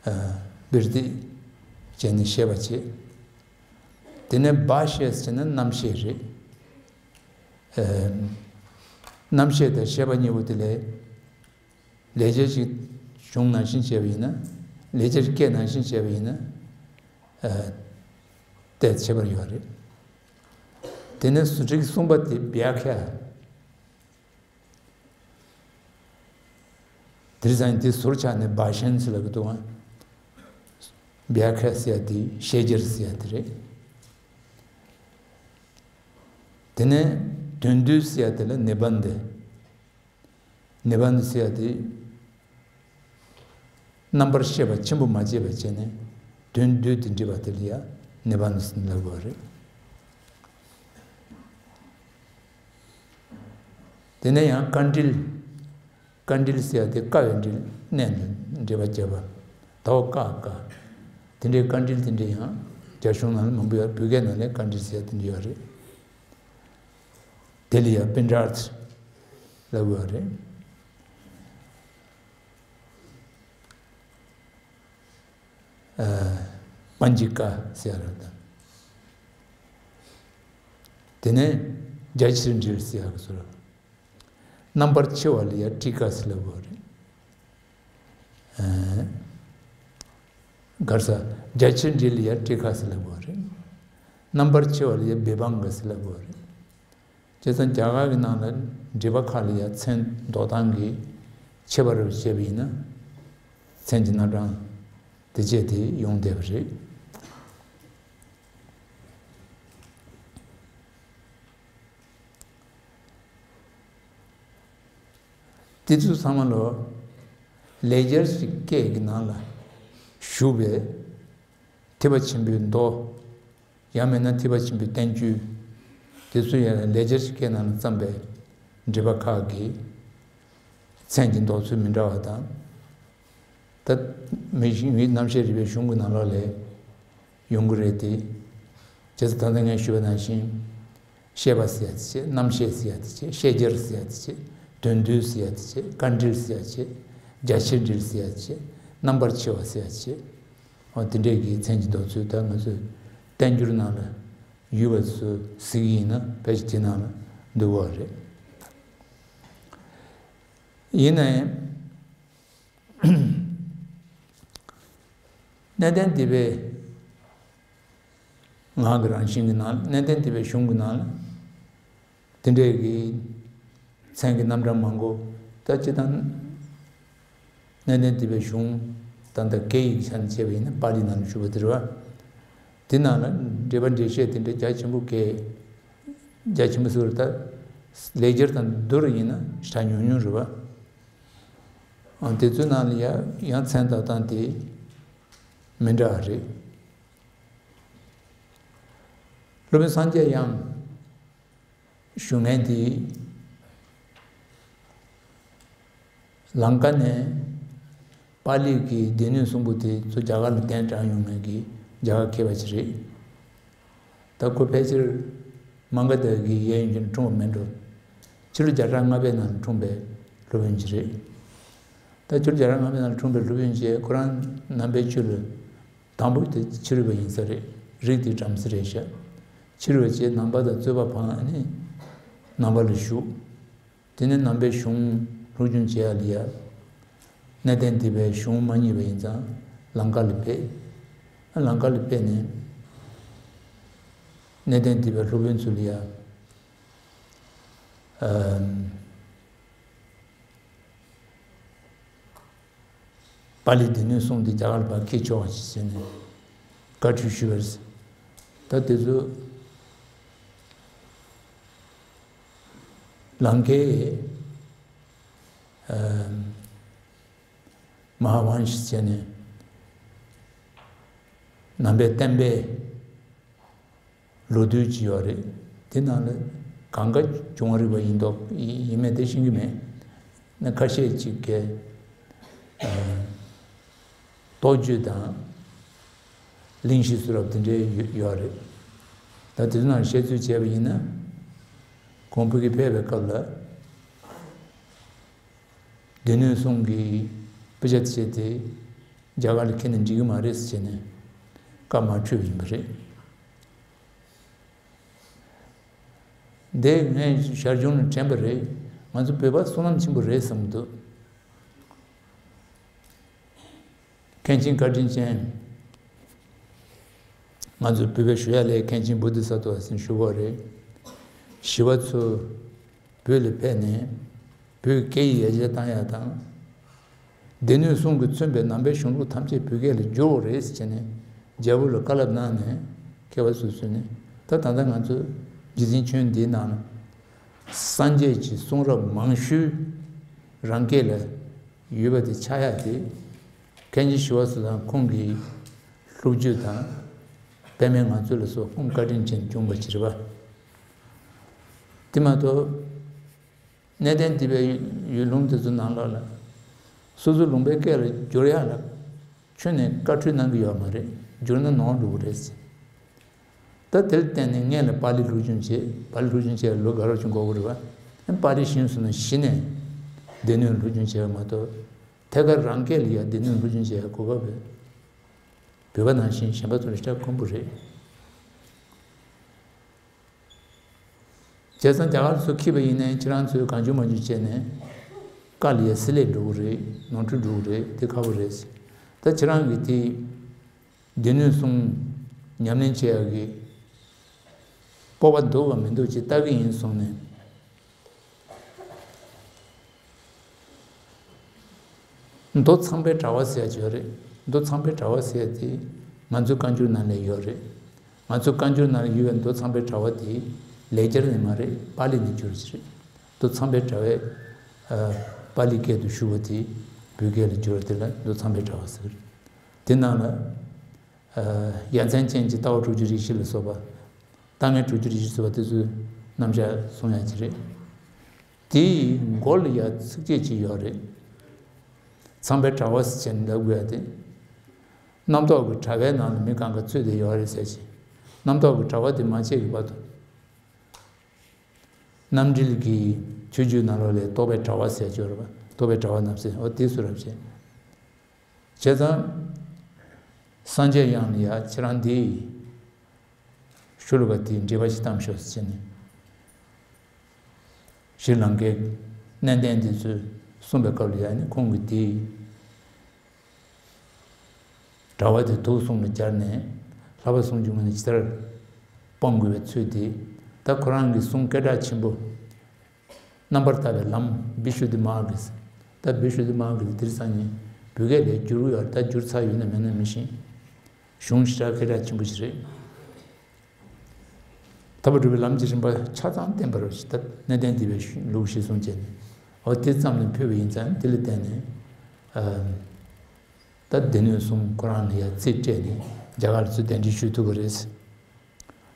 ཨ། བིར་ཏི་བྱས་ནས་བཤད་པ་བྱེད། དེ་ནས་བྷ་ཤ་ཟེར་ན་རྣམ་བཤད་རེད། ཨ། རྣམ་བཤད་དང་བཤད་པ་གཉིས་པོ་དེ་ལས། ལེགས་སྦྱར་གྱི་གཞུང་ནང་བཞིན་བྱས་པ་ཡིན་ན། ལེགས་སྦྱར་གྱི་སྐད་ནང་བཞིན་བྱས་པ་ཡིན་ན། ཨ། དེ་ཁྱད་པར་ཡོད་རེད། དེ་ནས་སུ་ཏྲའི་གསུངས་པ་དེ་བྱ་ཁྱ། དེར་ཙང་དེ་ཟུར་ཆག་ནས་བྷ་ཤན་ཟེར་ལབ་ཀྱི་འདུག་ག་བྱ་ཁྱ་ཟེར་ཡ་དེ་བཤད་སྦྱར་ཟེར་ཡ་དེ་རེད། དེ་ནས་དོན་བསྡུས་ཟེར་ཡ་དེ་ལ་ནི་བན་དེ། ནི་བན་དེ་ཟེར་ཡ་དེ། རྣམ་པར་ཤེས་པ་ཆེན་པོ་མ་སྐྱེས་པ་བྱས་ནས་དོན་བསྡུས་ཏེ་འདྲིས་པ་དེ་ལ་ཡང་ནི་བན་ཟེར་ལབ་དགོས་པ་རེད། དེ་ནས་ཡང་དཀའ་འགྲེལ། དཀའ་འགྲེལ་ཟེར་ཡ་དེ་དཀའ་བའི་འགྲེལ་གནད་ནས་འགྲེལ་པ་བརྒྱབ་པ། དོ་ཀ་ཀ། དེ་འདྲའི་དཀའ་འགྲེལ་དེ་འདྲའི་ཡང་རྒྱ་གཞུང་ནང་ལ་མང་པོ་ཡོད། བོད་སྐད་ནང་ལ་དཀའ་འགྲེལ་ཟེར་ཡ་དེ་འདྲ་ཡོད་རེད། དེ་ལ་ཡང་པིན་ཌཱརྠ་ལབ་དགོས་པ་རེད། ཨ། པཉྩི་ཀ་ཟེར་ཡ་རེད་དང་། དེ་ནས་རྒྱ་ཆེར་འགྲེལ་ཟེར་ཡ་གི་ཚུལ། རྣམ་པར་ཕྱེ་བ་ལ་ཡ་ཊི་ཀ་ཟེར་ལབ་དགོས་རེད། ཨ། ག་རེ་ཟ། རྒྱ་ཆེར་འགྲེལ་ལ་ཡ་ཊི་ཀ་ཟེར་ལབ་དགོས་རེད། རྣམ་པར་ཕྱེ་བ་ལ་ཡ་བི་བྷང་ག་ཟེར་ལབ་དགོས་རེད། བྱས་ཙང་རྒྱ་གར་གྱི་ནང་ལ་འགྲེལ་པ་ཁག་ལ་ཡ་མཚན་འདོགས་སྟངས་ཀྱི་ཁྱད་པར་བྱས་པ་ཡིན་ན། མཚན་གྱི་རྣམ་གྲངས་དེ་བྱས་ཏེ་ཡོང་བསྡད་པ་རེད། དེ་ཚོ་ཚང་མ་ལོ། ལེགས་སྦྱར་གྱི་སྐད་ཀྱི་ནང་ལ་བཞུགས་པའི་ཐེག་པ་ཆེན་པོའི་མདོ། ཡང་མིན་ན་ཐེག་པ་ཆེན་པོའི་བསྟན་བཅོས། དེ་ཚོ་ཡང་ལེགས་སྦྱར་གྱི་སྐད་ནང་ལ་བརྩམས་པའི་འགྲེལ་པ་ཁག་གི་མཚན་གྱི་འདོགས་ཚུལ་མི་འདྲ་བ་དང་། ད་མི་ཤིང་བའི་རྣམ་བཤད་རིག་པའི་གཞུང་གི་ནང་ལོགས་ལས་ཡོང་གི་རེད་དེ། བྱས་ཙང་ད་ལྟ་ངས་ཞུས་པ་ནང་བཞིན། བཤད་པ་ཟེར་ཡ་དེ་བྱས། རྣམ་བཤད་ཟེར་ཡ་དེ་བྱས། བཤད་རྒྱལ་ཟེར་ཡ་དེ་བྱས། དོན་བསྡུ་ཟེར་ཡ་དེ་བྱས། དཀའ་འགྲེལ་ཟེར་ཡ་དེ་བྱས། རྒྱ་ཆེར་འགྲེལ་ཟེར་ཡ་དེ་བྱས། རྣམ་པར་ཕྱེ་བ་ཟེར་ཡ་དེ་བྱས། འོ་དེ་འདྲས་ཀྱི་མཚན་གྱི་འདོགས་ཚུལ་ད་ང་ཚོས་བསྟན་འགྱུར་ནང་ལ་ཡོད་པ་ཚོ་གཟིགས་ཡིན་ན་ཕལ་ཆེར་དེ་ནང་ལ་འདུ་བ་རེད། ཡིན་ནའི། གནས་བརྟན་སྡེ་པའི་ངག་གི་རང་བཞིན་གྱི་ནང་། གནས་བརྟན་སྡེ་པའི་གཞུང་གི་ནང་ལ་དེ་འདྲའི་གི་མཚན་གྱི་རྣམ་གྲངས་མང་པོ། ད་སྤྱིར་བཏང་གནས་བརྟན་སྡེ་པའི་གཞུང་ད་ལྟ་སྐད་ཡིག་ཆ་ནས་བྱས་པ་ཡིན་ན་པཱ་ལི་ནང་ལ་བཞུགས་པ་དེ་རེད་བ། དེ་ནང་ལ་འགྲེལ་པ་འགྲེལ་བཤད་དེ་འདྲ་རྒྱ་ཆེན་པོ་གས། རྒྱ་ཆེན་པོ་ཟེར་བ་ད་ལེགས་སྦྱར་དང་བསྡུར་ཡིན་ན་ཞེ་དྲག་ཉུང་ཉུང་རེད་བ། ཨ། དེ་ཚོའི་ནང་ལ་ཡང་ཡང་མཚན་འདོགས་སྟངས་དེ་མི་འདྲ་བ་རེད། སློབ་དཔོན་སངས་རྒྱས་དབྱངས་ཞུ་མཁན་དེ་ལང་ཀ་ནས་པཱ་ལི་གི་སྡེ་སྣོད་གསུམ་པོ་དེ་ཚོ་རྒྱ་གར་ལ་གདན་དྲངས་ཡོང་མཁན་གྱི་རྒྱ་གར་མཁས་པ་ཅིག་རེད། ད་ཁོ་ཕལ་ཆེར་མ་ག་དྷ་གི་གཡས་གཡོན་ཅིག་ནས་འཁྲུངས་པ་མིན་འགྲོ། ཕྱི་ལོ་བརྒྱ་ཕྲག་ལྔ་པའི་ནང་འཁྲུངས་པའི་སློབ་དཔོན་ཅིག་རེད། ད་ཕྱི་ལོ་བརྒྱ་ཕྲག་ལྔ་པའི་ནང་འཁྲུངས་པའི་སློབ་དཔོན་ཅིག་ཁོ་རང་ནང་པའི་ཆོས་ལ་དང་པོ་དེ་ཕྱི་རོལ་པ་ཡིན་ས་རེད། རིགས་དེ་བྲམ་ཟེ་རེད་ཤག་ཕྱི་རོལ་པ་བྱས་ནང་པ་དང་རྩོད་པ་སྤངས་ནས་ནང་པ་ལ་ཞུགས། དེ་ནས་ནང་པའི་གཞུང་སློབ་སྦྱོང་བྱེད་ཡ་ལ་ཡ། གནས་བརྟན་སྡེ་པའི་གཞུང་མ་རྙེད་པ་ཡིན་ཙང་ལང་ཀ་ལ་ཕེབས། ཨ། ལང་ཀ་ལ་ཕེབས་ནས་གནས་བརྟན་སྡེ་པའི་སློབ་དཔོན་ཚོ་ལ་ཡ། ཨམ། པཱ་ལིའི་སྡེ་སྣོད་གསུམ་འདི་རྒྱ་གར་ལ་ཕར་འཁྱེར་ཆོག་ཅེས་ཟེར་ནས་བཀའ་འཁྲོལ་ཞུས་པ་རེད། ད་དེ་ཚོ་ལང་ཀའི་ཨ་མ་ཧཱ་ཝང་ཤ་ཟེར་ནས་ནང་པའི་བསྟན་པའི་ལོ་རྒྱུས་ཅིག་ཡོད་རེད། དེ་ནང་ལ་གང་ག་བྱུང་བ་རེད་པ་ཡིན་མདོག་ཡིན་མེད་དེ་ཤེས་ཀྱི་མེད། ན་ཁ་ཤས་ཅིག་གིས་ཨ་རྟོགས་བརྗོད་དང་གླེང་གཞི་བཟོ་རབས་དེ་འདྲའི་ཡོད་ཡོད་རེད། ད་དེ་ཚོ་ནང་བཤད་ཚུལ་བྱས་པ་ཡིན་ན། གོང་བུ་གི་ཕེབས་པའི་སྐབས་ལ་སྡེ་སྣོད་གསུམ་གྱི་དཔེ་ཆ་བྱས་ཏེ་རྒྱ་གར་ལ་འཁྱེར་ན་འགྲིག་གི་མ་རེད་ཟེར་ནས་བཀའ་མ་འཁྲོལ་བ་ཡིན་པ་རེད། འདི་ངས་ཞར་བྱུང་ནས་དྲན་པ་རེད། ང་ཚོ་བོད་པ་བསོད་ནམས་ཆེན་པོ་རེད་བསམ་གྱི་འདུག་མཁན་ཆེན་བཀའ་དྲིན་ཅན། ང་ཚོ་བོད་པའི་ཞུ་ཡ་ལས་མཁན་ཆེན་བོ་དྷི་ས་ཏྭ་ཟེར་ཞུ་གི་རེད། ཞི་བ་འཚོ་བོད་ལ་ཕེབས་ནས་བོད་སྐད་ཡིག་ཡར་རྒྱས་བཏང་ཡ་དང་། སྡེ་སྣོད་གསུམ་གྱིས་མཚོན་པའི་ནང་པའི་གཞུང་ལུགས་ཐམས་ཅད་བོད་སྐད་ལ་བསྒྱུར་དགོས་རེད་ཟེར་ནས་རྒྱལ་པོ་ལ་བཀའ་སློབ་གནང་ནས་མཁས་པ་ཚོས་བཟོས་ནས། ད་ད་ལྟ་ང་ཚོ་རྗེ་བཙུན་ཆོས་འདིའི་ནང་ན་སངས་རྒྱས་ཀྱི་གསུང་རབ་མང་ཤོས་རང་སྐད་ལ་ཡོད་པ་དེ་ཆགས་ཡ་དེ། མཁན་ཆེན་ཞི་བ་འཚོ་དང་ཁོང་གི་སློབ་བརྒྱུད་དང་། པདྨའི་ངང་ཚུལ་ལ་སོགས་ཁོང་བཀའ་དྲིན་ཅན་བྱུང་བ་ཅིག་རེད་པ། དེ་མ་གཏོགས། གནས་བརྟན་སྡེ་པའི་ཡུལ་ལུང་དེ་ཚོའི་ནང་ལོགས་ལ། སོ་སོའི་ལུང་པའི་སྐད་ལ་བསྒྱུར་ཡག་ལ་ཁྱོན་ནས་བཀའ་འཁྲོལ་གནང་གི་ཡོད་མ་རེད། བསྒྱུར་ན་ནོར་འགྲོ་གི་རེད་ཟེར། ད་དེར་བརྟེན་ནས་སྔོན་ལ་པཱ་ལི་སློབ་སྦྱོང་བྱས། པཱ་ལི་སློབ་སྦྱོང་བྱས་ལོ་འགའ་རོགས་ཅིག་འགོར་གི་རེད་པ། ཨ་ནི་པཱ་ལི་ཤེས་སོང་ན་གཞི་ནས་སྡེ་སྣོད་སློབ་སྦྱོང་བྱས་པ་མ་གཏོགས། ཐད་ཀར་རང་སྐད་ལ་ཡ་སྡེ་སྣོད་སློབ་སྦྱོང་བྱེད་ཡ་གོ་སྐབས་རེད། བོད་པ་ནང་བཞིན་གཞན་པ་ཚོ་ལ་ཞེ་དྲག་དཀོན་པོ་རེད། བྱས་ཙང་རྒྱ་གར་ཚོ་ཁྱིད་པ་ཡིན་ནའི་ཁྱེད་རང་ཚོས་གང་བྱུང་མང་བྱུང་བྱས་ནས་དཀའ་ལས་སེལ་ལས་འགྲོ་གི་རེད། ནོར་འཁྲུལ་འགྲོ་གི་རེད། དེ་ཁག་པོ་རེད། ད་ཁྱེད་རང་གིས་དེ་སྡེ་སྣོད་གསུམ་ཉམས་ལེན་བྱེད་ཡག་གི་སྤོབས་པ་འདུག་གམ་མི་འདུག་ཅེས་ལྟ་གི་ཡིན་གསུངས་ནས། མདོ་ཚངས་པའི་དྲ་བ་ཟེར་ཡ་ཅིག་ཡོད་རེད། མདོ་ཚངས་པའི་དྲ་བ་ཟེར་ཡ་དེ་ང་ཚོའི་བཀའ་འགྱུར་ནང་ལ་ཡོད་རེད། ང་ཚོའི་བཀའ་འགྱུར་ནང་ལ་ཡོད་པའི་མདོ་ཚངས་པའི་དྲ་བ་དེ་ལེགས་སྦྱར་ནས་མ་རེད། པཱ་ལི་ནས་བསྒྱུར་ཅིག་རེད། མདོ་ཚངས་པའི་དྲ་བའི་ཨ་པཱ་ལི་སྐད་དུ་ཞུ་བ་དེ་བོད་སྐད་ལ་བསྒྱུར་བ་དེ་ལ་མདོ་ཚངས་པའི་དྲ་བ་ཟེར། དེ་ནང་ལ་ཡ་མཚན་ཅན་གྱི་ལྟ་བ་དྲུག་ཅུ་རེ་བཞི་ལ་སོགས་པ། ལྟ་ངན་དྲུག་ཅུ་རེ་བཞི་ཟེར་བ་དེ་ཚོའི་རྣམ་གཞག་གསུང་ཡ་ཅིག་རེད། དེའི་མགོ་ལ་ཡ་ཚིགས་བཅད་ཅིག་ཡོད་རེད། ཚངས་པའི་དྲ་བ་ཟེར་བྱས་ནས་ལབ་དགོས་ཡ་དེ། རྣམ་རྟོག་གི་དྲ་བའི་ནང་ལ་མི་གང་ག་ཚུད་དེ་ཡོད་རེད་ཟེར་ཅིག་རྣམ་རྟོག་གི་དྲ་བ་དེ་མ་ཆད་ཀྱི་བར་དུ། རྣམ་འགྲེལ་གྱི་ཆོས་བརྒྱུད་ནང་ལོགས་ལ་རྟོག་པའི་དྲ་བ་ཟེར་ཅིག་ཡོད་རེད་པ། རྟོག་པའི་དྲ་བ་རྣམས་ཟེར། འོ་དེ་སུ་རབ་བྱས། བྱས་ཙང་། སངས་རྒྱས་དབྱངས་ལ་ཡ་ཁྱེད་རང་འདི་ཤོ་ལོ་ཀ་དེའི་འགྲེལ་པ་ཞིག་བཏང་ཤོག་ཟེར་ནས། ཤྲི་ལང་ཀའི་གནས་བརྟན་འདི་ཚོས་གསུངས་པའི་སྐབས་ལ་ཡ་ནི་ཁོང་གིས་དེའི་དྲ་བ་དེ་དུག་གསུམ་ལ་སྦྱར་ནས་ལྷག་པ་ཟུང་འཇུག་ངོས་ནས་ཇི་ལྟར་སྤང་དགོས་པའི་ཚུལ་དེ། ད་ཁོ་རང་གི་གསུང་སྐད་གྲགས་ཆེན་པོ། རྣམ་པར་ལྟ་བའི་ལམ་བི་ཤུ་དྷི་མཱར་ག་ཟེར། ད་བི་ཤུ་དྷི་མཱར་ག་དེ་དེང་སང་ཉིན་བོད་སྐད་ལ་བསྒྱུར་གྱི་ཡོད་རེད། ད་བསྒྱུར་ཚར་ཡོད་ན་མེད་ན་མི་ཤེས། གཞུང་ཞེ་དྲག་སྐད་གྲགས་ཆེན་པོ་ཞིག་རེད། ཐར་པ་སྒྲུབ་པའི་ལམ་གྱི་རིམ་པ་ཆ་ཚང་བསྟན་པ་རེད་ཞེས། ད་གནས་བརྟན་སྡེ་པའི་ལུགས་གཞིར་བཟུང་བྱས་ནས། འོ་དེ་ཙམ་ནས་ཕུལ་བ་ཡིན་ཙང་། དེ་ལ་བརྟེན་ནས་ཨ་ད་སྡེ་སྣོད་གསུམ་ཁོ་རང་ལ་ཡ་རྩིས་སྤྲད་ནས་རྒྱ་གར་ལ་ཚུར་གདན་འདྲེན་ཞུས་ཐུབ་པ་རེད།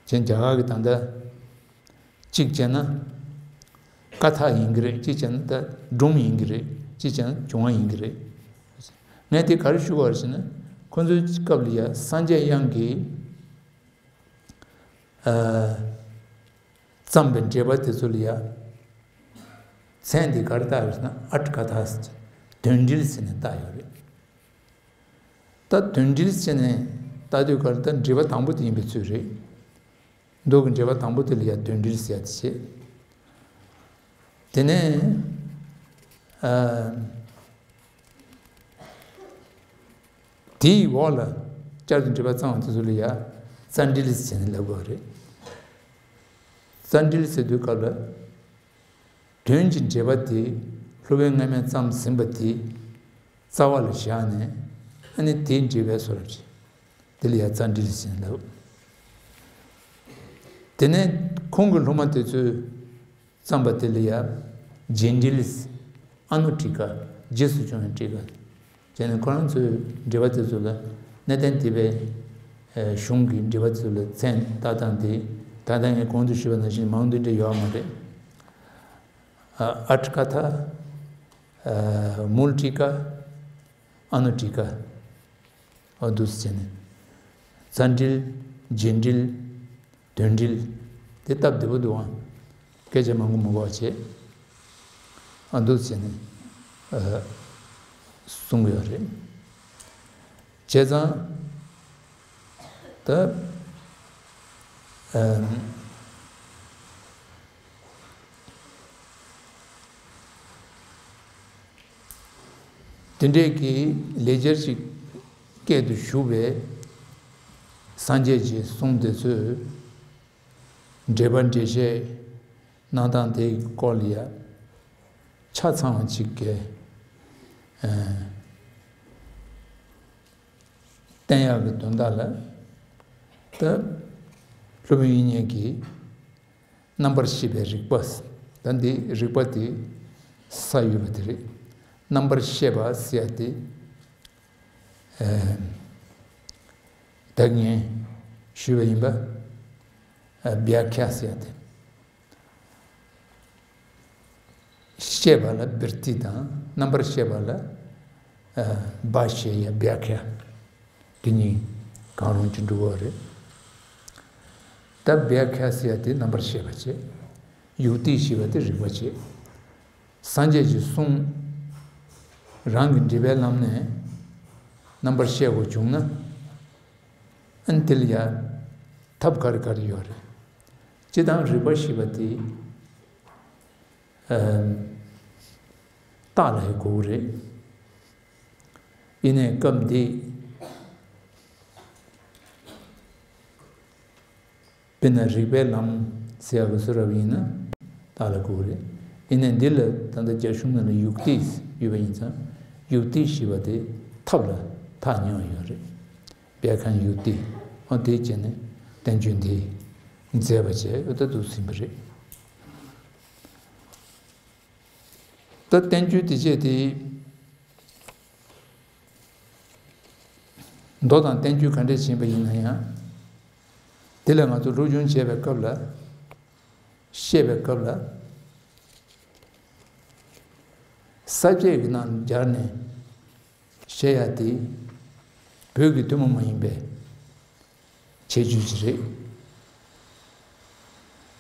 ཅན་རྒྱ་གར་གྱི་ད་ལྟ་གཅིག་བྱས་ན་ཀ་ཐག་ཡིན་གྱི་རེད། གཅིག་བྱས་ན་ད་སྒྲུང་ཡིན་གྱི་རེད། གཅིག་བྱས་ན་བྱུང་བ་ཡིན་གྱི་རེད། ངས་དེ་ག་རེ་ཞུ་དགོས་རེད་ཟེར་ན། ཁོ་ཚོའི་སྐབས་ལ་ཡ་སངས་རྒྱས་དབྱངས་ཀྱིས་ཨ་བརྩམས་པའི་འགྲེལ་པ་དེ་ཚོ་ལ་ཡ་མཚན་དེ་ག་རེ་བཏགས་ཡོད་ཟེར་ན། ཨཊ་ཀ་ཐཱ་ཟེར། དོན་འགྲེལ་ཟེར་ནས་བཏགས་ཡོད་རེད། ད་དོན་འགྲེལ་ཟེར་ནས་བཏགས་དུས་ག་རེ། ད་འགྲེལ་པ་དང་པོ་དེ་ཡིན་པའི་ཚུལ་རེད། མདོ་གི་འགྲེལ་པ་དང་པོ་དེ་ལ་ཡ་དོན་འགྲེལ་ཟེར་ཡ་དེ་བྱས། དེ་ནས་ཨ་དེའི་འོག་ལ་བསྐྱར་དུ་འགྲེལ་པ་བརྩམས་པ་དེ་ཚོ་ལ་ཡ་རྩ་འགྲེལ་ཟེར་ནས་ལབ་དགོས་རེད། རྩ་འགྲེལ་ཟེར་དུས་སྐབས་ལ། དོན་གྱི་འགྲེལ་པ་དེ་སློབ་དཔོན་སྔ་མས་བརྩམས་ཟིན་པ་དེ་རྩ་བ་ལ་བཞག་ནས། ཨ་ནི་དེའི་འགྲེལ་པའི་བཟོ་འདྲ་ཅིག་དེ་ལ་ཡ་རྩ་འགྲེལ་ཟེར་ནས་ལབ། དེ་ནས་ཁོང་གི་སློབ་མ་དེ་ཚོས་བརྩམས་པ་དེ་ལ་ཡ་རྗེས་འགྲེལ། ཨ་ནུ་ཊི་ཀ། རྗེས་སུ་བྱུང་བའི་ཊི་ཀ་བྱས་ནས། ཁོ་རང་ཚོའི་འགྲེལ་པ་དེ་ཚོ་ལ། གནས་བརྟན་སྡེ་པའི་ཨ་གཞུང་གི་འགྲེལ་པ་དེ་ཚོ་ལ་མཚན་བཏགས་སྟངས་དེ། ད་ལྟ་ངས་གོང་དུ་ཞུས་པ་ནང་བཞིན་མང་དུ་འདྲ་ཡོད་མ་རེད། ཨ་ཨཊ་ཀ་ཐཱ། ཨ་མུལ་ཊི་ཀ། ཨ་ནུ་ཊི་ཀ། འོ་འདུག་སེ་བྱས་ནས། རྩ་འགྲེལ། རྗེས་འགྲེལ། དོན་འགྲེལ། དེ་སྟབས་བདེ་པོ་འདུག་ཨང་། སྐད་ཆ་མང་པོ་མི་དགོས་པ་བྱས། འོ་འདུག་སེ་བྱས་ནས་ཨ་གསུང་གི་ཡོད་རེད། བྱས་ཙང་། ད་ཨ་དེ་འདྲས་ཀྱི་ལེགས་སྦྱར་ཞིག་སྐད་དུ་ཞུགས་པའི་སངས་རྒྱས་ཀྱི་གསུང་དེ་ཚོས་འགྲེལ་པ་འགྲེལ་བཤད་གནང་སྟངས་དེའི་སྐོར་ལ་ཡ་ཆ་ཚང་བ་ཅིག་གི་ཨ་བསྟན་ཡག་གི་དོན་དག་ལ། ད་སློབ་དཔོན་དབྱིག་གཉེན་གྱིས་རྣམ་པར་ཤེས་པའི་རིག་པ། ད་འདི་རིག་པ་དེ་ས་ཡོད་པ་དེ་རེད། རྣམ་པར་ཤེས་པ་ཟེར་ཡ་དེ་ཨ་ད་ངས་ཞུས་པ་ཡིན་པ། ཨ་བྱ་ཁྱ་ཟེར་ཡ་དེ། ཤེས་པ་ལ་བིར་ཏི་དང་། རྣམ་པར་ཤེས་པ་ལ་ཨ་བྱ་ཞེས་ཡ་བྱ་ཁྱ། དེ་གཉིས་གང་རུང་གཅིག་འགྲོ་གི་རེད། ད་བྱ་ཁྱ་ཟེར་ཡ་དེ་རྣམ་པར་ཤེས་པ་བྱས། ཡུག་ཏི་ཞེས་པ་དེ་རིག་པ་བྱས། སངས་རྒྱས་ཀྱི་གསུང་རང་གི་འགྲེལ་པའི་ལམ་ནས་རྣམ་པར་ཤེས་དགོས་བྱུང་ན། ཨན་དེ་ལ་ཡ་ཐབས་ག་རེ་ག་རེ་ཡོད་རེད། སྤྱིར་བཏང་རིག་པ་ཞེས་པ་དེ་ཨ་རྟགས་ལ་ཡི་གོ་གི་རེད། ཡིན་ནའི་སྐབས་འདི་དཔེར་ན་རིགས་པའི་ལམ་ཟེར་ཡག་གི་བཟོ་འདྲ་ཡིན་ན་རྟགས་ལ་གོ་གི་རེད། ཡིན་ནའི་འདི་ལ་ད་ལྟ་རྒྱ་གཞུང་ནང་ལ་ཡུག་ཏི་ཡོད་པ་ཡིན་ཙང་། ཡུག་ཏི་ཞེས་པ་དེ་ཐབས་ལ་ཐག་ཉེ་བ་ཡོད་རེད། བྱེད་མཁན་ཡུག་ཏི། ཨ་དེ་བྱས་ནས་བསྟན་བཅོས་འདི་མཛད་པ་བྱས་ཡོད་ད་འདུག་ཟིན་པ་རེད། ད་བསྟན་བཅོས་དེ་བྱས་ཏེ། མདོ་དང་བསྟན་བཅོས་ག་འདྲས་ཕྱིན་པ་ཡིན་ན་ཡང་། དེ་ལ་ང་ཚོ་སློབ་སྦྱོང་བྱེད་པའི་སྐབས་ལ། བཤད་པའི་སྐབས་ལ། ས་བཅད་ཀྱི་ནང་སྦྱར་ནས་བཤད་ཡ་དེ་བོད་ཀྱི་ཐུན་མོང་མ་ཡིན་པའི་ཁྱད་ཆོས་ཅིག་རེད།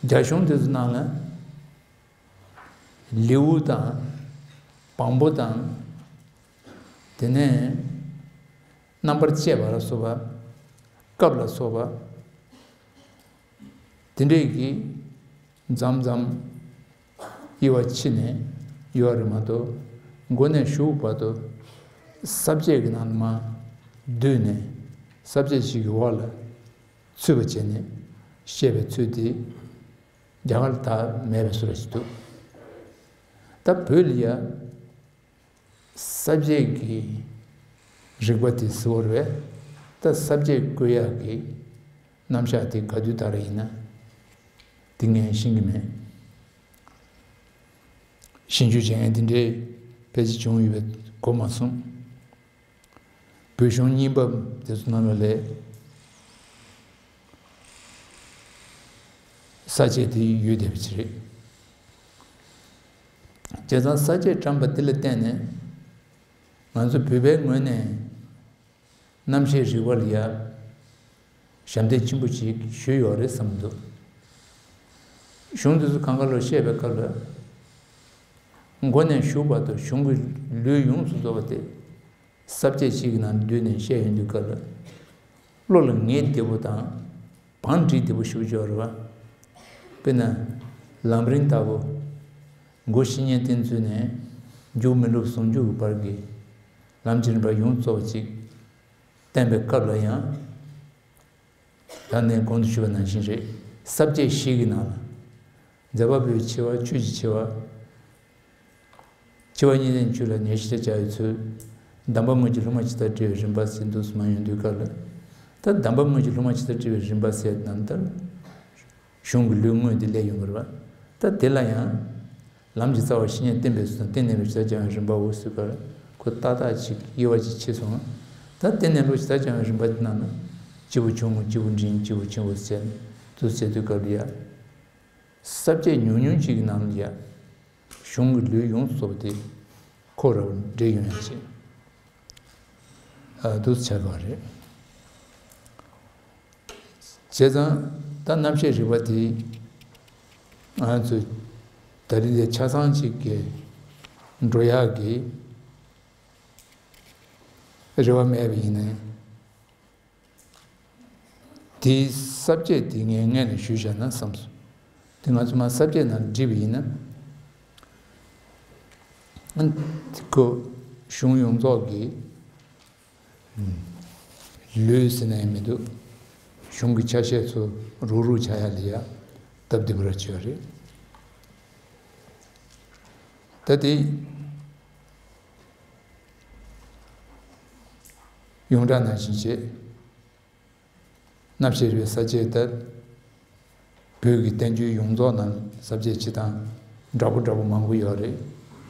རྒྱ་གཞུང་དེ་ཚོ་ནང་ལ་ལེའུ་དང་། བམ་པོ་དང་། དེ་ནས་རྣམ་པར་དཔྱད་པ་ལ་སོགས་པ། སྐབས་ལ་སོགས་པ། དེ་འདྲས་ཀྱི་མཚམས་མཚམས་དབྱེ་བ་ཕྱེ་ནས་ཡོད་རེད་མ་གཏོགས། མགོ་ནས་གཞུག་བར་དུ་ས་བཅད་ཀྱི་ནང་ལ་མར་བསྡུས་ནས་ས་བཅད་ཞིག་གི་འོག་ལ་ཚུད་པ་བྱས་ནས་བཤད་པའི་ཚུལ་དེ་རྒྱ་གར་ལ་ད་མེད་པའི་བཟོ་འདྲ་ཞིག་འདུག་ད་བོད་ལ་ཡ། ས་བཅད་ཀྱི་རིག་པ་དེ་གཟུ་བོར་བས། ད་ས་བཅད་བཀོད་ཡག་གི་རྣམ་གཞག་དེ་ག་དུས་དག་རེ་ཡིན་ན་དེ་ངས་ཤེས་ཀྱི་མེད། ཞིབ་འཇུག་བྱེད་མཁན་དེ་འདྲའི་ཕལ་ཆེར་བྱུང་ཡོད་པའི་གོ་མ་སོང་། བོད་གཞུང་རྙིང་པ་དེ་ཚོ་ནང་ལ་ལས། ས་བཅད་དེ་ཡོད་བསྡད་པ་ཅིག་རེད། བྱས་ཙང་ས་བཅད་བཀྲམ་པ་དེ་ལ་བརྟེན་ནས་ང་ཚོ་བོད་པའི་ངོས་ནས་རྣམ་བཤད་རིག་པ་ལ་ཡ་ཞབས་འདེགས་ཆེན་པོ་ཅིག་ཞུས་ཡོད་རེད་བསམ་འདུག་གཞུང་དེ་ཚོ་གང་ག་ལ་བཤད་པའི་སྐབས་ལ། མགོ་ནས་མཇུག་བར་དུ་གཞུང་གི་ལུས་ཡོངས་སུ་རྫོགས་པ་དེ། ས་བཅད་གཅིག་གི་ནང་བསྡུས་ནས་བཤད་ཡོང་དུས་སྐབས་ལ། བློ་ལ་ངེས་བདེ་པོ་དང་། བང་སྒྲིག་བདེ་པོ་ཞེ་པོ་ཅིག་ཡོད་རེད་པ། དཔེར་ན། ལམ་རིམ་ལྟ་བུ། མགོ་བཤེས་གཉེན་བསྟེན་ཚུལ་ནས། མཇུག་མི་སློབ་ཟུང་འཇུག་གི་བར་གྱི་ལམ་གྱི་རིམ་པ་ཡོངས་རྫོགས་པ་ཅིག་བསྟན་པའི་སྐབས་ལ་ཡང་། ད་ནས་གོང་དུ་ཞུས་པ་ནང་བཞིན་རེད། ས་བཅད་བཞི་གི་ནང་ལ། མཛད་པ་པོའི་ཆེ་བ། ཆོས་ཀྱི་ཆེ་བ། ཆེ་བ་གཉིས་ལྡན་ཆོས་ལ་ནད་གཞི་དང་བཅའ་བའི་ཚུལ། གདམས་པ་དངོས་ཀྱི་སློབ་མ་ཇི་ལྟར་བསྒྲལ་བའི་རིམ་པ་ཟེར་འདུག་སེ་མར་ཡོང་དུས་སྐབས་ལ། ད་གདམས་པ་དངོས་ཀྱི་སློབ་མ་ཇི་ལྟར་བསྒྲལ་བའི་རིམ་པ་ཟེར་ནང་ལྟར། གཞུང་གི་ལུས་དངོས་དེ་སླེབས་ཡོང་གི་རེད་པ། ད་དེ་ལ་ཡང་། ལམ་གྱི་རྩ་བར་བཤེས་གཉེན་བསྟེན་པའི་ཚུལ་དང་། བསྟེན་ནས་ལོ་ཇི་ལྟར་སྦྱང་བའི་རིམ་པའོ་ཟེར་གར། ཁོ་ཏག་ཏག་ཅིག་དབྱེ་བ་ཅིག་ཕྱེ་སོང་། ད་བསྟེན་ནས་ལོ་ཇི་ལྟར་སྦྱང་བའི་རིམ་པ་དེ་ནང་ན། སྐྱེས་བུ་ཆུང་ངུ། སྐྱེས་བུ་འབྲིང་། སྐྱེས་བུ་ཆེན་པོ་ཟེར་ནས་དུ་ཟེར་དུས་སྐབས་ལ་ཡ། ས་བཅད་ཉུང་ཉུང་ཅིག་གི་ནང་ལ་ཡ། གཞུང་གི་ལུས་ཡོངས་སུ་རྫོགས་པ་དེ་ཁོ་ར་བ་འདྲེས་ཡོང་ཡ་ཅིག་ཨ་འདུག་སེ་ཆགས་པ་རེད། བྱས་ཙང་ད་རྣམ་བཤད་རིག་པ་དེ་ང་ཚོས་ད་རེས་དེ་ཆ་ཚང་ཅིག་གི་འགྲོ་ཡག་གི་རེ་བ་མེད་པ་ཡིན་ནའི། དེའི་ས་བཅད་དེ་ངས་སྔོན་ནས་ཞུས་བཞག་ན་བསམ་སོང་། དེ་ང་ཚོ་མར་ས་བཅད་ནང་བྲིས་པ་ཡིན་ན། ཨ་ནི་དེ་ཁོ་གཞུང་ཡོངས་རྫོགས་ཀྱི་ལུས་ཟེར་ན་ཡང་མི་འདུག་གཞུང་གི་ཆ་ཤས་ཚོ་རུག་རུག་ཆགས་ཡ་ལ་ཡ་སྟབས་བདེ་པོ་ར་ཅིག་ཡོད་རེད། ད་དེ་ཡོངས་གྲགས་ནང་བཞིན་བྱས། རྣམ་བཤད་རིག་པའི་ས་བཅད་ལྟར། བོད་ཀྱི་བསྟན་བཅོས་ཡོངས་རྫོགས་ནང་ས་བཅད་སྤྱི་དང་འདྲ་པོ་འདྲ་པོ་མང་པོ་ཡོད་རེད།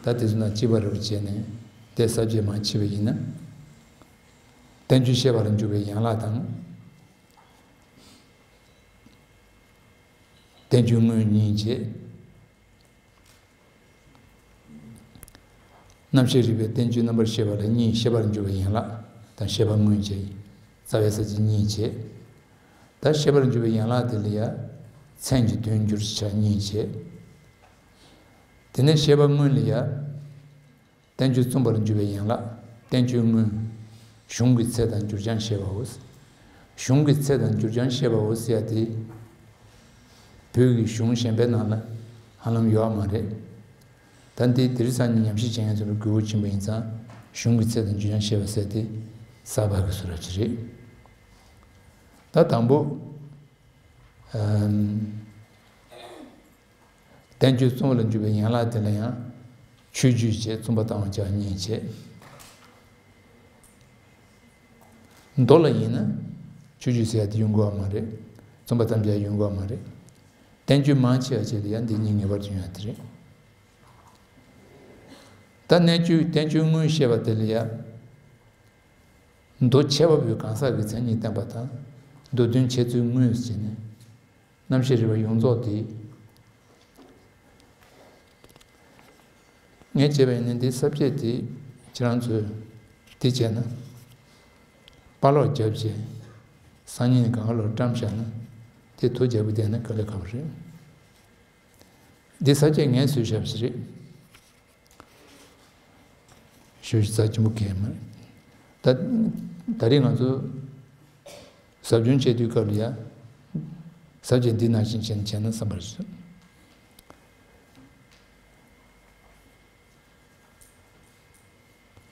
ད་དེ་ཚོ་ནང་གཅིག་པ་རེ་བ་བྱས་ནས་དེ་ས་བཅད་མར་ཕྱེ་བ་ཡིན་ན། བསྟན་བཅོས་བཤད་པ་ལ་འཇུག་པའི་ཡན་ལག་དང་། བསྟན་བཅོས་དངོས་གཉིས་བྱས། རྣམ་བཤད་རིག་པའི་བསྟན་བཅོས་རྣམ་པར་ཤེས་པ་ལ་གཉིས། བཤད་པར་འཇུག་པའི་ཡན་ལག་དང་བཤད་པ་དངོས་བྱས། རྩ་བའི་ས་བཅད་གཉིས་བྱས། ད་བཤད་པར་འཇུག་པའི་ཡན་ལག་དེ་ལ་ཡ། མཚན་གྱི་དོན་བསྒྱུར་བྱ་གཉིས་བྱས། དེ་ནས་བཤད་པ་དངོས་ལ་ཡ། བསྟན་བཅོས་རྩོམ་པར་འཇུག་པའི་ཡན་ལག་བསྟན་བཅོས་དངོས། གཞུང་གི་ཚད་དང་འགྱུར་བྱང་བཤད་པའོ། གཞུང་གི་ཚད་དང་འགྱུར་བྱང་བཤད་པའོ་ཟེར་ཡ་དེ། བོད་ཀྱི་གཞུང་གཞན་པའི་ནང་ལ་ཧ་ལམ་ཡོད་མ་རེད། ད་འདི་དེ་རིང་སང་ཉིན་ཉམས་ཞིབ་བྱེད་མཁན་ཚོ་ལ་དགོས་མཁོ་ཆེན་པོ་ཡིན་ཙང་གཞུང་གི་ཚད་དང་འགྱུར་བྱང་བཤད་པ་ཟེར་དེ་གསར་པ་གི་བཟོ་འདྲ་ཅིག་རེད། ད་དང་པོ། ཨམ། བསྟན་བཅོས་རྩོམ་པ་ལ་འཇུག་པའི་ཡན་ལག་དེ་ལ་ཡང་ཆོས་བརྒྱུད་ཅེས་རྩོམ་པ་བཏང་བ་བྱ་བ་གཉིས་བྱས། མདོ་ལ་ཡིན་ན་ཆོས་བརྒྱུད་ཟེར་ཡ་དེ་ཡོང་གི་ཡོད་མ་རེད། རྩོམ་པ་ཐམས་ཅད་ཡོང་གི་ཡོད་མ་རེད། བསྟན་བཅོས་མང་ཆེ་བ་ཅིག་ལ་ཡང་འདི་གཉིས་ངེས་པར་དུ་ཡོང་ཡ་དེ་རེད། ད་གནད་བཅོས་བསྟན་བཅོས་དངོས་བཤད་པ་དེ་ལ་ཡང་མདོ་ཁྱད་པར་བའི་གང་ཟག་གི་མཚན་ཉིད་བསྟན་པ་དང་། མདོ་དོན་འཆད་ཚུལ་དངོས་ཟེར་ནས། རྣམ་བཤད་རིག་པ་ཡོངས་རྫོགས་དེ། ངས་བྱས་པ་ཡིན་ན་འདི་ས་བཅད་དེ་ཁྱེད་རང་ཚོས་འདི་བྱས་ན། དཔར་ཀློག་བརྒྱབ་བྱས། སང་ཉིན་ནས་གང་ག་ལོར་བཀྲམ་བཞག་ན། དེ་ཐུགས་རྒྱག་པ་བསྡད་ན་དཀའ་ལས་ཁག་པོ་རེད། འདི་ས་བཅད་ངས་བཟོས་བཞག་པ་ཞིག་རེད། ཞུ་ཞིག་རྩ་ཆེན་པོ་གལ་མ་རེད། ད་ད་རེས་ང་ཚོ་ཟབ་སྦྱོང་བྱེད་དུས་སྐབས་ལ་ཡ། ཟབ་བྱེད་འདི་ནང་བཞིན་བྱས་ནས་བྱས་ན་བསམ་པར་ཞུ།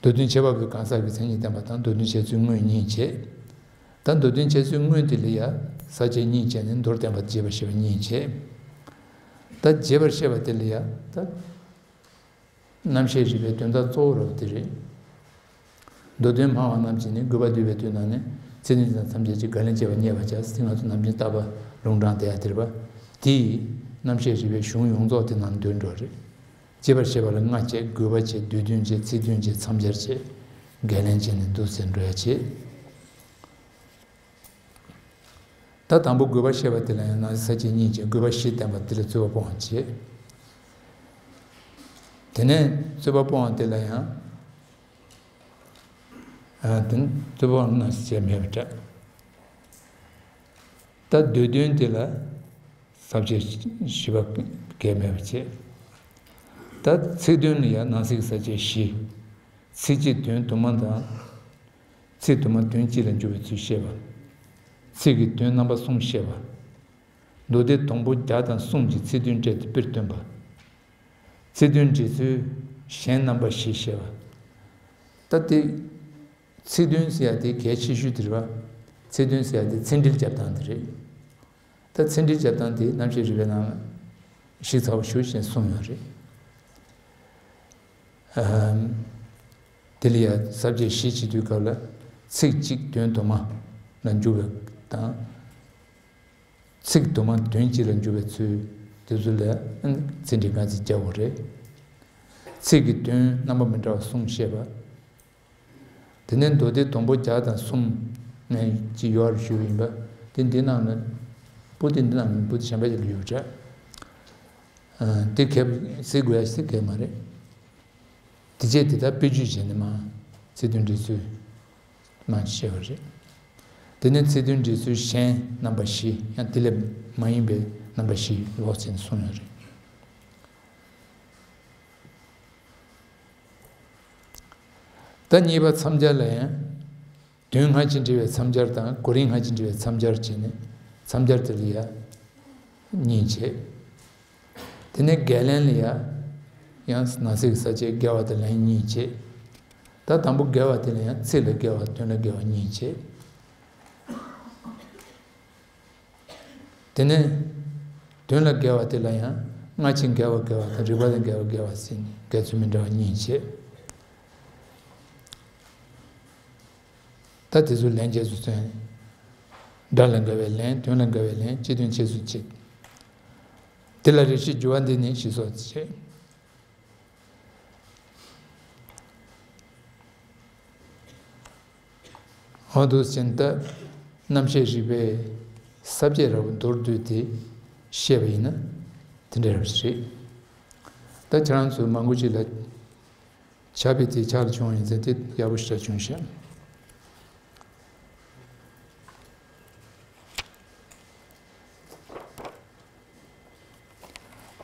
མདོ་དོན་ཁྱད་པར་བའི་གང་ཟག་གི་མཚན་ཉིད་བསྟན་པ་དང་མདོ་དོན་འཆད་ཚུལ་དངོས་གཉིས་བྱས། ད་མདོ་དོན་འཆད་ཚུལ་དངོས་དེ་ལ་ཡ། ས་བཅད་གཉིས་བྱས་ནས་མདོར་བསྟན་པ་རྒྱས་པར་བཤད་པ་གཉིས་བྱས། ད་རྒྱས་པར་བཤད་པ་དེ་ལ་ཡ། ད། རྣམ་བཤད་རིག་པའི་དོན་དག་གཙོ་བོ་རབ་དེ་རེད། མདོ་དོན་སྨྲ་བ་རྣམས་ཀྱིས་ནི། དགོས་པ་འདུས་པའི་དོན་རྣམས་ནི། ཚིག་དོན་དང་ཐམས་ཅད་ཀྱི། རྒལ་ལན་བྱེད་པ་རྙེད་པར་བྱ། ཟེར་ང་ཚོ་ནམ་རྒྱུན་རྟག་པར་ལུང་དྲངས་བསྡད་ཡ་དེ་རེད་པ། དེ་ཡིས་རྣམ་བཤད་རིག་པའི་གཞུང་ཡོངས་རྫོགས་དེ་ནང་འདུས་འགྲོ་རེད། རྒྱས་པར་བཤད་པ་ལ་སྔ་བྱས་དགོས་པ་བྱས་བསྡུས་དོན་བྱས་ཚིག་དོན་བྱས་མཚམས་སྦྱར་བྱས། རྒལ་ལན་བྱས་ནས་འདུག་ཟེར་འགྲོ་ཡ་བྱས། ད་དང་པོ་དགོས་པ་བཤད་པ་དེ་ལ་ཡང་ནང་གསེས་ས་བཅད་གཉིས་བྱས། དགོས་པ་བཞི་བསྟན་པ་དེ་ལ་རྩོད་པ་སྤོང་བ་བྱེད། དེ་ནས་རྩོད་པ་སྤོང་བ་དེ་ལ་ཡང་། ཨ། དེ་ནས་རྩོད་པ་སྤོང་ནང་གསེས་བྱས་མེད་པ་འདྲ། ད་བསྡུས་དོན་དེ་ལ་ས་བཅད་བཞི་པ་གལ་མེད་པ་བྱེད། ད་ཚིག་དོན་ལ་ཡང་ནང་གསེས་ཀྱི་ས་བཅད་བཞི། ཚིག་གཅིག་དོན་དུ་མ་དང་། ཚིག་དུ་མ་དོན་གཅིག་ལ་འཇུག་པའི་ཚུལ་བཤད་པ། ཚིག་གི་དོན་རྣམ་པ་གསུམ་བཤད་པ། མདོ་སྡེ་དང་པོ་བརྒྱ་དང་གསུམ་གྱི་ཚིག་དོན་བཀྲལ་ཏེ་དཔེར་སྟོན་པ། ཚིག་དོན་འགྲེལ་ཚུལ་གཞན་རྣམ་པ་བཞི་བཤད་པ། ད་དེ་ཚིག་དོན་ཟེར་ཡ་དེ་གལ་ཆེ་ཤོས་དེ་རེད་པ། ཚིག་དོན་ཟེར་ཡ་དེ་ཚིག་འགྲེལ་རྒྱབ་སྟངས་དེ་རེད། ད་ཚིག་འགྲེལ་རྒྱབ་སྟངས་དེ་རྣམ་བཤད་རིག་པའི་ནང་ཞིབ་ཚགས་པོ་ཞེ་པོ་ཅིག་གསུངས་ཡོད་རེད། ཨམ། དེ་ལ་ཡང་ས་བཅད་བཞི་བྱེད་དུས་སྐབས་ལ་ཚིག་གཅིག་དོན་དུ་མ་ལ་འཇུག་པ་དང་། ཚིག་དུ་མ་དོན་གཅིག་ལ་འཇུག་པའི་ཚུལ་དེ་ཚོ་ལ་ཚིག་འགྲེལ་གང་ཚིག་རྒྱག་དགོས་རེད། ཚིག་གི་དོན་རྣམ་པ་མི་འདྲ་བ་གསུམ་བཤད་པ། དེ་ནས་མདོ་སྡེ་དང་པོ་བརྒྱ་དང་གསུམ་ནས་ཅིག་ཡོད་རེད་ཞུས་པ་ཡིན་པ། དེ་འདི་ནང་ལ། པོ་ཏི་འདི་ནང་མིན། པོ་ཏི་གཞན་པ་ཞིག་ལ་ཡོད་པ་འདྲ། ཨ། དེ་གལ་སྲིད་དགོས་ཡ་ཞིག་གལ་མ་རེད། དེ་རྗེས་དེ་ལྟར་དཔེ་བརྗོད་བྱས་ནས་མར་ཚིག་དོན་འགྲེལ་ཚུལ་མར་བཤད་པ་རེད། དེ་ནས་ཚིག་དོན་འགྲེལ་ཚུལ་གཞན་རྣམ་པ་བཞི། ཡང་དེ་ལས་མ་ཡིན་པའི་རྣམ་པ་བཞི་ལོགས་བྱས་ནས་གསུངས་ཡོད་རེད། ད་གཉིས་པ་མཚམས་སྦྱར་ལ་ཡང་། དོན་སྔ་ཕྱི་འབྲེལ་བའི་མཚམས་སྦྱར་དང་གོ་རིམ་སྔ་ཕྱི་འབྲེལ་བའི་མཚམས་སྦྱར་བྱས་ནས་མཚམས་སྦྱར་དེ་ལ་ཡང་གཉིས་བྱས། དེ་ནས་རྒལ་ལན་ལ་ཡང་། ཡང་ནང་གསེས་ཀྱི་ས་བཅད་འགལ་བ་དང་ལན་གཉིས་བྱས། ད་དང་པོ་འགལ་བ་དེ་ལ་ཡང་ཚིག་ལ་འགལ་བ་དོན་ལ་འགལ་བ་གཉིས་བྱས། དེ་ནས་དོན་ལ་འགལ་བ་དེ་ལ་ཡང་སྔ་ཕྱི་འགལ་བ་འགལ་བ་དང་རིགས་པ་ལ་འགལ་བ་འགལ་བ་ཟེར་ནས་འགལ་ཚུལ་མི་འདྲ་བ་གཉིས་བྱས། ད་དེ་ཚོ་ལན་རྗེས་སུ་མཚོན། སྒྲ་ལ་འགལ་བའི་ལན། དོན་ལ་འགལ་བའི་ལན། སྤྱི་དོན་འཆད་ཚུལ་གཅིག། དེ་ལ་རེ་ཞིག་འགྱུར་བ་འདི་ནི་ཞེས་སོགས་བྱས། འོ་འདུག་ཟིན་ད། རྣམ་བཤད་རིག་པའི་ས་བཅད་རབ་མདོར་བསྡུས་ཏེ་བཤད་པ་ཡིན་ན་དེ་འདྲ་རབ་ཞིག་རེད། ད་ཁྱེད་རང་ཚོ་མང་པོ་ཅིག་ལ་ཆར་པ་དེ་ཆར་བྱུང་ཡིན་ཚེ་དེ་ཡག་པོ་ཞེ་དྲག་བྱུང་ཤག།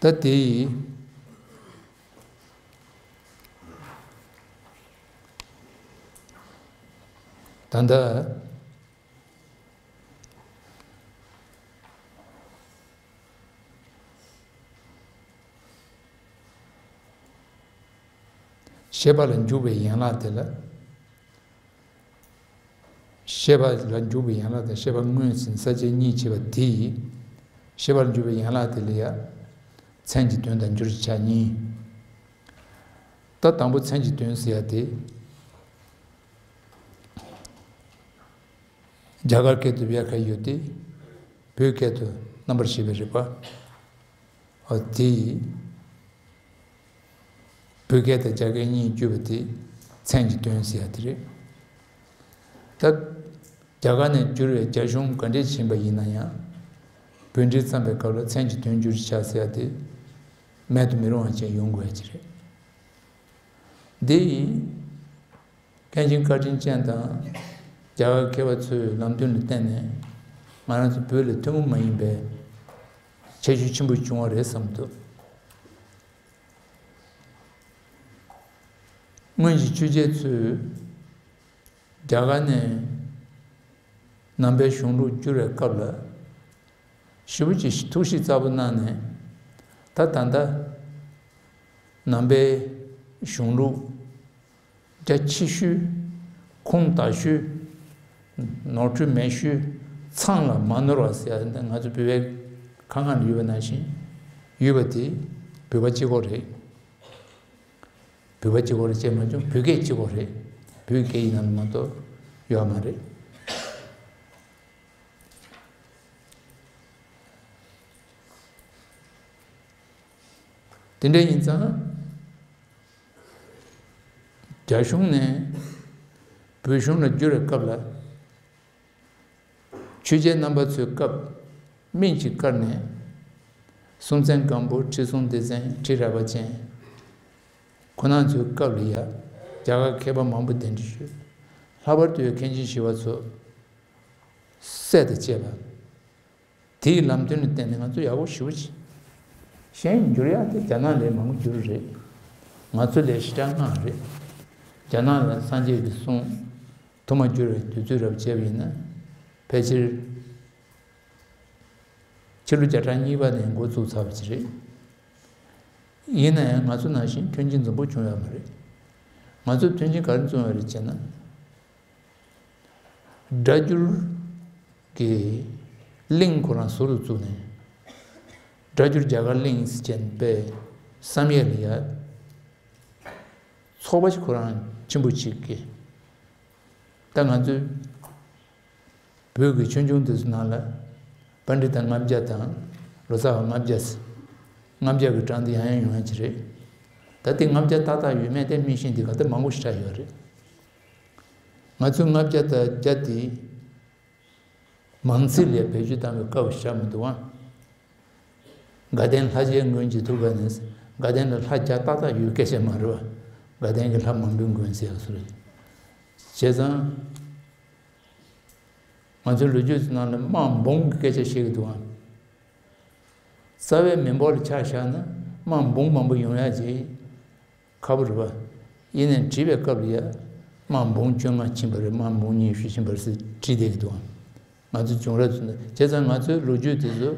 ད་དེ་ཡིས། ད་ལྟ། ཤེས་པ་ལ་འཇུག་པའི་ཡན་ལག་དེ་ལ། ཤེས་པ་ལ་འཇུག་པའི་ཡན་ལག་དང་ཤེས་པ་མངོན་ཟིན་ས་བཅད་གཉིས་བྱས་པ་དེ་ཡིས། ཤེས་པ་ལ་འཇུག་པའི་ཡན་ལག་དེ་ལ་ཡང་། མཚན་གྱི་དོན་དང་འགྱུར་གྱི་ཆ་གཉིས། ད་དང་པོ་མཚན་གྱི་དོན་ཟེར་ཡ་དེ། རྒྱ་གར་སྐད་དུ་བྱཱ་ཁ་ཡོད་དེ། བོད་སྐད་དུ་རྣམ་པར་ཤེས་པའི་རིག་པ། འོ་དེ་ཡིས། བོད་སྐད་དང་རྒྱ་སྐད་གཉིས་བསྒྱུར་བ་དེ་མཚན་གྱི་དོན་ཟེར་ཡ་དེ་རེད། ད། རྒྱ་གར་ནས་བསྒྱུར་བའི་རྒྱ་གཞུང་ག་འདྲས་ཕྱིན་པ་ཡིན་ན་ཡང་། བོད་འགྲེལ་བརྩམས་པའི་སྐབས་ལ་མཚན་གྱི་དོན་བསྒྱུར་བྱ་ཟེར་ཡ་དེ། མེད་དུ་མི་རུང་བ་ཅན་ཡོང་དགོས་ཡ་ཅིག་རེད། འདི་ཡིས། མཁན་ཆེན་བཀའ་དྲིན་ཅན་དང་། རྒྱ་གར་མཁས་པ་ཚོའི་ལམ་སྟོན་ལ་བརྟེན་ནས། ང་རང་ཚོ་བོད་ལ་ཐུན་མོང་མ་ཡིན་པའི་ཁྱད་ཆོས་ཆེན་པོ་བྱུང་བ་རེད་བསམ་འདུག་སྔོན་གྱི་ཆོས་རྒྱལ་ཚོས་རྒྱ་གར་ནས་ནང་པའི་གཞུང་ལུགས་བསྒྱུར་བའི་སྐབས་ལ། ཞེ་པོ་ཅིག་ཐུགས་གཤིས་གཙང་པོ་གནང་ནས། ད་ད་ལྟ་ནང་པའི་གཞུང་ལུགས་རྒྱ་ཆེ་ཤོས། ཁུངས་དག་ཤོས། ནོར་འཁྲུལ་མེད་ཤོས། མཚང་ལ་མ་ནོར་བ་ཟེར་ཡ་ང་ཚོ་བོད་པའི་ཁ་ངག་ལ་ཡོད་པ་ནང་བཞིན་ཡོད་པ་དེ་བོད་པ་གཅིག་པོ་རེད། བོད་པ་གཅིག་པོ་རེད་ཅེས་མ་བྱུང་། བོད་སྐད་གཅིག་པོ་རེད། བོད་སྐད་ཡིན་ན་མ་གཏོགས་ཡོད་མ་རེད། དེ་འདྲ་ཡིན་ཙང་། རྒྱ་གཞུང་ནས་བོད་གཞུང་ལ་བསྒྱུར་བའི་སྐབས་ལ། ཆོས་རྒྱལ་རྣམ་པ་ཚོའི་སྐབས་སྨན་གྱིས་བཀར་ནས། སྲོང་བཙན་སྒམ་པོ། ཁྲི་སྲོང་ལྡེ་བཙན། ཁྲི་རལ་པ་ཅན། ཁོང་རྣམ་ཚོའི་སྐབས་ལ་ཡ། རྒྱ་གར་མཁས་པ་མང་པོ་གདན་འདྲེན་ཞུས། ལྷག་པར་དུ་ཡ་མཁན་ཆེན་ཞི་བ་འཚོ། སྲས་དང་བཅས་པ། དེའི་ལམ་སྟོན་ལ་བརྟེན་ནས་ང་ཚོ་ཡག་པོ་ཞེ་པོ་ཅིག་གཞན་འགྱུར་ཡག་དེ་རྒྱ་ནག་ལས་མང་པོ་འགྱུར་རེད། ང་ཚོ་ལས་ཞེ་དྲག་སྔ་རེད། རྒྱ་ནག་ལ་སངས་རྒྱས་ཀྱི་གསུང་ཐོག་མ་བསྒྱུར་བའི་དུས་ཚོད་རབ་བྱས་པ་ཡིན་ན། ཕལ་ཆེར་ཕྱི་ལོ་བརྒྱ་ཕྲག་གཉིས་པ་ནས་འགོ་བཙུགས་ཚར་བ་ཅིག་རེད། ཡིན་ན་ཡང་ང་ཚོ་ནང་བཞིན་མཐུན་རྐྱེན་འཛོམས་པོ་བྱུང་ཡོད་མ་རེད། ང་ཚོས་མཐུན་རྐྱེན་ག་རེ་བྱུང་ཡོད་རེད་ཅེ་ན། སྒྲ་སྒྱུར་གྱི་གླིང་ཁོ་རང་ཟུར་དུ་བཙུགས་ནས། སྒྲ་སྒྱུར་རྒྱ་གར་གླིང་ཟེར་བྱས་པའི་བསམ་ཡས་ལ་ཡ། ཚོགས་པ་ཞིག་ཁོ་རང་ཆེན་པོ་ཅིག་གིས། ད་ང་ཚོའི་བོད་ཀྱི་ཆོས་འབྱུང་དེ་ཚོ་ནང་ལ། པཎྜི་ཏ་ལྔ་བརྒྱ་དང་། ལོ་ཙཱ་བ་ལྔ་བརྒྱ་ཟེར། ལྔ་བརྒྱ་གི་གྲངས་དེ་ཡང་ཡང་ཡོང་ཡ་ཅིག་རེད། ད་དེ་ལྔ་བརྒྱ་ཏག་ཏག་ཡོད་མེད་དེ་མི་ཤེས། འདི་ག་ད་མང་པོ་ཞེ་དྲག་ཡོད་རེད། ང་ཚོས་ལྔ་བརྒྱ་དང་བརྒྱ་དེ། མང་ཚིག་ལས་བེད་སྤྱོད་བཏང་བའི་སྐབས་ཤིག་མི་འདུག་ཨང་། དགའ་ལྡན་ལྷ་རྗེའི་མགོན་གྱི་ཐུགས་ཀ་ནས། དགའ་ལྡན་ལ་ལྷ་བརྒྱ་ཏག་ཏག་ཡོད་སྐད་ཆ་མ་རེད་བ། དགའ་ལྡན་གྱི་ལྷ་མང་པོའི་མགོན་ཟེར་ཡག་སུ་རེད། བྱས་ཙང་། ང་ཚོའི་ལོ་རྒྱུས་ནང་ལ་དམག་འབུམ་གྱི་སྐད་ཆ་བཤད་ཀྱི་འདུག་ཨང་། རྩ་བའི་མི་འབོར་ལ་ཆ་བཞག་ན་དམག་འབུམ་མང་པོ་ཡོང་ཡག་ཅིག་ཁག་པོ་རེད་པ། ཡིན་ནའི་བྲིས་པའི་སྐབས་ལ་ཡ། དམག་འབུམ་བཅོ་ལྔ་ཕྱིན་པ་རེད། དམག་འབུམ་ཉི་ཤུ་ཕྱིན་པ་རེད་ཟེར་བྲིས་བསྡད་ཀྱི་འདུག་ང་ཚོ་བྱུང་རབས་ཚོ་ནི། བྱས་ཙང་ང་ཚོའི་ལོ་རྒྱུས་དེ་ཚོ་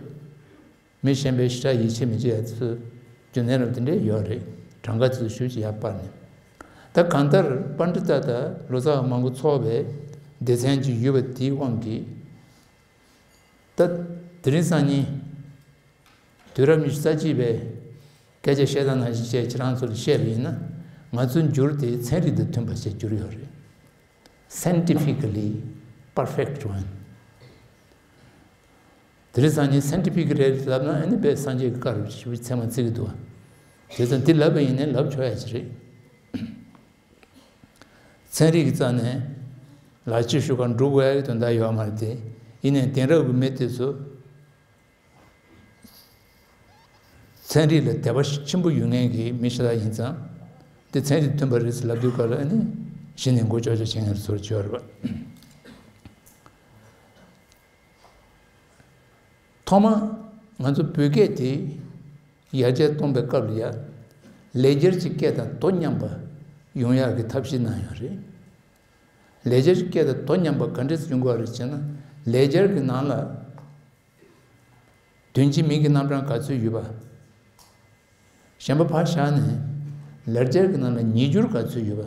མི་གཞན་པས་ཞེ་དྲག་ཡིད་ཆེས་མི་བྱེད་ཡ་ཚོ་རྒྱུ་མཚན་རབ་དེ་འདྲས་ཡོད་རེད། གྲངས་ཀ་དེ་ཚོ་ཞེ་པོ་ཅིག་ཡར་སྤར་ནས། ད་གང་ལྟར་པཎྜི་ཏ་དང་ལོ་ཙཱ་བ་མང་པོ་ཚོགས་པའི་སྡེ་ཚན་ཅིག་ཡོད་པ་དེའི་དབང་གིས། ད་དེ་རིང་སང་ཉིན་དུས་རབས་ཉི་ཤུ་རྩ་གཅིག་པའི་སྐད་ཆ་བཤད་སྟངས་ནང་བཞིན་བྱས་ཁྱེད་རང་ཚོ་ལ་བཤད་པ་ཡིན་ན། ང་ཚོའི་འགྱུར་དེ་ཚན་རིག་དང་མཐུན་པ་བྱས་འགྱུར་ཡོད་རེད། Scientifically perfect one། དེ་རིང་སང་ཉིན་scientific རེད་ལབ་ན་ཨ་ནི་དཔེ་སངས་རྒྱས་ཀྱི་བཀའ་རུ་ཞེ་པོ་ཚད་མ་བརྩི་གི་འདུག་བ། བྱས་ཙང་འདི་ལབ་པ་ཡིན་ནའི་ལབ་ཆོག་ཡ་ཅིག་རེད། ཚན་རིག་གི་རྩ་ནས་ལག་ཕྱིས་ཞུ་གར་འགྲོ་དགོས་ཡག་གི་དོན་དག་ཡོད་མ་རེད་དེ། ཡིན་ནའི་དེང་རབས་ཀྱི་མི་དེ་ཚོ་ཚན་རིག་ལ་དད་པ་ཆེན་པོ་ཡོད་མཁན་གྱི་མི་ཞིག་ལ་ཡིན་ཙང་། འདི་ཚན་རིག་མཐུན་པ་རེད་ཟེར་ལབ་དུས་སྐབས་ལ་ཨ་ནི་གཞི་ནས་མགོ་ལྕོག་ལྕོག་བྱེད་མཁན་ཚོར་བྱོས་རེད་པ། ཐོག་མ་ང་ཚོ་བོད་སྐད་དེ་ཡར་རྒྱས་གཏོང་པའི་སྐབས་ལ་ཡ། ལེགས་སྦྱར་གྱི་སྐད་དང་དོ་མཉམ་པ་ཡོང་ཡག་གི་ཐབས་ཤེས་གནང་ཡོད་རེད། ལེགས་སྦྱར་གྱི་སྐད་དང་དོ་མཉམ་པ་ག་འདྲས་ཡོང་དགོས་རེད་ཅེ་ན། ལེགས་སྦྱར་གྱི་ནང་ལ་དོན་གཅིག་མིང་གི་རྣམ་གྲངས་ག་ཚོད་ཡོད་པ། གཞན་པ་ཕར་བཞག་ནས། ལེགས་སྦྱར་གྱི་ནང་ལ་ཉིས་འགྱུར་ག་ཚོད་ཡོད་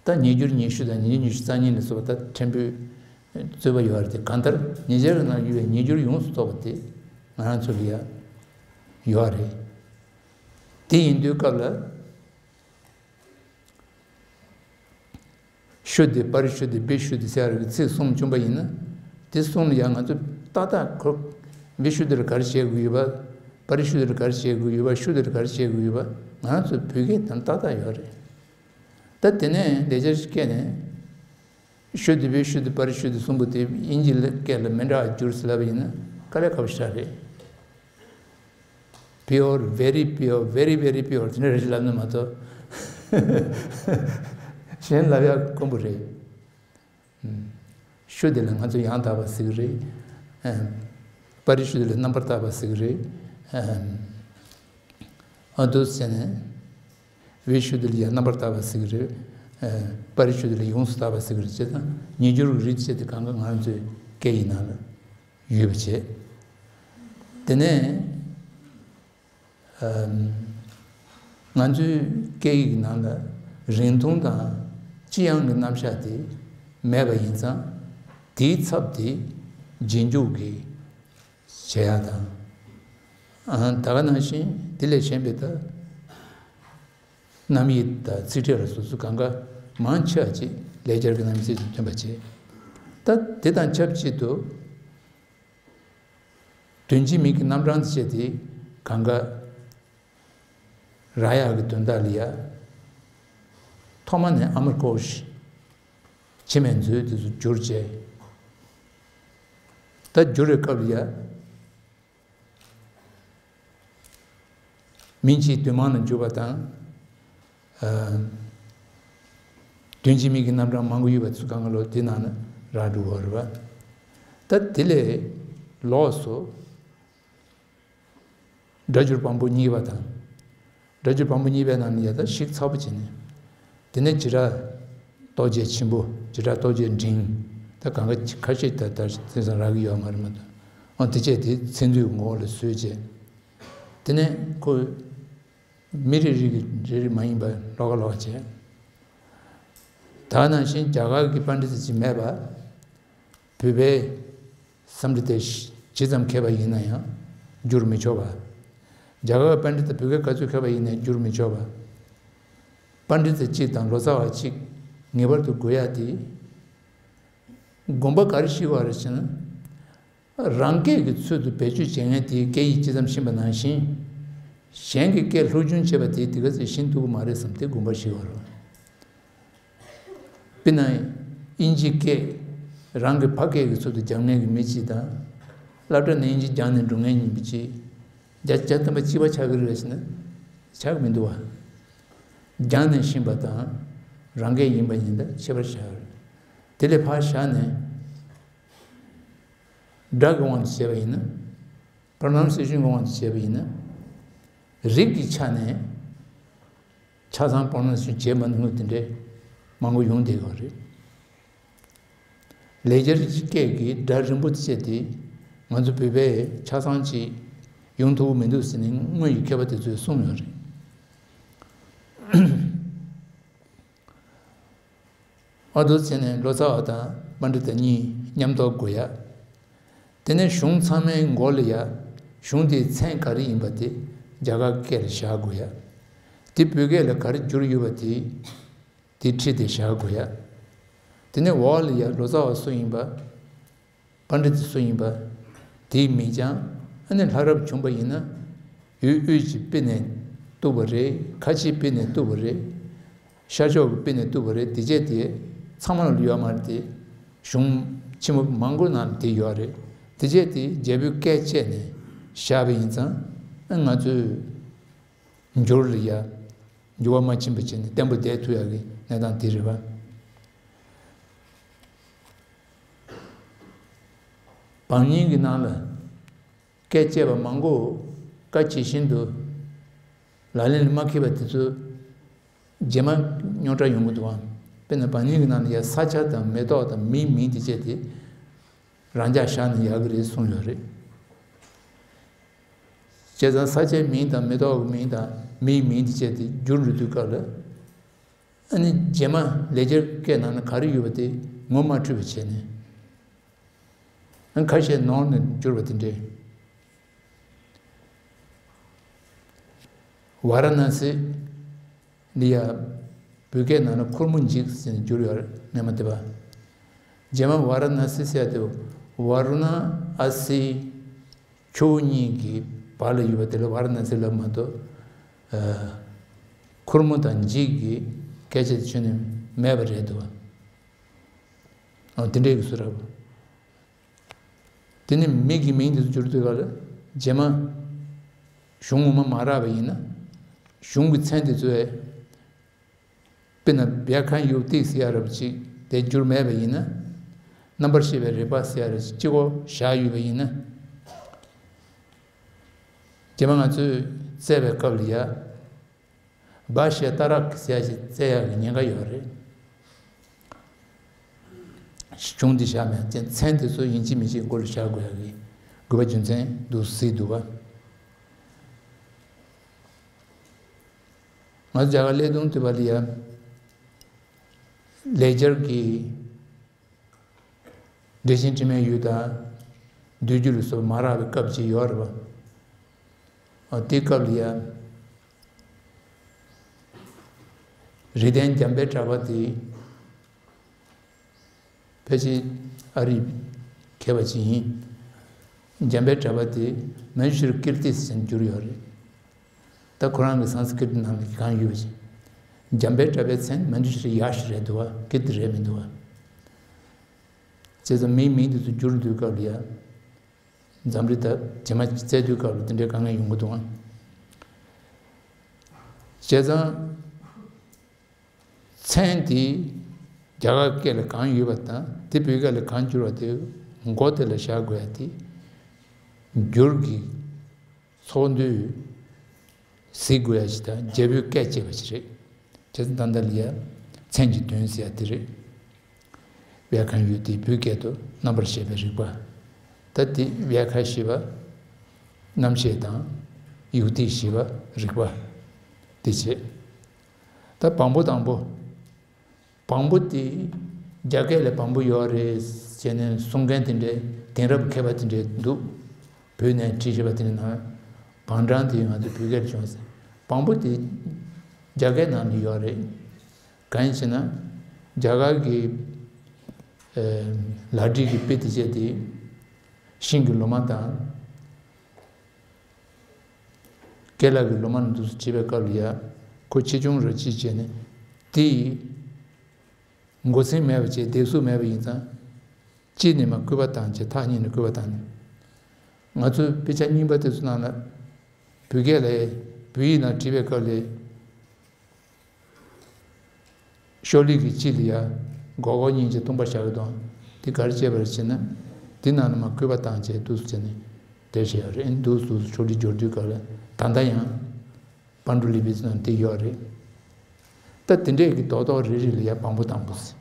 པ། ད་ཉིས་འགྱུར་ཉི་ཤུ་དང་ཉིས་འགྱུར་ཉི་ཤུ་རྩ་གཉིས་ལ་སོགས་པ་ད་ཕྲན་བུའི་རྩོད་པ་ཡོད་རེད་དེ། གང་ལྟར་ཉེ་ཆར་གྱི་ནང་ཡོད་པའི་ཉིས་འགྱུར་ཡོངས་སུ་རྫོགས་པ་དེ་ང་རང་ཚོ་ལ་ཡ་ཡོད་རེད། དེ་ཡིན་དུས་སྐབས་ལ། ཤུ་དྷི་པ་རི་ཤུ་དྷི་བི་ཤུ་དྷི་ཟེར་ཡ་གི་ཚིག་གསུམ་བྱུང་པ་ཡིན་ན། དེ་གསུམ་ལ་ཡང་ང་ཚོ་ཏག་ཏག་ཁོ་བི་ཤུ་དྷི་ལ་ག་རེ་བྱེད་དགོས་ཡོད་པ། པ་རི་ཤུ་དྷི་ལ་ག་རེ་བྱེད་དགོས་ཡོད་པ། ཤུ་དྷི་ལ་ག་རེ་བྱེད་དགོས་ཡོད་པ་ང་ཚོ་བོད་སྐད་དང་ཏག་ཏག་ཡོད་རེད། ད་དེ་ནས་ལེགས་སྦྱར་སྐད་ནས་ཤུ་དྷི་བི་ཤུ་དྷི་པ་རི་ཤུ་དྷི་གསུམ་པོ་དེ་དབྱིན་ཇི་སྐད་ལ་མི་འདྲ་བ་བསྒྱུར་ཟེར་ལབ་པ་ཡིན་ན་དཀའ་ལས་ཁག་པོ་ཞིག་རེད། Pure, very pure, very very pure དེ་འདྲ་རེ་ཞིག་ལབ་ན་མ་གཏོགས། གཞན་ལབ་ཡག་དཀོན་པོ་རེད། ཤུ་དྷི་ལ་ང་ཚོ་ཡང་དག་པ་ཟེར་གི་རེད། པ་རི་ཤུ་དྷི་ལ་རྣམ་པར་དག་པ་ཟེར་གི་རེད། ཨ་འདུག་ཟེར་ནས། བི་ཤུ་དྷི་ལ་ཡང་རྣམ་པར་དག་པ་ཟེར་གི་རེད། པ་རི་ཤུ་དྷི་ལ་ཡོངས་སུ་དག་པ་ཟེར་གི་རེད། བྱས་ཙང་ཉིས་འགྱུར་གྱི་རིགས་བྱས་ཏེ་གང་ག་ང་ཚོའི་སྐད་ཡིག་ནང་ལ། ཡོད་པ་བྱས། དེ་ནས་ང་ཚོའི་སྐད་ཡིག་ནང་ལ་རིང་ཐུང་དང་ལྕི་ཡང་གི་རྣམ་གཞག་དེ་མེད་པ་ཡིན་ཙང་དེའི་ཚབ་དེ་རྗེས་འཇུག་གི་བྱེད་ཡག་དང་། ད་ག་ནང་བཞིན་དེ་ལས་གཞན་པའི་ད། རྣམ་དབྱེ་དང་ཚིག་ཕྲད་ལ་སོགས་སུ་གང་ག་མང་ཆེ་བ་ཅིག་ལེགས་སྦྱར་གྱི་རྣམ་དབྱེ་ཚིག་ཏུ་ཐོན་པ་བྱས། ད་དེ་དང་ཆབས་ཅིག་ཏུ་དོན་གཅིག་མིང་གི་རྣམ་གྲངས་དེ་བྱས་ཏེ་གང་ག་རག་ཡག་གི་དོན་དག་ལ་ཡ། ཐོག་མ་ནས་ཨ་མར་ཀོ་ཤ་འཆི་མེད་མཛོད་དེ་ཚོ་བསྒྱུར་བྱས། ད་བསྒྱུར་བའི་སྐབས་ལ་ཡ། མིང་གཅིག་དོན་མང་ལ་འཇུག་པ་དང་། ཨ། དོན་གཅིག་མིང་གི་རྣམ་གྲངས་མང་པོ་ཡོད་པ་ཚོ་གང་ག་ལོ་དེ་ནང་ན་རག་འགྲོ་གི་རེད་པ། ད་དེ་ལས་ལོགས་སུ། སྒྲ་སྒྱུར་བམ་པོ་གཉིས་པ་དང་། སྒྲ་སྒྱུར་བམ་པོ་གཉིས་པའི་ནང་ནས་ཡ་ད་ཞིབ་ཚགས་པོ་བྱས་ནས། དེ་ནས་བྱེ་བྲག་རྟོགས་བརྗོད་ཆེན་པོ། བྱེ་བྲག་རྟོགས་བརྗོད་འབྲིང་། ད་གང་ག་ཁ་ཤས་ད་ད་དེང་སང་རག་གི་ཡོད་མ་རེད་མ་གཏོགས། ཨ་དེ་བྱས་དེ་ཚིག་མཛོད་ངོ་བོ་ལ་བཟོས་བྱས། དེ་ནས་ཁོ་མི་རེ་རེ་གི་རེ་རེ་མ་ཡིན་པ་ལོགས་ཀ་ལོགས་ཀ་བྱས། ད་ནང་བཞིན་རྒྱ་གར་གྱི་པཎྜི་ཏ་ཅིག་མེད་པ། བོད་པའི་སཾ་སྐྲྀ་ཏ་ཇི་ཙམ་མཁས་པ་ཡིན་ན་ཡང་བསྒྱུར་མི་ཆོག་པ། རྒྱ་གར་པཎྜི་ཏ་བོད་སྐད་ག་ཚོད་མཁས་པ་ཡིན་ན་བསྒྱུར་མི་ཆོག་པ། པཎྜི་ཏ་གཅིག་དང་ལོ་ཙཱ་བ་གཅིག་ངེས་པར་དུ་དགོས་ཡ་དེ། དགོངས་པ་ག་རེ་བཞེས་པ་རེད་ཟེར་ན། རང་སྐད་ཀྱི་ཚུལ་དུ་བེད་སྤྱོད་བྱེད་མཁན་དེའི་སྐད་ཡིག་ཇི་ཙམ་ཤེས་པ་ནང་བཞིན། གཞན་གྱི་སྐད་སློབ་སྦྱོང་བྱེད་པ་དེ་དེ་ག་ཚོད་ཤེས་ཐུབ་ཀྱི་མ་རེད་བསམ་སྟེ་དགོངས་པ་བཞེས་པ་རེད། དཔེར་ན། དབྱིན་ཇིའི་སྐད་རང་གི་ཕ་སྐད་ཀྱི་ཚུལ་དུ་སྦྱང་མཁན་གྱི་མི་གཅིག་དང་། སློབ་གྲྭ་ནས་དབྱིན་ཇི་སྦྱངས་ནས་འགྲོ་མཁན་ཡིན་པ་གཅིག་བརྒྱ་ཆ་བདུན་པ་གཅིག་པ་ཆགས་ཀྱི་རེད་ཟེར་ན། ཆགས་ཀྱི་མི་འདུག་བ། སྦྱངས་ནས་ཤེས་པ་དང་། རང་སྐད་ཡིན་པ་གཉིས་ད་ཁྱད་པར་ཆགས་ཀྱི་རེད། དེ་ལས་ཕར་བཞག་ནས། སྒྲ་གི་དབང་དུ་བྱས་པ་ཡིན་ན། pronunciation གི་དབང་དུ་བྱས་པ་ཡིན་ན། རིགས་ཀྱི་ཆ་ནས་ཆ་ཚང་pronunciation བྱེད་མ་ཐུབ་དེ་འདྲའི་མང་པོ་ཡོང་བསྡད་ཡོད་རེད། ལེགས་སྦྱར་སྐད་ཀྱི་སྒྲ་རིང་པོ་དེ་བྱས་ཏེ་ང་ཚོ་བོད་པས་ཆ་ཚང་ཅིག་ཡོང་ཐུབ་ཀྱི་མི་འདུག་ཟེར་ནས་སྔོན་གྱི་མཁས་པ་དེ་ཚོས་གསུངས་ཡོད་རེད། ཨ་འདུག་བྱས་ནས་ལོ་ཙཱ་བ་དང་པཎྜི་ཏ་གཉིས་མཉམ་གཏོགས་དགོས་ཡ། དེ་ནས་གཞུང་ཚང་མའི་མགོ་ལ་ཡ། གཞུང་དེའི་མཚན་ག་རེ་ཡིན་པ་དེ་རྒྱ་གར་སྐད་ལ་བཞག་དགོས་ཡ། དེ་བོད་སྐད་ལ་ག་རེ་བསྒྱུར་ཡོད་པ་དེ། དེ་བྲིས་ཏེ་བཞག་དགོས་ཡ། དེ་ནས་འོག་ལ་ཡ་ལོ་ཙཱ་བ་སུ་ཡིན་པ། པཎྜི་ཏ་སུ་ཡིན་པ། དེའི་མིང་བྱང་། ཨ་ནི་ལྷ་རབ་བྱུང་པ་ཡིན་ན། འོད་དབུས་ཀྱི་དཔེ་ནས་བཏུས་པ་རེད། ཁ་ཆེའི་དཔེ་ནས་བཏུས་པ་རེད། ཤར་ཕྱོགས་ཀྱི་དཔེ་ནས་བཏུས་པ་རེད། དེ་བྱས་དེ་ཚང་མ་ལ་ཡོད་མ་རེད་དེ། གཞུང་ཆེན་མོ་མང་པོ་ནང་ལ་དེ་ཡོད་རེད། དེ་བྱས་དེ་རྒྱལ་པོའི་བཀས་བཅད་ནས་བཞག་པ་ཡིན་ཙང་ཨ་ང་ཚོས་འགྱུར་ལ་ཡ། འགྱུར་བ་མ་ཕྱིན་པ་བྱས་ནས་བརྟན་པོ་བསྡད་ཐུབ་ཡག་གི་གནས་སྟངས་དེ་རེད་པ། བམ་རྙིང་གི་ནང་ལ་སྐད་བཅད་པ་མང་པོ་བཀའ་ཇི་བཞིན་དུ་ལག་ལེན་ལ་མ་འཁེལ་བ་དེ་ཚོ་རྗེས་མ་རྙོག་དྲ་ཡོང་གི་འདུག་ཨང་། དཔེར་ན་བམ་རྙིང་གི་ནང་ལ་ཡ་ས་ཆ་དང་མེ་ཏོག་དང་མིའི་མིང་དེ་བཅས་དེ་རང་འཇགས་བཞག་ན་ཡག་གི་རེད་གསུངས་ཡོད་རེད། བྱས་ཙང་ས་ཆའི་མིང་དང་མེ་ཏོག་གི་མིང་དང་མིའི་མིང་དེ་བཅས་ཏེ་བསྒྱུར་འགྲོ་དུས་སྐབས་ལ། ཨ་ནི་རྗེས་མ་ལེགས་སྦྱར་སྐད་ནང་ན་ག་རེ་ཡོད་པ་དེ་ངོ་མ་འཕྲོད་པ་བྱས་ནས། ཨ་ཁ་ཤས་ནོར་ནས་བསྒྱུར་བ་དེ་འདྲས། ཝཱ་ར་ཎ་སི་འདི་ཡ། བོད་སྐད་ནང་ན་ཁོར་མོ་འཇིག་ཟེར་ནས་བསྒྱུར་ཡོད་རེད། སྔ་མ་དེ་བ། རྗེས་མ་ཝཱ་ར་ཎ་སི་ཟེར་ཡ་དེ་ཝ་རུ་ཎ་ཨ་སི་ཆུ་བོ་གཉིས་ཀྱི་བར་ལ་ཡོད་པ་དེ་ལ་ཝཱ་ར་ཎ་སི་ལབ་མ་གཏོགས། ཨ། ཁོར་མོ་དང་འཇིག་གི་སྐད་ཆ་དེ་ཁྱོན་ནས་མེད་པ་རེད་འདུག་བ། ཨ། དེ་འདྲའི་གི་སུ་ར་བ། དེ་ནི་མི་གི་མིང་དེ་ཚོ་བསྒྱུར་དུས་སྐབས་ལ་རྗེས་མ་གཞུང་ངོ་མ་མ་རག་པ་ཡིན་ན། གཞུང་གི་མཚན་དེ་ཚོ་ཨེ། དཔེར་ན་བྱཱ་ཁ་ཡུག་ཏི་ཟེར་ཡ་རབ་ཅིག་དེ་བསྒྱུར་མེད་པ་ཡིན་ན། རྣམ་པར་ཤེས་པའི་རིག་པ་ཟེར་ཡ་རབ་ཅིག་གཅིག་པོ་བཞག་ཡོད་པ་ཡིན་ན། རྗེས་མ་ང་ཚོས་བཙལ་བའི་སྐབས་ལ་ཡ། བ་ཞེས་ཏ་ར་ཟེར་ཡ་ཞིག་བཙལ་ཡག་གི་ཉེན་ཁ་ཡོད་རེད། གཞུང་འདི་བཞག་མེད་ཅེས་མཚན་དེ་ཚོ་ཡིན་གཅིག་མིན་གཅིག་མགོ་ལ་བཞག་དགོས་ཡག་གི་དགོས་པ་རྒྱུ་མཚན་འདུག་སྲིད་འདུག་བ། ང་ཚོ་རྒྱ་གར་ཀླད་སྟོང་དུ་བ་ལ་ཡ། ལེགས་སྦྱར་གྱི་འགྲེལ་ཆེན་དྲི་མེད་འོད་དང་། འདོད་འགྱུར་སོགས་མ་རག་པའི་སྐབས་ཅིག་ཡོད་རེད་བ། དེའི་སྐབས་ལ་ཡ། རིགས་ལྡན་འཇམ་དཔལ་གྲགས་པ་དེ། ཕལ་ཆེར་ཨ་རིའི་མཁས་པ་ཅིག་ཡིན། འཇམ་དཔལ་གྲགས་པ་དེ་མན་ཇུ་ཤྲི་ཀིརྟི་ཟེར་བསྒྱུར་ཡོད་རེད། ད་ཁོ་རང་གི་སཾ་སྐྲྀཏ་ནང་ལ་གང་ཡོད་པ་ཅིག་འཇམ་དཔལ་གྲགས་པའི་མཚན་མན་ཇུ་ཤྲི་ཡ་ཤྲི་རེད་འདུག་བ། ཀིརྟི་རེད་མི་འདུག་བ། བྱས་ཙང་མིའི་མིང་དེ་ཚོ་བསྒྱུར་དུས་སྐབས་ལ་ཡ། འཛམ་གླིང་ད་རྗེས་མ་བཙལ་དུས་སྐབས་ལ་དེ་འདྲའི་དཀའ་ངལ་ཡོང་གི་འདུག་ཨང་། བྱས་ཙང་། མཚན་དེ་རྒྱ་གར་སྐད་ལ་གང་ཡོད་པ་དང་དེ་བོད་སྐད་ལ་གང་བསྒྱུར་བ་དེ་མགོ་དེ་ལ་བཞག་དགོས་ཡ་དེ། འགྱུར་གྱི་ཚོགས་འདུས་གཟིགས་དགོས་ཡ་ཞིག་དང་རྒྱལ་པོའི་སྐད་ཅེས་པ་ཞིག་རེད། བྱས་ཙང་ད་ལྟ་ལ་ཡ་མཚན་གྱི་དོན་ཟེར་ཡ་དེ་རེད། བྱཱ་ཁ་ཡུག་ཏི་བོད་སྐད་དུ་རྣམ་པར་ཤེས་པའི་རིག་པ། ད་དེ་བྱཱ་ཁ་ཞེས་པ། རྣམ་ཤེས་དང་། ཡུག་ཏི་ཞེས་པ་རིག་པ། དེ་བྱས། ད་བམ་པོ་དང་པོ། བམ་པོ་དེ་རྒྱ་སྐད་ལ་བམ་པོ་ཡོད་རེད་ཟེར་ནས་གསུང་མཁན་དེ་འདྲའི་དེང་རབས་མཁས་པ་དེ་འདྲའི་འདུག་བོད་ནས་བྲིས་བཞག་པ་དེ་ནང་བང་ཀྲང་དེ་ང་ཚོ་བོད་སྐད་བྱུང་ཟེར། བམ་པོ་དེ་རྒྱ་སྐད་ནང་ནས་ཡོད་རེད། གང་ཡིན་ཟེར་ན། རྒྱ་གར་གྱི་ཨ་ལག་བྲིས་ཀྱི་དཔེ་དེ་བྱས་ཏེ། ཤིང་གི་ལོ་མ་དང་། ཀེ་ལ་གི་ལོ་མ་ནང་དུ་བྲིས་པའི་སྐབས་ལ་ཡ། ཁོ་ཆེ་ཆུང་རེ་གཅིག་བྱས་ནས་དེ་མགོ་ཚིག་མེད་པ་བྱས་འདེབས་གསོ་མེད་པ་ཡིན་ཙང་། གཅིག་ནས་མར་བརྐོས་པ་བཏང་བྱས་ཐག་ཉེ་ནས་བརྐོས་པ་བཏང་ནས། ང་ཚོས་དཔེ་ཆ་རྙིང་པ་དེ་ཚོ་ནང་ལ་བོད་སྐད་ལ་བོད་ཡིག་ནང་བྲིས་པའི་སྐབས་ལ། ཤོག་ལྷེ་གི་དཀྱིལ་ལ་ཡ་སྒོར་སྒོར་གཉིས་ཀྱི་སྟོང་པ་བཞག་གི་འདུག་དེ་ག་རེ་བྱས་པ་རེད་ཟེར་ན། དེ་ནང་ལ་མར་བརྐོས་པ་བཏང་བྱས་འདུག་སེ་བྱས་ནས་དེ་བྱས་ཡོད་རེད། འདུག་སེ་ཤོག་ལྷེ་སྦྱོར་དུས་སྐབས་ལ་ད་ལྟ་ཡང་པཎ་གྲུབ་ལི་པི་ཚོ་ནང་དེ་ཡོད་རེད། ད་དེ་འདྲས་ཀྱི་རྡོག་རྡོག་རེ་རེ་ལ་ཡ་བམ་པོ་དང་པོ་ཟེར།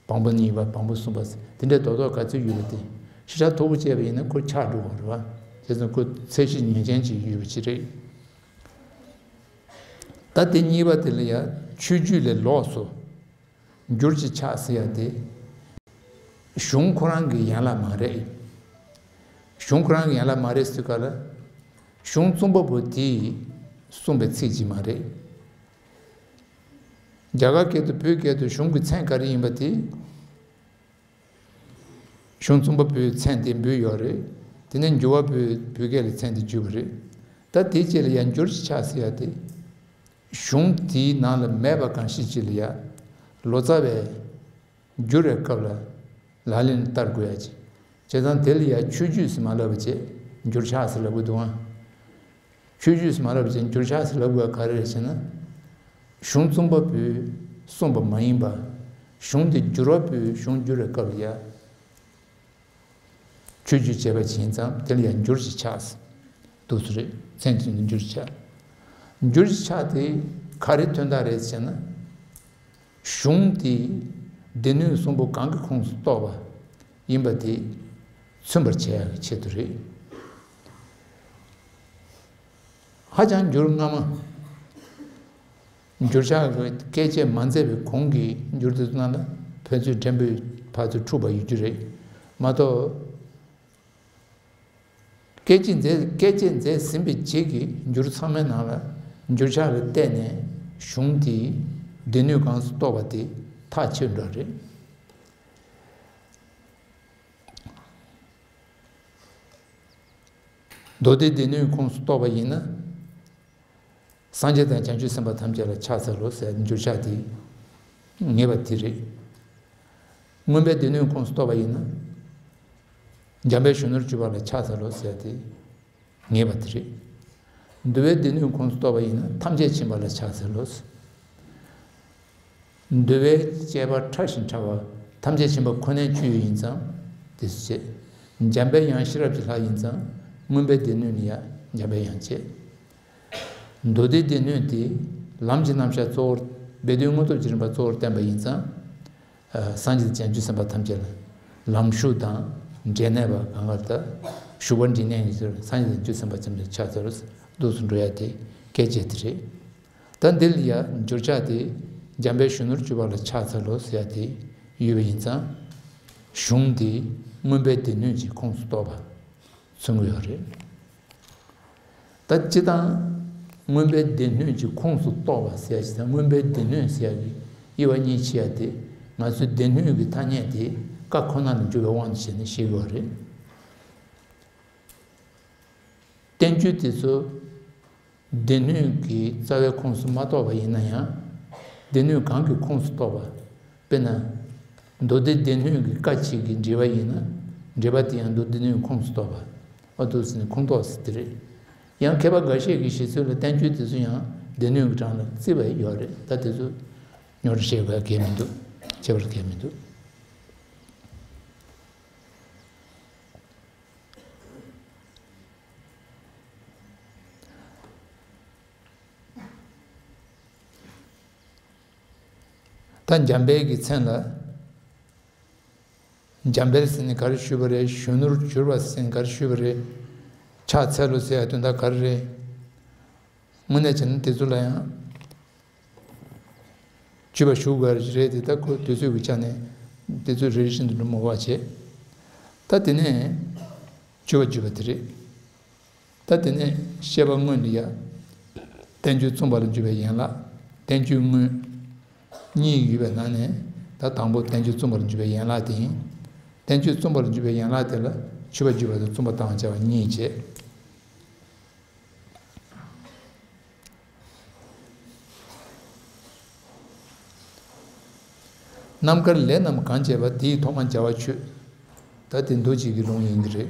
བམ་པོ་གཉིས་པ་བམ་པོ་གསུམ་པ་ཟེར་དེ་འདྲས་རྡོག་རྡོག་ག་ཚོད་ཡོད་རེད་དེ། ཞེ་དྲག་མཐོ་པོ་བྱས་པ་ཡིན་ན་ཁོ་ཆག་འགྲོ་གི་རེད་བ། བྱས་ཙང་ཁོ་ཚད་གཞི་ངེས་ཅན་ཅིག་ཡོད་པ་ཅིག་རེད། ད་དེ་གཉིས་པ་དེ་ལ་ཡང་ཆོས་བརྒྱུད་ལས་ལོགས་སུ་འགྱུར་གྱི་ཕྱག་ཟེར་ཡ་དེ། གཞུང་ཁོ་རང་གི་ཡན་ལག་མ་རེད། གཞུང་ཁོ་རང་གི་ཡན་ལག་མ་རེད་ཟེར་ག་ལ། གཞུང་རྩོམ་པ་པོ་དེས་གསུངས་པའི་ཚིག་ཅིག་མ་རེད། རྒྱ་གར་སྐད་དུ་བོད་སྐད་དུ་གཞུང་གི་མཚན་ག་རེ་ཡིན་པ་དེ། གཞུང་རྩོམ་པ་པོའི་མཚན་དེ་འབོད་ཡོད་རེད། དེ་ནས་འགྱུར་བ་པོས་བོད་སྐད་ལ་མཚན་དེ་བརྒྱུད་པ་རེད། ད་དེའི་རྗེས་ལ་ཡང་འགྱུར་གྱི་ཕྱག་ཟེར་ཡ་དེ། གཞུང་དེའི་ནང་ལ་མེད་པ་གང་ཞིག་ཅིག་ལ་ཡ། ལོ་ཙཱ་བས་བསྒྱུར་བའི་སྐབས་ལ་ལག་ལེན་བསྟར་དགོས་ཡ་ཅིག་བྱས་ཙང་དེ་ལ་ཡ་ཆོས་བརྒྱུད་ཟེར་མ་ལབ་པ་བྱས་འགྱུར་ཕྱག་ཟེར་ལབ་དགོས་འདུག་ཨང་། ཆོས་བརྒྱུད་ཟེར་མ་ལབ་ཅིང་འགྱུར་ཕྱག་ཟེར་ལབ་དགོས་པ་ག་རེ་རེད་ཟེར་ན། གཞུང་རྩོམ་པ་པོས་གསུངས་པ་མ་ཡིན་པ། གཞུང་དེ་བསྒྱུར་བ་པོས་གཞུང་བསྒྱུར་བའི་སྐབས་ལ་ཡ། ཆོས་བརྒྱུད་བྱས་པ་ཅིག་ཡིན་ཙང་དེ་ལ་ཡ་འགྱུར་གྱི་ཕྱག་ཟེར། འདུག་སེ་རེད། མཚན་གྱི་འགྱུར་གྱི་ཕྱག་འགྱུར་གྱི་ཕྱག་དེ་ག་རེ་དོན་དག་རེད་ཟེར་ན། གཞུང་དེ་སྡེ་སྣོད་གསུམ་པོ་གང་གི་ཁོངས་སུ་གཏོགས་པ་ཡིན་པ་དེ་མཚོན་པར་བྱེད་ཡག་གི་ཆེད་དུ་རེད། ཧ་ཅང་འགྱུར་སྔ་མ། འགྱུར་ཕྱག་གི་བཀས་བཅད་མ་མཛད་པའི་གོང་གི་འགྱུར་དེ་ཚོ་ནང་ལ་ཕན་ཚུན་འགྲན་པའི་བར་དུ་འཁྲུག་པ་ཡོད་རྒྱུ་རེད་མ་གཏོགས། བཀས་བཅད་མཛད། བཀས་བཅད་མཛད་ཟིན་པའི་རྗེས་ཀྱི་འགྱུར་ཚང་མའི་ནང་ལ་འགྱུར་ཕྱག་ལ་བལྟས་ནས་གཞུང་དེའི་སྡེ་སྣོད་གོང་དུ་གཏོགས་པ་དེ་ཐག་ཆོད་འགྲོ་རེད། མདོ་སྡེ་སྡེ་སྣོད་ཁོངས་སུ་གཏོགས་པ་ཡིན་ན། སངས་རྒྱས་དང་བྱང་ཆུབ་སེམས་དཔའ་ཐམས་ཅད་ལ་ཕྱག་འཚལ་ལོ་ཟེར་འགྱུར་ཕྱག་དེ་ངེས་པ་དེ་རེད། མངོན་པའི་སྡེ་སྣོད་ཁོངས་སུ་གཏོགས་པ་ཡིན་ན། འཇམ་དཔལ་གཞོན་ནུར་གྱུར་པ་ལ་ཕྱག་འཚལ་ལོ་ཟེར་དེ་ངེས་པ་དེ་རེད། འདུལ་བའི་སྡེ་སྣོད་ཁོངས་སུ་གཏོགས་པ་ཡིན་ན་ཐམས་ཅད་མཁྱེན་པ་ལ་ཕྱག་འཚལ་ལོ་ཟེར། འདུལ་བའི་བཅས་པ་ཕྲ་ཞིང་ཕྲ་བ་ཐམས་ཅད་མཁྱེན་པ་ཁོ་ནའི་ཆོས་ཡིན་ཙང་དེ་སུ་བྱེད། འཇམ་པའི་དབྱངས་ཤེས་རབ་ཀྱི་ལྷ་ཡིན་ཙང་མངོན་པའི་སྡེ་སྣོད་ནི་ཡང་འཇམ་པའི་དབྱངས་བྱེད། མདོ་སྡེའི་སྡེ་སྣོད་དེ་ལམ་གྱི་རྣམ་གཞག་གཙོ་བོར་སྦས་དོན་དངོས་སྟོབས་ཀྱི་རིམ་པ་གཙོ་བོར་བསྟན་པ་ཡིན་ཙང་། སངས་རྒྱས་དང་བྱང་ཆུབ་སེམས་དཔའ་ཐམས་ཅད་ལ་ལམ་ཞུགས་དང་འབྲས་གནས་པ་གང་ག་ལྟ་ཞུགས་པ་འབྲས་གནས་ཀྱི་ཚུལ་སངས་རྒྱས་དང་བྱང་ཆུབ་སེམས་དཔའ་ཐམས་ཅད་ཕྱག་འཚལ་ལོ་འདུག་སུ་འགྲོ་ཡ་དེ་སྐད་ཆ་དེ་རེད། ད་འདི་ལ་ཡང་འགྱུར་ཕྱག་དེ་འཇམ་དཔལ་གཞོན་ནུར་གྱུར་པ་ལ་ཕྱག་འཚལ་ལོ་ཟེར་ཡ་དེ་ཡོད་པ་ཡིན་ཙང་། གཞུང་དེ་མངོན་པའི་སྡེ་སྣོད་ཀྱི་ཁོངས་སུ་གཏོགས་པ་མཚོན་གྱི་ཡོད་རེད། ད་སྤྱིར་བཏང་མངོན་པའི་སྡེ་སྣོད་ཀྱི་ཁོངས་སུ་གཏོགས་པ་ཟེར་ཡ་ཞིག་དང་མངོན་པའི་སྡེ་སྣོད་ཟེར་ཡ་གི་དབྱེ་བ་གཉིས་ཕྱེ་ཡ་དེ་ང་ཚོའི་སྡེ་སྣོད་ཀྱི་ཐ་སྙད་དེ་ཀ་ཁོ་ན་ལ་འཇུག་པའི་དབང་དུ་བྱས་ནས་བཤད་ཀྱི་ཡོད་རེད། བསྟན་བཅོས་དེ་ཚོ་སྡེ་སྣོད་ཀྱི་རྩ་བའི་ཁོངས་སུ་མ་གཏོགས་པ་ཡིན་ན་ཡང་། སྡེ་སྣོད་གང་གི་ཁོངས་སུ་གཏོགས་པ། དཔེར་ན། མདོ་སྡེ་སྡེ་སྣོད་ཀྱི་ཀ་གཅིག་གི་འགྲེལ་པ་ཡིན་ན། འགྲེལ་པ་དེ་ཡང་མདོ་སྡེ་སྣོད་ཁོངས་སུ་གཏོགས་པ། ཨ་འདུག་ཟེར་ནས་ཁུངས་གཏོགས་ཟེར་དེ་རེད། ཡང་མཁས་པ་འགའ་ཤས་ཀྱི་བཞེད་ཚུལ་ལ་བསྟན་བཅོས་དེ་ཚོ་ཡང་སྡེ་སྣོད་ཀྱི་གྲངས་ལ་བརྩིས་པ་ཡོད་རེད། ད་དེ་ཚོ་རྙོག་དྲ་བཤད་དགོས་གལ་མི་འདུག་ཁྱད་པར་གལ་མི་འདུག་ད་འཇམ་དཔལ་གྱི་མཚན་ལ། འཇམ་དཔལ་ཟེར་ནས་ག་རེ་ཞུས་པ་རེད། གཞོན་ནུར་གྱུར་པ་ཟེར་ནས་ག་རེ་ཞུས་པ་རེད། ཕྱག་འཚལ་ལོ་ཟེར་ཡ་དོན་དག་ག་རེ་རེད། དངོས་གནས་བྱས་ན་དེ་ཚོ་ལ་ཡང་། སྤྱོད་པ་ཞུགས་དགོས་རེད་དེ། ད་ཁོ་དུས་ཚོད་ཀྱི་ཆ་ནས་དེ་ཚོ་རེ་རེ་བཞིན་དུ་འགྲོ་མ་དགོས་པ་བྱས། ད་དེ་ནས་སྤྱོད་པ་བརྒྱུད་པ་དེ་རེད། ད་དེ་ནས་བཤད་པ་སྔོན་དུ་ཡ། བསྟན་བཅོས་རྩོམ་པ་ལ་འཇུག་པའི་ཡན་ལག་བསྟན་བཅོས་དངོས། གཉིས་ཡོད་པའི་ནང་ནས་ད་དང་པོ་བསྟན་བཅོས་རྩོམ་པ་ལ་འཇུག་པའི་ཡན་ལག་དེ་ཡིན། བསྟན་བཅོས་རྩོམ་པ་ལ་འཇུག་པའི་ཡན་ལག་དེ་ལ་མཆོད་པ་བརྒྱུད་པ་དང་རྩོམ་པ་བཏང་བྱ་བ་གཉིས་བྱས། རྣམ་དཀར་ལས་རྣམས་གང་བྱས་པ། དེའི་ཐོག་མ་བྱ་བ་ཆོས། ད་དེ་མདོ་གཅིག་གི་ལུང་ཡིན་གྱི་རེད།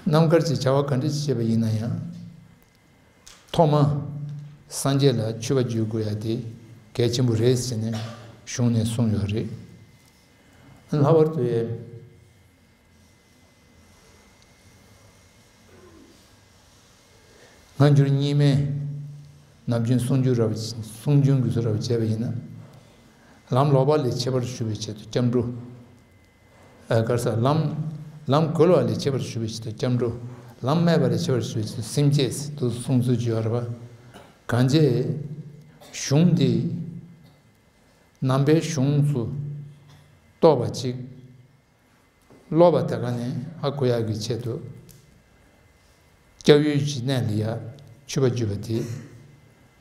རྣམ་དཀར་གྱི་བྱ་བ་ག་འདྲ་ཞིག་བྱས་པ་ཡིན་ན་ཡང་། ཐོག་མ། སངས་རྒྱས་ལ་མཆོད་པ་བརྗོད་དགོས་ཡ་དེ་གལ་ཆེན་པོ་རེད་ཟེར་ནས་གཞུང་ནས་གསུངས་ཡོད་རེད། ལྷག་པར་དུ་ཡ། སྔ་འགྱུར་རྙིང་མས་ནམ་རྒྱུན་གསུང་རྒྱུན་རབ་གསུང་རྒྱུན་དགོས་སུ་རབ་བྱས་པ་ཡིན་ན། ལམ་ལོག་པ་ལས་ཁྱད་པར་ཞུ་བའི་ཆེད་དུ་སྐྱབས་འགྲོ། ཨ་ག་རེ་ཟེར། ལམ། ལམ་གོལ་བ་ལས་ཁྱད་པར་ཞུ་བའི་ཆེད་དུ་སྐྱབས་འགྲོ། ལམ་སྨད་པ་ལས་ཁྱད་པར་ཞུ་བའི་ཆེད་དུ་སེམས་བསྐྱེད་དུ་གསུང་ཚུལ་བརྗོད་པ་རེད་པ། གང་བྱས། གཞུང་འདི་ནང་པའི་གཞུང་སུ་གཏོགས་པ་ཅིག་ཀློག་པ་དེ་ག་ནས་ཧ་གོ་ཡག་གི་ཆེད་དུ། སྐྱབས་ཡུལ་གྱི་གནས་ལ་ཡ་མཆོད་པ་བརྒྱུད་པ་དེ།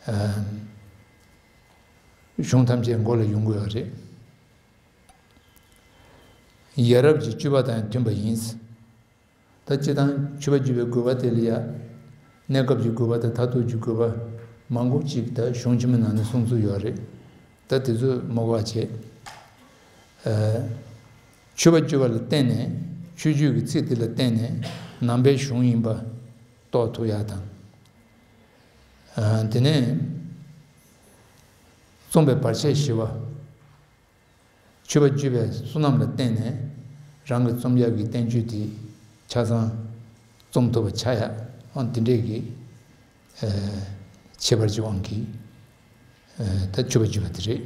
ཨ་གཞུང་ཐམས་ཅད་མགོ་ལ་ཡོང་གི་ཡོད་རེད། ཡ་རབས་ཀྱི་སྤྱོད་པ་དང་མཐུན་པ་ཡིན། ད་སྤྱིར་བཏང་མཆོད་པ་བརྒྱུད་པའི་དགོས་པ་དེ་ལ་ཡ། གནས་སྐབས་ཀྱི་དགོས་པ་དང་མཐར་ཐུག་གི་དགོས་པ་མང་པོ་ཅིག་ད་གཞུང་ཆེན་མོའི་ནང་ནས་གསུངས་ཚུལ་ཡོད་རེད། ད་དེ་ཚོ་མ་གོ་བ་བྱས། ཨ་མཆོད་པ་བརྒྱུད་པ་ལ་བརྟེན་ནས་མཆོད་བརྗོད་ཀྱི་ཚིག་དེ་ལ་བརྟེན་ནས་ནང་པའི་གཞུང་ཡིན་པ་རྟོགས་ཐུབ་ཡག་དང་། ཨ་དེ་ནས་རྩོམ་པའི་བར་ཆད་ཞི་བ། མཆོད་པ་བརྒྱུད་པའི་བསོད་ནམས་ལ་བརྟེན་ནས་རང་གི་རྩོམ་ཡག་གི་བསྟན་བཅོས་དེ་ཆ་ཚང་རྩོམ་ཐུབ་པ་ཆགས་ཡག་འོ་དེ་འདྲས་ཀྱི་ཨ་ཁྱད་པར་གྱི་དབང་གིས་ཨ་ད་མཆོད་པ་བརྒྱུད་པ་དེ་རེད།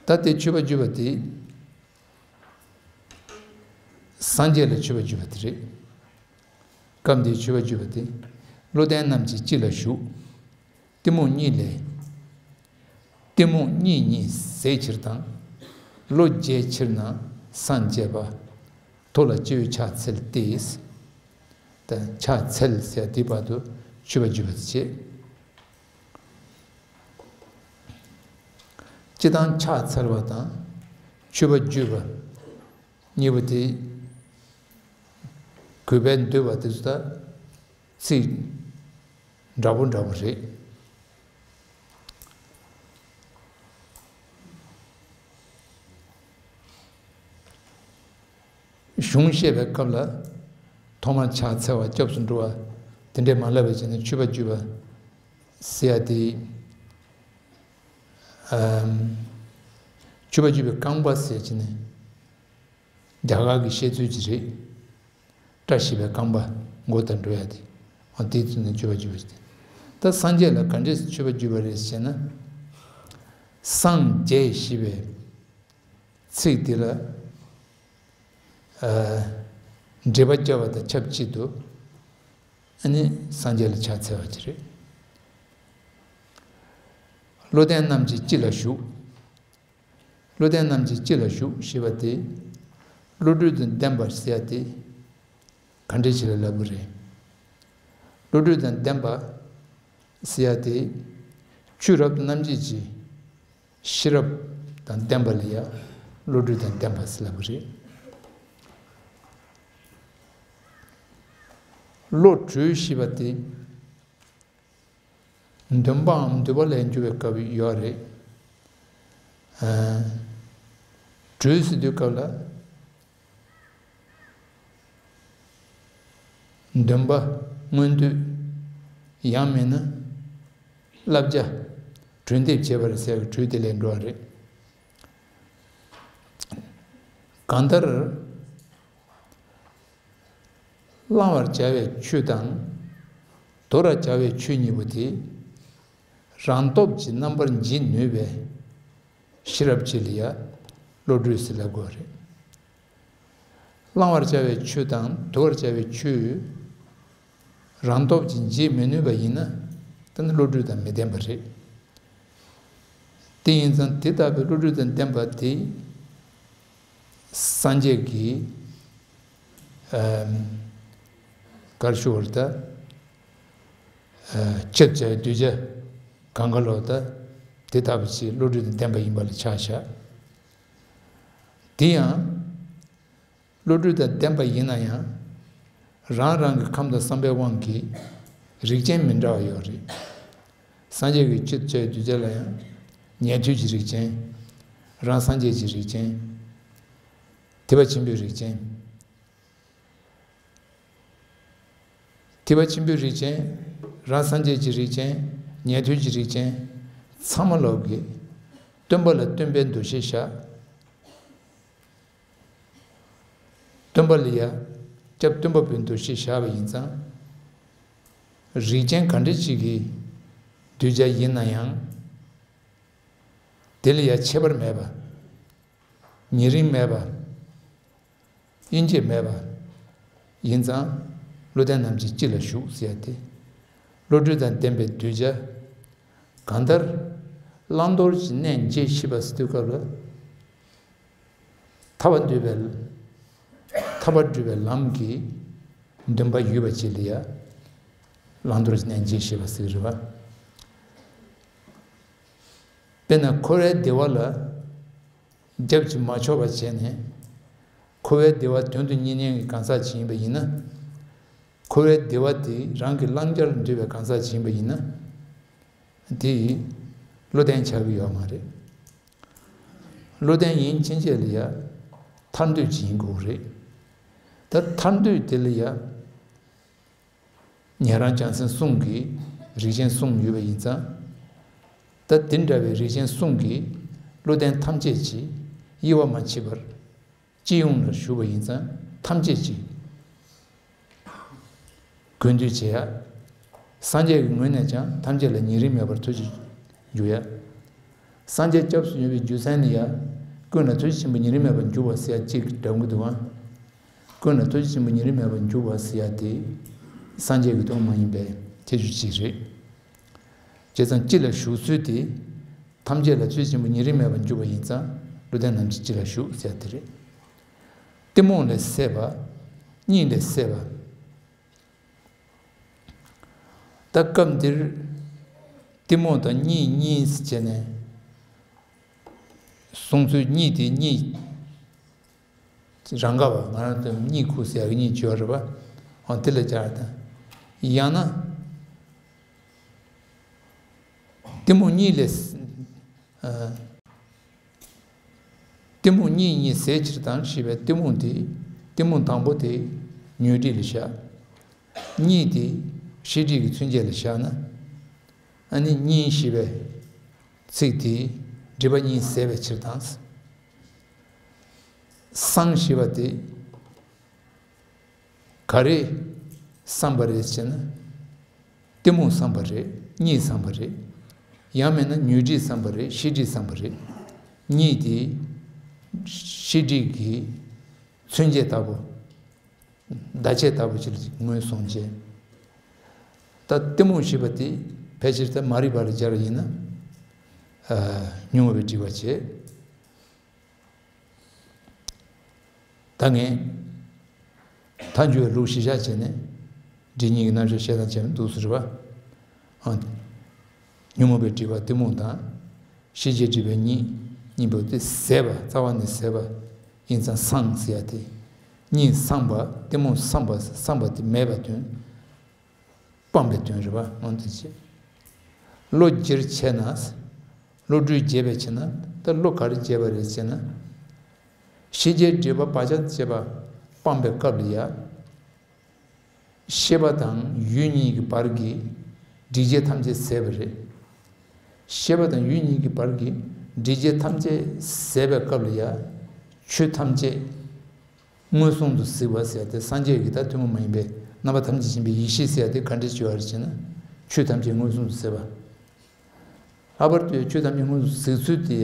ད་དེ་མཆོད་པ་བརྒྱུད་པ་དེ། སངས་རྒྱས་ལ་མཆོད་པ་བརྗོད་པ་དེ་རེད། སྐབས་འདིའི་མཆོད་པ་བརྗོད་པ་དེ། བློ་ལྡན་རྣམས་ཀྱི་དཀྱིལ་ལ་བཞུགས། གཏི་མུག་གཉིད་ལས། གཏི་མུག་གཉིད་གཉིད་སད་ཕྱིར་དང་། བློ་རྒྱས་ཕྱིར་ན་སངས་རྒྱས་པ། ཐུགས་ལ་སྤྱི་བོས་ཕྱག་འཚལ་ཏེ། ད་ཕྱག་འཚལ་ཟེར་དེའི་བར་དུ་མཆོད་པ་བརྗོད་པ་དེ་བྱེད། སྤྱི་དང་ཕྱག་འཚལ་བ་དང་མཆོད་པ་བརྗོད་པ་གཉིས་པོ་དེ། གུས་པས་འདུད་པ་དེ་ཚོ་ད་ཚིག་འདྲ་པོ་འདྲ་པོ་རེད། གཞུང་བཤད་པའི་སྐབས་ལ་ཐོག་མར་ཕྱག་འཚལ་བ་སྐྱབས་སུ་འགྲོ་བ་དེ་འདྲས་མ་ལབ་པའི་ཆ་ནས་མཆོད་པ་བརྗོད་པ་ཟེར་ཡ་དེ། ཨམ། མཆོད་པ་བརྗོད་པའི་རྐང་པ་ཟེར་ཡ་ཆ་ནས་རྒྱ་གར་གྱི་བཤད་ཚུལ་ཅིག་རེད། བཀྲ་ཤིས་པའི་རྐང་པ་མགོ་དང་འགྲོ་ཡ་དེ། འོ་དེའི་ཚུལ་ནས་མཆོད་པ་བརྗོད་པ་ཞིག་སྟེ། ད་སངས་རྒྱས་ལ་ག་འདྲས་མཆོད་པ་བརྗོད་པ་རེད་ཟེར་ན། སངས་རྒྱས་ཞེས་པའི་ཚིག་དེ་ལ། ཨ། འགྲེལ་པ་བརྒྱབ་པ་དང་ཆབས་ཅིག་ཏུ། ཨ་ནི་སངས་རྒྱས་ལ་ཕྱག་འཚལ་བ་ཅིག་རེད། བློ་ལྡན་རྣམས་ཀྱི་དཀྱིལ་ལ་བཞུགས། བློ་ལྡན་རྣམས་ཀྱི་དཀྱིལ་ལ་བཞུགས་ཞེས་པ་དེ། བློ་གྲོས་དང་ལྡན་པ་ཟེར་ཡ་དེ། ག་འདྲ་ཞིག་ལ་ལབ་དགོས་རེད། བློ་གྲོས་དང་ལྡན་པ་ཟེར་ཡ་དེ། ཆོས་རབ་ཏུ་རྣམ་འབྱེད་ཀྱི་ཤེས་རབ་དང་ལྡན་པ་ལ་ཡ་བློ་གྲོས་དང་ལྡན་པ་ཟེར་ལབ་དགོས་རེད། བློ་གྲོས་ཞེས་པ་དེ། འདུན་པའམ་འདུན་པ་ལས་འགྱུར་བའི་སྐབས་ཡོད་རེད། ཨ། གྲོས་ཟེར་དུས་སྐབས་ལ། འདུན་པ། མངོན་འདོད། ཡང་མིན་ན། བསླབ་བྱ། གྲོས་འདེབས་བྱེད་པ་རེད་ཟེར་གི་གྲོས་དེ་ལས་འགྲོ་བ་རེད། གང་ལྟར། བླང་བར་བྱ་བའི་ཆོས་དང་། དོར་བར་བྱ་བའི་ཆོས་གཉིས་པོ་དེ། རང་སྟོབས་ཀྱིས་རྣམ་པར་འབྱེད་ནུས་པའི་ཤེས་རབ་ཅིག་ལ་ཡ་བློ་གྲོས་ཟེར་ལབ་དགོས་རེད། བླང་བར་བྱ་བའི་ཆོས་དང་དོར་བར་བྱ་བའི་ཆོས། རང་སྟོབས་ཀྱིས་འབྱེད་མི་ནུས་པ་ཡིན་ན། དེ་ནི་བློ་གྲོས་དང་མི་ལྡན་པ་རེད། དེ་ཡིན་ཙང་དེ་ལྟ་བུའི་བློ་གྲོས་དང་ལྡན་པ་དེ། སངས་རྒྱས་ཀྱི། ཨམ། གར་ཞུ་བར་ད། ཨ། ཆེད་བྱ་བའི་གདུལ་བྱ་གང་ག་ལོག་ད། དེ་ལྟ་བུ་ཞིག་བློ་གྲོས་དང་ལྡན་པ་ཡིན་པ་ལ་ཆ་བཞག་དེ་ཡང་། བློ་གྲོས་དང་ལྡན་པ་ཡིན་ན་ཡང་། རང་རང་གི་ཁམས་དང་བསམ་པའི་དབང་གིས་རིགས་ཅན་མི་འདྲ་བ་ཡོད་རེད། སངས་རྒྱས་ཀྱི་ཆེད་བྱ་བའི་གདུལ་བྱ་ལ་ཡང་ཉན་ཐོས་ཀྱི་རིགས་ཅན། རང་སངས་རྒྱས་ཀྱི་རིགས་ཅན། ཐེག་པ་ཆེན་པོའི་རིགས་ཅན། ཐེག་པ་ཆེན་པོའི་རིགས་ཅན། རང་སངས་རྒྱས་ཀྱི་རིགས་ཅན། ཉན་ཐོས་ཀྱི་རིགས་ཅན། ཚང་མ་ལོག་གི་སྟོན་པ་ལ་སྟོན་པའི་འདུ་ཤེས་བཞག་སྟོན་པ་ལ་ཡ་སྐྱབས་སྟོན་པ་པོའི་འདུ་ཤེས་བཞག་པ་ཡིན་ཙང་། རིགས་ཅན་ག་འདྲ་ཅིག་གི་གདུལ་བྱ་ཡིན་ན་ཡང་། དེ་ལ་ཡ་ཁྱད་པར་མེད་པ། ཉེ་རིང་མེད་པ། དབྱེ་འབྱེད་མེད་པ། ཡིན་ཙང་། བློ་ལྡན་རྣམས་ཀྱི་དཀྱིལ་ལ་བཞུགས་ཟེར་ཡ་དེ། བློ་གྲོས་དང་ལྡན་པའི་གདུལ་བྱ། གང་ལྟར། བླང་དོར་གྱི་གནས་འབྱེད་ཤེས་པ་ཟེར་དུས་སྐབས་ལ། ཐར་པ་འདོད་པའི། ཐར་པ་སྒྲུབ་པའི་ལམ་གྱི་འདུན་པ་ཡོད་པ་ཅིག་ལ་ཡ། བླང་དོར་གྱི་གནས་འབྱེད་ཤེས་པ་ཟེར་གི་རེད་པ། དཔེར་ན་འཁོར་བའི་བདེ་བ་ལ་རྒྱབ་ཀྱིས་མ་ཕྱོགས་པ་བྱས་ནས། འཁོར་བའི་བདེ་བ་དོན་དུ་གཉེར་མཁན་གྱི་གང་ཟག་ཅིག་ཡིན་པ་ཡིན་ན། འཁོར་བའི་བདེ་བ་དེ་རང་གི་བླང་བྱར་འདོད་པའི་གང་ཟག་ཅིག་ཡིན་པ་ཡིན་ན། དེ་བློ་ལྡན་ཆགས་ཀྱི་ཡོད་མ་རེད། བློ་ལྡན་ཡིན་ཕྱིན་ཆད་ལ་ཡ་ཐར་འདོད་ཅིག་ཡིན་དགོས་རེད། ད་ཐར་འདོད་དེ་ལ་ཡ། ཉན་རང་བྱང་སེམས་གསུམ་གྱི་རིགས་ཅན་གསུམ་ཡོད་པ་ཡིན་ཙང་། ད་དེ་འདྲ་བའི་རིགས་ཅན་གསུམ་གྱི་བློ་ལྡན་ཐམས་ཅད་ཀྱིས་དབྱེ་བ་མ་ཕྱེ་བར་སྤྱི་ཡོངས་ལ་ཞུགས་པ་ཡིན་ཙང་། ཐམས་ཅད་ཀྱིས་གུས་འདུད་བྱེད་ཡ། སངས་རྒྱས་ཀྱི་ངོས་ནས་ཀྱང་ཐམས་ཅད་ལ་ཉེ་རིང་མེད་པར་ཐུགས་རྗེ་འཇུག་ཡ། སངས་རྒྱས་སྐྱབས་སུ་འགྲོ་བའི་རྒྱུ་མཚན་ནི་ཡ། ཀུན་ལ་ཐུགས་རྗེ་ཆེན་པོས་ཉེ་རིང་མེད་པར་འཇུག་པ་ཟེར་ཡ་གཅིག་འདྲ་གི་འདུག་ཨང་། ཀུན་ལ་ཐུགས་རྗེ་ཆེན་པོ་ཉེ་རིང་མེད་པར་འཇུག་པ་ཟེར་ཡ་དེ། སངས་རྒྱས་ཀྱི་ཐུན་མོང་མ་ཡིན་པའི་ཁྱད་ཆོས་གཅིག་རེད། བྱས་ཙང་སྤྱི་ལ་བཞུགས་ཚུལ་དེ། ཐམས་ཅད་ལ་ཐུགས་རྗེ་ཆེན་པོ་ཉེ་རིང་མེད་པར་འཇུག་པ་ཡིན་ཙང་། བློ་ལྡན་རྣམས་ཀྱི་སྤྱི་ལ་བཞུགས་ཟེར་ཡ་དེ་རེད། གཏི་མུག་ལས་སད་པ། གཉིད་ལས་སད་པ། ད་སྐབས་འདིར་གཏི་མུག་དང་གཉིད་གཉིས་བྱས་ནས། གསུང་ཚུལ་གཉིད་དེ་གཉིད་རང་ག་བ། ང་རང་ཚོ་གཉིད་ཁུག་ཟེར་ཡག་གཉིད་བྱེད་པ་རེད་པ། འོ་དེ་ལ་སྦྱར་དང་། ཡང་ན། གཏི་མུག་གཉིད་ལས། ཨ། གཏི་མུག་གཉིད་གཉིས་ཟད་ཕྱིར་དང་ཞེས་པའི་གཏི་མུག་དེ། གཏི་མུག་དང་པོ་དེ་ཉོན་སྒྲིབ་ལ་བཞག། གཉིད་དེ་ཤེས་སྒྲིབ་ཀྱི་མཚོན་བྱེད་ལ་བཞག་ན། ཨ་ནི་གཉིད་ཞེས་པའི་ཚིག་དེ་སྒྲིབ་པ་གཉིས་ཟད་པའི་ཕྱིར་དང་། སངས་ཞེས་པ་དེ་ག་རེ་སངས་པ་རེད་ཟེར་ན། གཏི་མུག་སངས་པ་རེད། གཉིད་སངས་པ་རེད། ཡང་མིན་ན་ཉོན་སྒྲིབ་སངས་པ་རེད། ཤེས་སྒྲིབ་སངས་པ་རེད། གཉིད་དེ་ཤེས་སྒྲིབ་ཀྱི་མཚོན་བྱེད་ལྟ་བུ། བརྡ་ཆད་ལྟ་བུ་ཅིག་ལ་ངོས་བཟུང་བྱས། ད་གཏི་མུག་ཞེས་པ་དེ་ཕལ་ཆེར་ད་མ་རིག་པ་ལ་སྦྱར་བ་ཡིན་ན། ཨ། ཉོན་མོངས་པའི་སྒྲིབ་པ་བྱས། ད་ངས་མཐའ་འཇུག་པའི་ལུགས་གཞི་བཞག་བྱས་ནས། སྒྲིབ་གཉིས་ཀྱི་རྣམ་གཞག་བཤད་སྟངས་བྱས་ན་འདུག་སེ་རེད་པ། ཨ། ཉོན་མོངས་པའི་སྒྲིབ་པ་གཏི་མུག་དང་། ཤེས་བྱའི་སྒྲིབ་པ་གཉིས། གཉིས་པོ་དེ་ཟད་པ། རྩ་བ་ནས་ཟད་པ་ཡིན་ཙང་སངས་ཟེར་ཡ་དེ། གཉིད་སངས་པ། གཏི་མུག་སངས་པ། སངས་པ་དེ་མེད་པ་དོན། སྤངས་པའི་དོན་རེད་པ། འོ་དེ་བྱས། བློ་རྒྱས་བྱས་ན། བློ་གྲོས་རྒྱས་པའི་ཕྱིར་ན། ད་བློ་ག་རེ་རྒྱས་པ་རེད་ཟེར་ན། ཤེས་བྱའི་སྒྲིབ་པ་བག་ཆགས་བཅས་པ་སྤངས་པའི་སྐབས་ལ་ཡ། ཤེས་པ་དང་ཡུལ་གཉིས་ཀྱི་བར་གྱི་སྒྲིབ་བྱེད་ཐམས་ཅད་ཟད་པ་རེད། ཤེས་པ་དང་ཡུལ་གཉིས་ཀྱི་བར་གྱི་སྒྲིབ་བྱེད་ཐམས་ཅད་ཟད་པའི་སྐབས་ལ་ཡ། ཆོས་ཐམས་ཅད་མངོན་སུམ་དུ་གཟིགས་པ་ཟེར་ཏེ། སངས་རྒྱས་ཀྱི་ད་ཐུན་མོང་མ་ཡིན་པའི་རྣམ་པ་ཐམས་ཅད་མཁྱེན་པའི་ཡེ་ཤེས་ཟེར་ཏེ་ག་འདྲ་བྱེད་པ་རེད་ཅེ་ན། ཆོས་ཐམས་ཅད་མངོན་སུམ་དུ་གཟིགས་པ། ལྷག་པར་དུ་ཆོས་ཐམས་ཅད་མངོན་སུམ་དུ་གཟིགས་ཚུལ་དེ།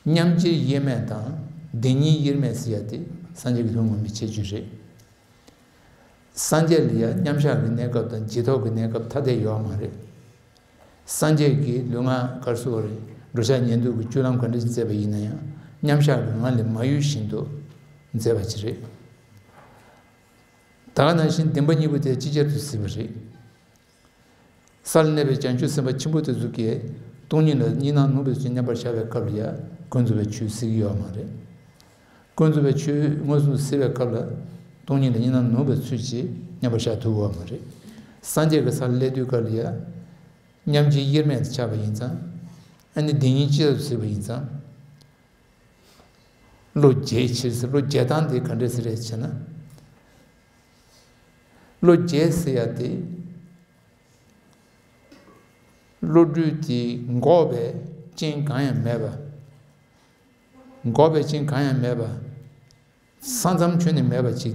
མཉམ་རྗེས་དབྱེར་མེད་དང་བདེན་གཉིས་དབྱེར་མེད་ཟེར་ཡ་དེ་སངས་རྒྱས་ཀྱི་ཐུན་མོང་མ་ཡིན་པའི་ཁྱད་ཆོས་རེད། སངས་རྒྱས་ལ་ཡང་མཉམ་བཞག་གི་གནས་སྐབས་དང་རྗེས་ཐོབ་ཀྱི་གནས་སྐབས་ཐ་དད་ཡོད་མ་རེད། སངས་རྒྱས་ཀྱི་ལུས་ངག་གར་སོགས་རེད། འགྲོ་འཆག་ཉལ་འདུག་གི་སྤྱོད་ལམ་ག་འདྲ་ཞིག་མཛད་པ་ཡིན་ན་ཡང་། མཉམ་བཞག་གི་ངང་ལས་མ་གཡོས་བཞིན་དུ་མཛད་པ་ཅིག་རེད། ད་ག་ནང་བཞིན་བདེན་པ་གཉིས་པོ་དེ་ཅིག་ཅར་དུ་གཟིགས་པ་རེད། ས་ལ་གནས་པའི་བྱང་ཆུབ་སེམས་དཔའ་ཆེན་པོ་དེ་ཚོ་གིས་སྟོང་ཉིད་ལ་གཉིས་སྣང་ནུབ་པའི་ཚུལ་མཉམ་པར་བཞག་པའི་སྐབས་ལ་ཡང་ཀུན་རྫོབ་པའི་ཆོས་གཟིགས་ཀྱི་ཡོད་མ་རེད། ཀུན་རྫོབ་པའི་ཆོས་མངོན་སུམ་དུ་གཟིགས་པའི་སྐབས་ལ་སྟོང་ཉིད་ལ་གཉིས་སྣང་ནུབ་པའི་ཚུལ་གྱིས་མཉམ་པར་བཞག་ཐུབ་ཀྱི་ཡོད་མ་རེད། སངས་རྒྱས་ཀྱིས་ས་ལ་སླེབས་དུས་སྐབས་ལ་ཡང་མཉམ་རྗེས་དབྱེར་མེད་དུ་ཆགས་པ་ཡིན་ཙང་། ཨ་ནི་བདེན་གཉིས་ཅི་ཡང་གཟིགས་པ་ཡིན་ཙང་། བློ་རྒྱས་ཕྱིར་ཟེར། བློ་རྒྱས་སྟངས་དེ་ག་འདྲས་ཟེར་རེད་ཅེ་ན། བློ་རྒྱས་ཟེར་ཡ་དེ། བློ་གྲོས་དེ་འགོག་པའི་རྐྱེན་གང་ཡང་མེད་པ། འགོག་པའི་རྐྱེན་གང་ཡང་མེད་པ། ས་མཚམས་ཁྱོན་ནས་མེད་པ་ཅིག་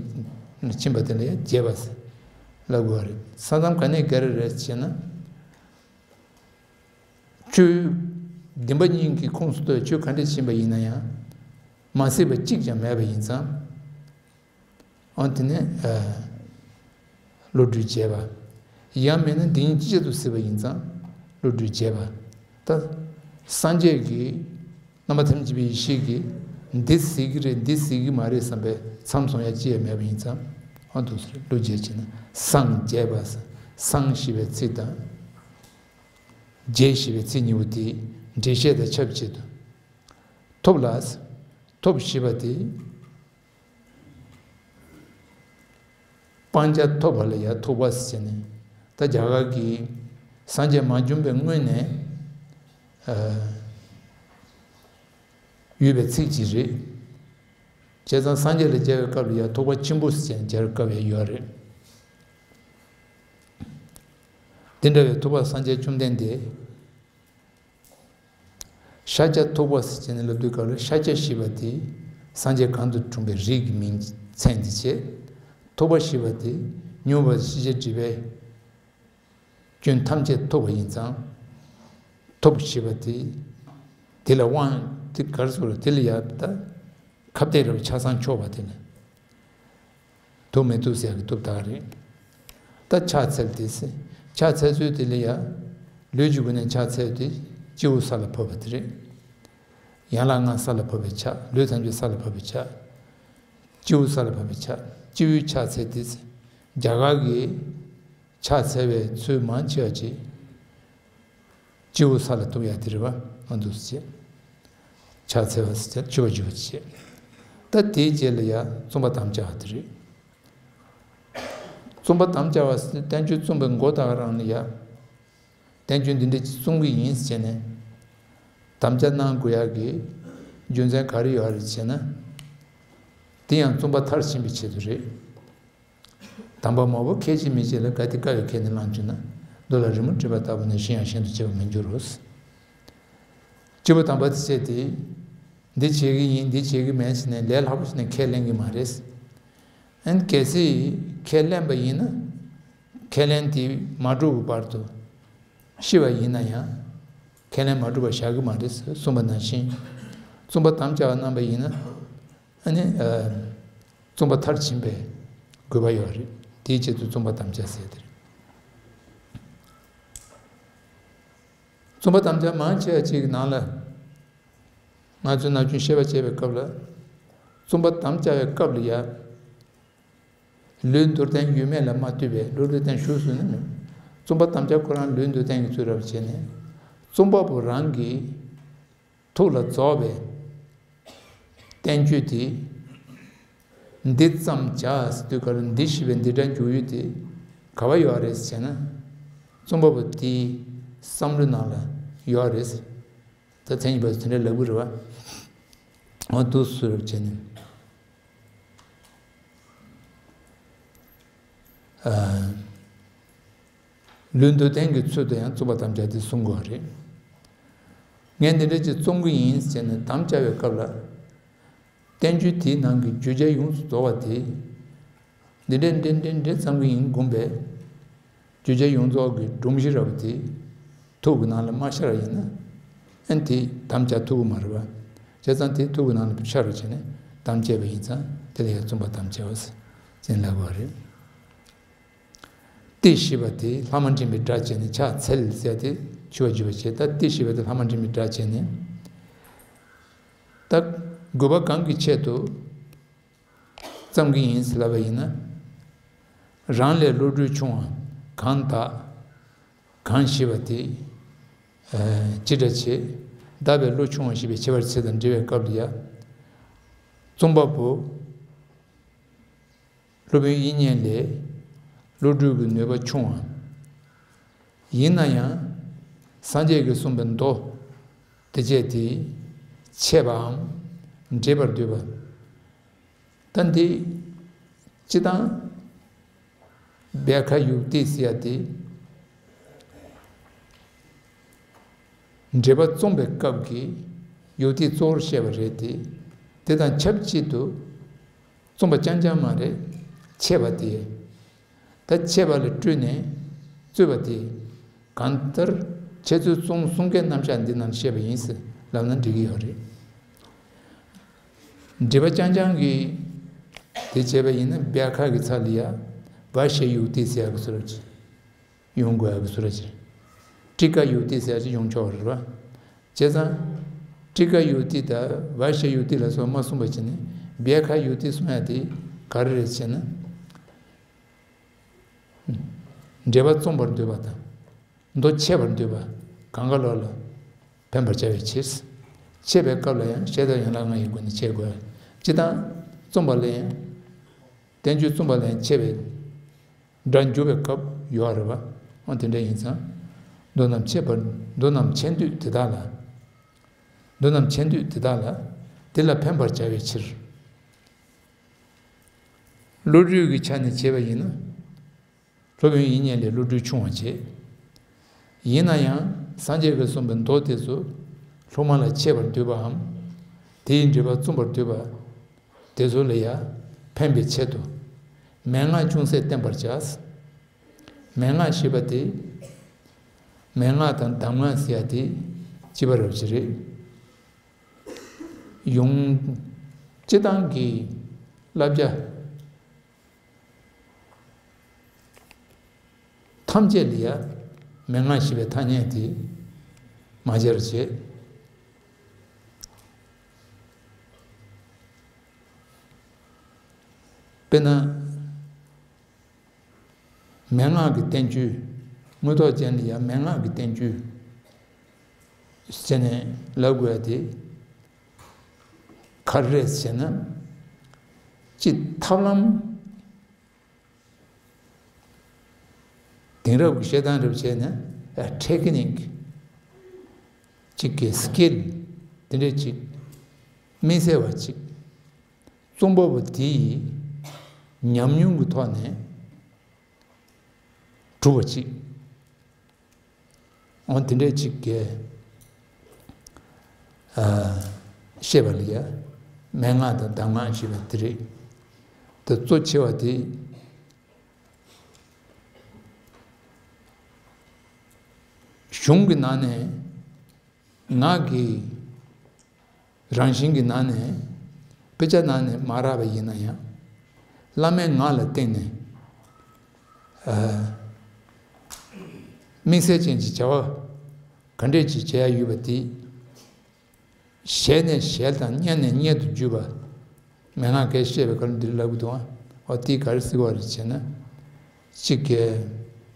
ཕྱིན་པ་དེ་ལ་ཡང་རྒྱས་པ་ལབ་དགོས་པ་རེད། ས་མཚམས་ག་ནས་བརྒལ་རེད་ཅེ་ན། ཆོས་བདེན་པ་གཉིས་ཀྱི་ཁོངས་སུ་གཏོགས་ཆོས་ག་འདྲ་ཕྱིན་པ་ཡིན་ན་ཡང་། མ་སྲིད་པ་གཅིག་ཀྱང་མེད་པ་ཡིན་ཙང་། འོ་དེ་ནས། ཨ། བློ་གྲོས་རྒྱས་པ། ཡང་མིན་ན་བདེན་གཉིས་ཅིག་ཅར་དུ་གཟིགས་པ་ཡིན་ཙང་བློ་གྲོས་རྒྱས་པ། ད་སངས་རྒྱས་ཀྱི་རྣམ་པ་ཐམས་ཅད་མཁྱེན་པའི་ཡེ་ཤེས་ཀྱིས་འདི་གཟིགས་ཀྱི་རེད། འདི་གཟིགས་ཀྱི་མ་རེད་བསམ་པའི་མཚམས་བཟུང་ཡ་ཅི་ཡང་མེད་པ་ཡིན་ཙང་། འོ་འདུག་སེ་བློ་རྒྱས་བྱས་ན་སངས་རྒྱས་པ། སངས་ཞེས་པའི་ཚིག་དང་རྒྱས་ཞེས་པའི་ཚིག་གཉིས་པོ་དེ་འགྲེལ་བཤད་དང་ཆབས་ཅིག་ཏུ། ཐོབ་ལ། ཐོབ་ཞེས་པ་དེ། སྤང་བྱ་ཐོབ་པ་ལ་ཡང་ཐོབ་པ་ཟེར་ནས། ད་རྒྱ་གར་གྱི་སངས་རྒྱས་མ་བྱོན་པའི་སྔོན་ནས། ཨ། ཡོད་པའི་ཚིག་ཅིག་རེད། བྱས་ཙང་སངས་རྒྱས་ལ་མཇལ་བའི་སྐབས་ལ་ཡང་ཐོགས་པ་ཆེན་པོ་ཟེར་ནས་མཇལ་བའི་སྐབས་ཡང་ཡོད་རེད། དེ་འདྲ་བའི་ཐོགས་པ་སངས་རྒྱས་བཅོམ་ལྡན་འདས། ཤཱཀྱ་ཐུབ་པ་ཟེར་བྱས་ནས་ལབ་དུས་སྐབས་ལ། ཤཱཀྱ་ཞེས་པ་དེ་སངས་རྒྱས་གང་དུ་འཁྲུངས་པའི་རིགས་ཀྱི་མིང་མཚན་དེ་བྱས། ཐུབ་པ་ཞེས་པ་དེ་མྱུར་བ་ཤེས་བྱའི་སྒྲིབ་པའི་སྐྱོན་ཐམས་ཅད་ཐུབ་པ་ཡིན་ཙང་། ཐུབ་ཞེས་པ་དེ། དེ་ལ་དབང་དེ་ག་རེ་ཟེར། དེ་ལ་ཡང་ད་ཁ་གཏད་རབ་ཆ་ཚང་ཆོག་པ་དེ་ལ། དུ་མི་ཐུབ་ཟེར་གི་ཐུབ་ད་ག་རེད། ད་ཕྱག་འཚལ་ཏེ་ཟེར། ཕྱག་འཚལ་ཚུལ་དེ་ལ་ཡ། ལུས་ཀྱི་སྒོ་ནས་ཕྱག་འཚལ་ཏེ་སྤྱི་བོ་ས་ལ་ཕབ་པ་དེ་རེད། ཡན་ལག་ལྔ་ས་ལ་ཕབ་པའི་ཕྱག་ལུས་ཐམས་ཅད་ས་ལ་ཕབ་པའི་ཕྱག་སྤྱི་བོ་ས་ལ་ཕབ་པའི་ཕྱག་སྤྱི་བོའི་ཕྱག་འཚལ་ཏེ་ཟེར། རྒྱ་གར་གྱི་ཕྱག་འཚལ་བའི་ཚུལ་མང་ཆེ་བ་ཅིག་སྤྱི་བོ་ས་ལ་གཏུག་ཡ་དེ་རེད་བ། ཨ་འདུག་སེ་བྱས། ཕྱག་འཚལ་བ་ཟེར་བྱས་མཆོད་པ་ཞུ་བ་བྱས། ད་དེའི་རྗེས་ལ་ཡ་བཙུན་པ་དམ་བཅའ་བ་དེ་རེད། བཙུན་པ་དམ་བཅའ་བ་ཟེར་བསྟན་བཅོས་བཙུན་པའི་མགོ་དང་རང་ལ་ཡ། བསྟན་བཅོས་འདི་འདྲ་ཅིག་བཙུན་གྱི་ཡིན་ཟེར་བྱས་ནས། དམ་བཅའ་གནང་དགོས་ཡ་གི་རྒྱུ་མཚན་ག་རེ་ཡོད་རེད་ཟེར་ན། དེ་ཡང་བཙུན་པ་མཐར་ཕྱིན་པའི་ཆེད་དུ་རེད། དམ་པ་མང་པོ་ཁས་ཅིག་མི་ཅིག་ལ་ག་དེ་དཀའ་བའི་ཁས་ནི་བླངས་བྱུང་ན། མདོ་ལ་རི་མོ་བྲིས་པ་ལྟ་བུ་ནི་གཞན་ཡང་གཞན་དུ་བྱེད་པར་མི་འགྱུར་རོ། སྤྱི་བོ་དམ་པ་དེ་བྱས་ཏེ། འདི་བྱེད་ཀྱི་ཡིན་འདི་བྱེད་ཀྱི་མེད་ཟེར་ནས་ལས་སླ་པོ་ཞིག་ནས་ཁས་ལེན་གྱི་མ་རེད། ཨན་གལ་སྲིད་ཁས་ལེན་པ་ཡིན་ན། ཁས་ལེན་དེ་མ་གྲུབ་པའི་བར་དུ་ཤི་བ་ཡིན་ན་ཡང་ཁས་ལེན་མ་གྲུབ་པ་བཞག་གི་མ་རེད་གསུངས་པ་ནང་བཞིན། བཙུན་པ་དམ་བཅའ་བ་རྣམ་པ་ཡིན་ན། ཨ་ནི། ཨ། བཙུན་པ་མཐར་ཕྱིན་པའི་དགོས་པ་ཡོད་རེད། དེའི་ཆེད་དུ་བཙུན་པ་དམ་བཅའ་ཟེར་དེ་རེད། བཙུན་པ་དམ་བཅའ་མང་ཆེ་བ་ཅིག་གི་ནང་ལ། ང་ཚོས་ནམ་རྒྱུན་བཤད་པ་བྱེད་པའི་སྐབས་ལ། བཙུན་པ་དམ་བཅའ་བའི་སྐབས་ལ་ཡ། ལུས་འདོར་སྟངས་ཡོད་མེད་ལ་མ་ལྟོས་པའི་ལུས་འདོར་སྟངས་ཞུགས་སུ་ནི་མེད། བཙུན་པ་དམ་བཅའ་ཁོ་རང་ལུས་འདོར་སྟངས་ཀྱི་ཚུལ་རབ་བྱས་ནས། བཙུན་པ་པོ་རང་གི་ཐུགས་ལ་རྫོགས་པའི་བསྟན་བཅོས་དེ། འདི་ཙམ་བྱ་ཟེར་དུས་ག་ལ་འདི་ཞེས་པའི་འདི་སྒྲ་འཇུག་ཡུལ་དེ་ག་བ་ཡོད་རེད་ཟེར་ན། བཙུན་པ་པོ་དེའི་བསམ་བློའི་ནང་ལ་ཡོད་རེད། ད་མཚན་ཉིད་པ་དེ་འདྲ་ལབ་གི་རེད་བ། འོ་འདུག་སེ་རབ་བྱས་ནས། ཨ། ལུས་འདོར་སྟངས་ཀྱི་ཚུལ་དུ་ཡང་བཙུན་པ་དམ་བཅའ་དེ་གསུང་དགོས་པ་རེད། ངས་འདི་འདྲ་ཅིག་བཙུན་གྱི་ཡིན་ཟེར་ནས་དམ་བཅའ་བའི་སྐབས་ལ། བསྟན་བཅོས་དེའི་ནང་གི་བརྗོད་བྱ་ཡོངས་སུ་རྫོགས་པ་དེ། འདི་འདྲ་འདི་འདྲ་འདི་འདྲ་བརྩམ་གྱི་ཡིན་དགོངས་པའི། བརྗོད་བྱ་ཡོངས་རྫོགས་ཀྱི་སྒྲོམ་གཞི་ར་བ་དེ། ཐུགས་ཀྱི་ནང་ལ་མ་ཤར་བ་ཡིན་ན། ཨན་དེ་དམ་བཅའ་ཐུབ་ཀྱི་མ་རེད་བ། བྱས་ཙང་དེ་ཐུགས་ཀྱི་ནང་ལ་ཤར་བ་བྱས་ནས་དམ་བཅས་པ་ཡིན་ཙང་དེ་ལ་ཡང་བཙུན་པ་དམ་བཅའ་བ་ཟེར་ལབ་པ་རེད། ཏེ་ཞེས་པ་དེ་ལྷག་མ་འདྲེན་པའི་སྒྲ་བྱས་ནས་ཕྱག་འཚལ་ཟེར་ཏེ་མཆོད་པ་བརྗོད་པ་བྱས། ད་ཏེ་ཞེས་པ་དེ་ལྷག་མ་འདྲེན་པའི་སྒྲ་བྱས་ནས། ད་དགོས་པ་གང་གི་ཆེད་དུ་བརྩམ་གྱི་ཡིན་ཟེར་ལབ་པ་ཡིན་ན། རང་ལས་བློ་གྲོས་ཆུང་བ་གང་དག་གང་ཞེས་པ་དེ། ཨ། ཅི་འདྲ་བྱེད། བདག་པས་བློ་ཆུང་བ་ཞེས་པའི་ཁྱད་པར་ཚིག་དང་འབྲེལ་བའི་སྐབས་ལ་ཡ། བཙུན་པ་པོ། སློབ་དཔོན་དབྱིག་གཉེན་ལས་བློ་གྲོས་ཀྱི་ནུས་པ་ཆུང་བ། ཡིན་ན་ཡང་སངས་རྒྱས་ཀྱིས་གསུངས་པའི་མདོ་དེ་བཅས་དེ་འཆད་པའམ་འགྲེལ་པར་འདོད་པ། ད་འདི་སྤྱི་བཏང་སྦས་ཁ་ཡུག་ཏི་ཟེར་ཡ་དེ། འགྲེལ་པ་རྩོམ་པའི་སྐབས་ཀྱི་ཡུག་ཏི་གཙོ་བོར་བཤད་པ་རེད་དེ། དེ་དང་ཆབས་ཅིག་ཏུ་རྩོམ་པ་རྐྱང་རྐྱང་མ་རེད། འཆད་པ་དེ། ད་འཆད་པ་ལ་སྤྲུལ་ནས་རྩོད་པ་དེ། གང་ལྟར་འཆད་རྩོད་རྩོམ་གསུམ་ཀའི་རྣམ་གཞག་འདི་ནང་བཤད་པ་ཡིན་ཟེར་ལབ་ན་འགྲིག་གི་ཡོད་རེད། འགྲེལ་པ་རྐྱང་རྐྱང་གིས་དེ་བྱས་པ་ཡིན་ན་སྦས་ཁ་གི་ཚབ་ལ་ཡ་བ་ཞེས་ཡུག་ཏི་ཟེར་ཡག་གི་བཟོ་འདྲ་ཅིག་ཡོང་དགོས་ཡག་གི་བཟོ་འདྲ་ཅིག་ཊི་ཀ་ཡུག་ཏི་ཟེར་ཡག་ཅིག་ཡོང་ཆོག་རེད་བ། བྱས་ཙང་། ཊི་ཀ་ཡུག་ཏི་དང་བ་ཞེས་ཡུག་ཏི་ལ་སོགས་མ་གསུངས་པ་བྱས་ནས་སྦས་ཁ་ཡུག་ཏི་གསུང་ཡག་དེ་ག་རེ་རེད་ཟེར་ན། འགྲེལ་པ་རྩོམ་པར་འདོད་པ་དང་། མདོ་འཆད་པར་འདོད་པ་གང་ག་ལོག་ལ་ཕན་པར་བྱ་བའི་ཕྱིར། འཆད་པའི་སྐབས་ལ་ཡང་ཤེས་རབ་ཡན་ལག་ལྔ་ཡི་སྒོ་ནས་འཆད་དགོས། སྤྱི་བཏང་རྩོམ་པ་ལ་ཡང་། བསྟན་བཅོས་རྩོམ་པ་ལ་ཡང་འཆད་པའི་སྒྲ་འཇུག་པའི་སྐབས་ཡོད་རེད་བ། འོ་དེ་འདྲ་ཡིན་ཙང་། མདོ་རྣམས་འཆད་པར་མདོ་རྣམས་འཆད་འདོད་དེ་དག་ལ། མདོ་རྣམས་འཆད་འདོད་དེ་དག་ལ། དེ་ལ་ཕན་པར་བྱ་བའི་ཕྱིར། བློ་གྲོས་ཀྱི་ཆ་ནས་བྱས་པ་ཡིན་ན། སློབ་དཔོན་དབྱིག་གཉེན་ལས་བློ་གྲོས་ཆུང་བ་བྱེད། ཡིན་ན་ཡང་སངས་རྒྱས་ཀྱིས་གསུངས་པའི་མདོ་དེ་ཚོ་སློབ་མ་ལ་འཆད་པར་འདོད་པའམ། དེའི་འགྲེལ་པ་རྩོམ་པར་འདོད་པ་དེ་ཚོ་ལ་ཡང་ཕན་པའི་ཆེད་དུ་མན་ངག་ཅུང་ཟད་བསྟན་པར་བྱ། མན་ངག་ཞེས་པ་དེ་མན་ངག་དང་གདམས་ངག་ཟེར་ཡ་དེ་གཅིག་པ་རབ་ཅིག་རེད། ཡོངས་སྤྱི་བཏང་གི་བསླབ་བྱ། ཐམས་ཅད་ལ་ཡ་མན་ངག་ཞེས་པའི་ཐ་སྙད་དེ་མ་སྦྱར་བྱས། དཔེར་ན། མན་ངག་གི་བསྟན་བཅོས། དངོས་ཐོག་ཅན་ལ་ཡང་མན་ངག་གི་བསྟན་བཅོས་ཟེར་ནས་ལབ་དགོས་ཡ་དེ་ག་རེ་རེད་ཟེར་ན། སྤྱིར་ཐབས་ལམ་དེང་རབས་ཀྱི་བཤད་སྟངས་རེ་བྱས་ན་ཊེག་ནིག་ཅིག་གི་སི་ཀིལ་དེ་འདྲས་ཅིག་དམིགས་བསལ་བ་ཅིག་རྩོམ་པ་པོ་དེ་ཡི་ཉམས་མྱོང་གི་ཐོག་ནས་གྲུབ་པ་ཅིག་འོ་དེ་འདྲས་ཅིག་གི་ཨ་བཤད་པ་ལ་ཡ་མན་ངག་དང་གདམས་ངག་ཞེས་པ་དེ་རེད། དེ་གཙོ་ཆེ་བ་དེ་གཞུང་གི་ནང་ནས། ངག་གི་རང་བཞིན་གྱི་ནང་ནས་དཔེ་ཆ་ནང་ནས་མ་རག་པ་ཡིན་ན་ཡང་། བླ་མའི་ངག་ལ་བརྟེན་ནས་ཨ་དམིགས་བསལ་ཅན་གྱི་བྱ་བ་ག་འདྲས་ཅིག་བྱེད་ཡ་ཡོད་པ་དེ་ཞལ་ནས་ཞལ་དང་སྙན་ནས་སྙན་དུ་བརྒྱུད་པ། མན་ངག་གིས་བཤད་པའི་སྐབས་འདིར་ལབ་ཀྱི་འདུག་ཨ། འོ་དེ་ག་རེ་ཟེར་བ་རེད་ཅེ་ན། གཅིག་གི་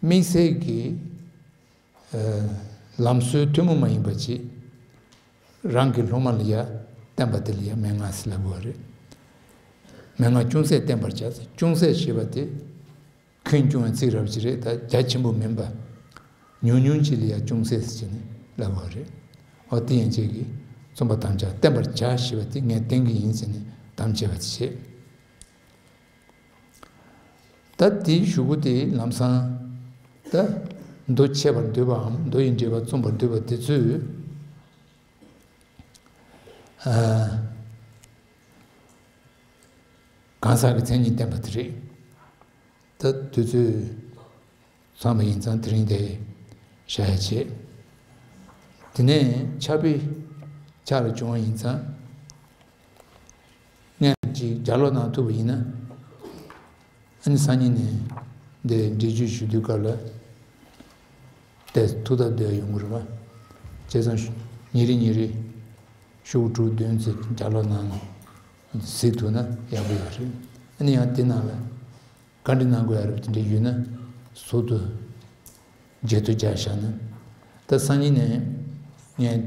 དམིགས་བསལ་གྱི་ལམ་སྲོལ་ཐུན་མོང་མ་ཡིན་པ་ཅིག་རང་གི་སློབ་མ་ལ་ཡ་བསྟན་པ་དེ་ལ་ཡ་མན་ངག་ཟེར་ལབ་དགོས་པ་རེད། མན་ངག་ཅུང་ཟད་བསྟན་པར་བྱ། ཅུང་ཟད་ཞེས་པ་དེ་ཁྱོན་སྐྱོང་བའི་ཚིག་རབ་ཅིག་རེད། ད་རྒྱ་ཆེན་པོ་མིན་པ། ཉུང་ཉུང་ཅིག་ལ་ཡ་ཅུང་ཟད་ཟེར་ནས་ལབ་དགོས་པ་རེད། འོ་དེ་ཡན་ཆད་ཀྱིས་རྩོམ་པ་དམ་བཅའ་བསྟན་པར་བྱ་ཞེས་པ་དེ་ངས་བསྟན་གྱི་ཡིན་ཟེར་ནས་དམ་བཅས་པ་དེ་བྱེད། ད་དེའི་གཞུག་གུ་དེ་ལམ་སང་། ད་མདོ་འཆད་པར་འདོད་པའམ་མདོ་ཡི་འགྲེལ་པ་རྩོམ་པར་འདོད་པ་དེ་ཚོས་ཨ་གང་ཟག་གི་མཚན་ཉིད་བསྟན་པ་དེ་རེད། ད་དུས་ཚོད་ཚང་བ་ཡིན་ཙང་དེ་རིང་དེ་བཞག་ཡ་བྱེད། དེ་ནས་ཕྱག་དཔེ་ཕྱག་ལ་བྱུང་བ་ཡིན་ཙང་། སྔོན་གྱི་ལྗགས་ཀློག་གནང་ཐུབ་པ་ཡིན་ན། ཨ་ནི་སང་ཉིན་ནས་འདི་འགྲེལ་བརྗོད་ཞུ་དུས་སྐབས་ལ་དེ་ཐུགས་སྟབས་བདེ་བ་ཡོང་གི་རེད་པ། བྱས་ཙང་ཉིན་རེ་ཉིན་རེ་ཤོག་དྲུག་བདུན་ཙམ་ལྗགས་ཀློག་གནང་གཟིགས་ཐུབ་ན་ཡག་པོ་ཡོད་རེད། ཨ་ནི་ཡང་དེ་ནང་ལ་བཀའ་འདྲི་གནང་དགོས་ཡ་རེད་པ། དེ་འདྲ་ཡོད་ན་ཟུར་དུ་བརྗེད་ཐོ་རྒྱག་བཞག་ན། ད་སང་ཉིན་ནས་ངས་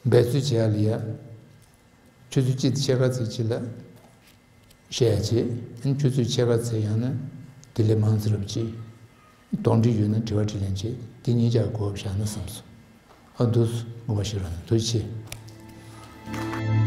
འབད་རྩོལ་བྱེད་ཡ་ལ་ཡ། ཆུ་ཚོད་གཅིག་དང་ཕྱེད་ཀ་ཙམ་ཅིག་ལ་བཤད་ཡ་བྱེད། ཨ་ནི་ཆུ་ཚོད་ཕྱེད་ཀ་ཙམ་ཡང་ན་དེ་ལས་མང་ཙམ་རབ་ཅིག་དོགས་འདྲི་ཡོད་ན་དྲི་བ་དྲིས་ལན་བྱེད། དེ་གཉིས་ཀྱང་གོ་བཞག་ན་བསམ་སོང་། ཨ་འདུག་དགོངས་པ་བཞེས་རོགས་གནང་། ཐུགས་རྗེ་ཆེ།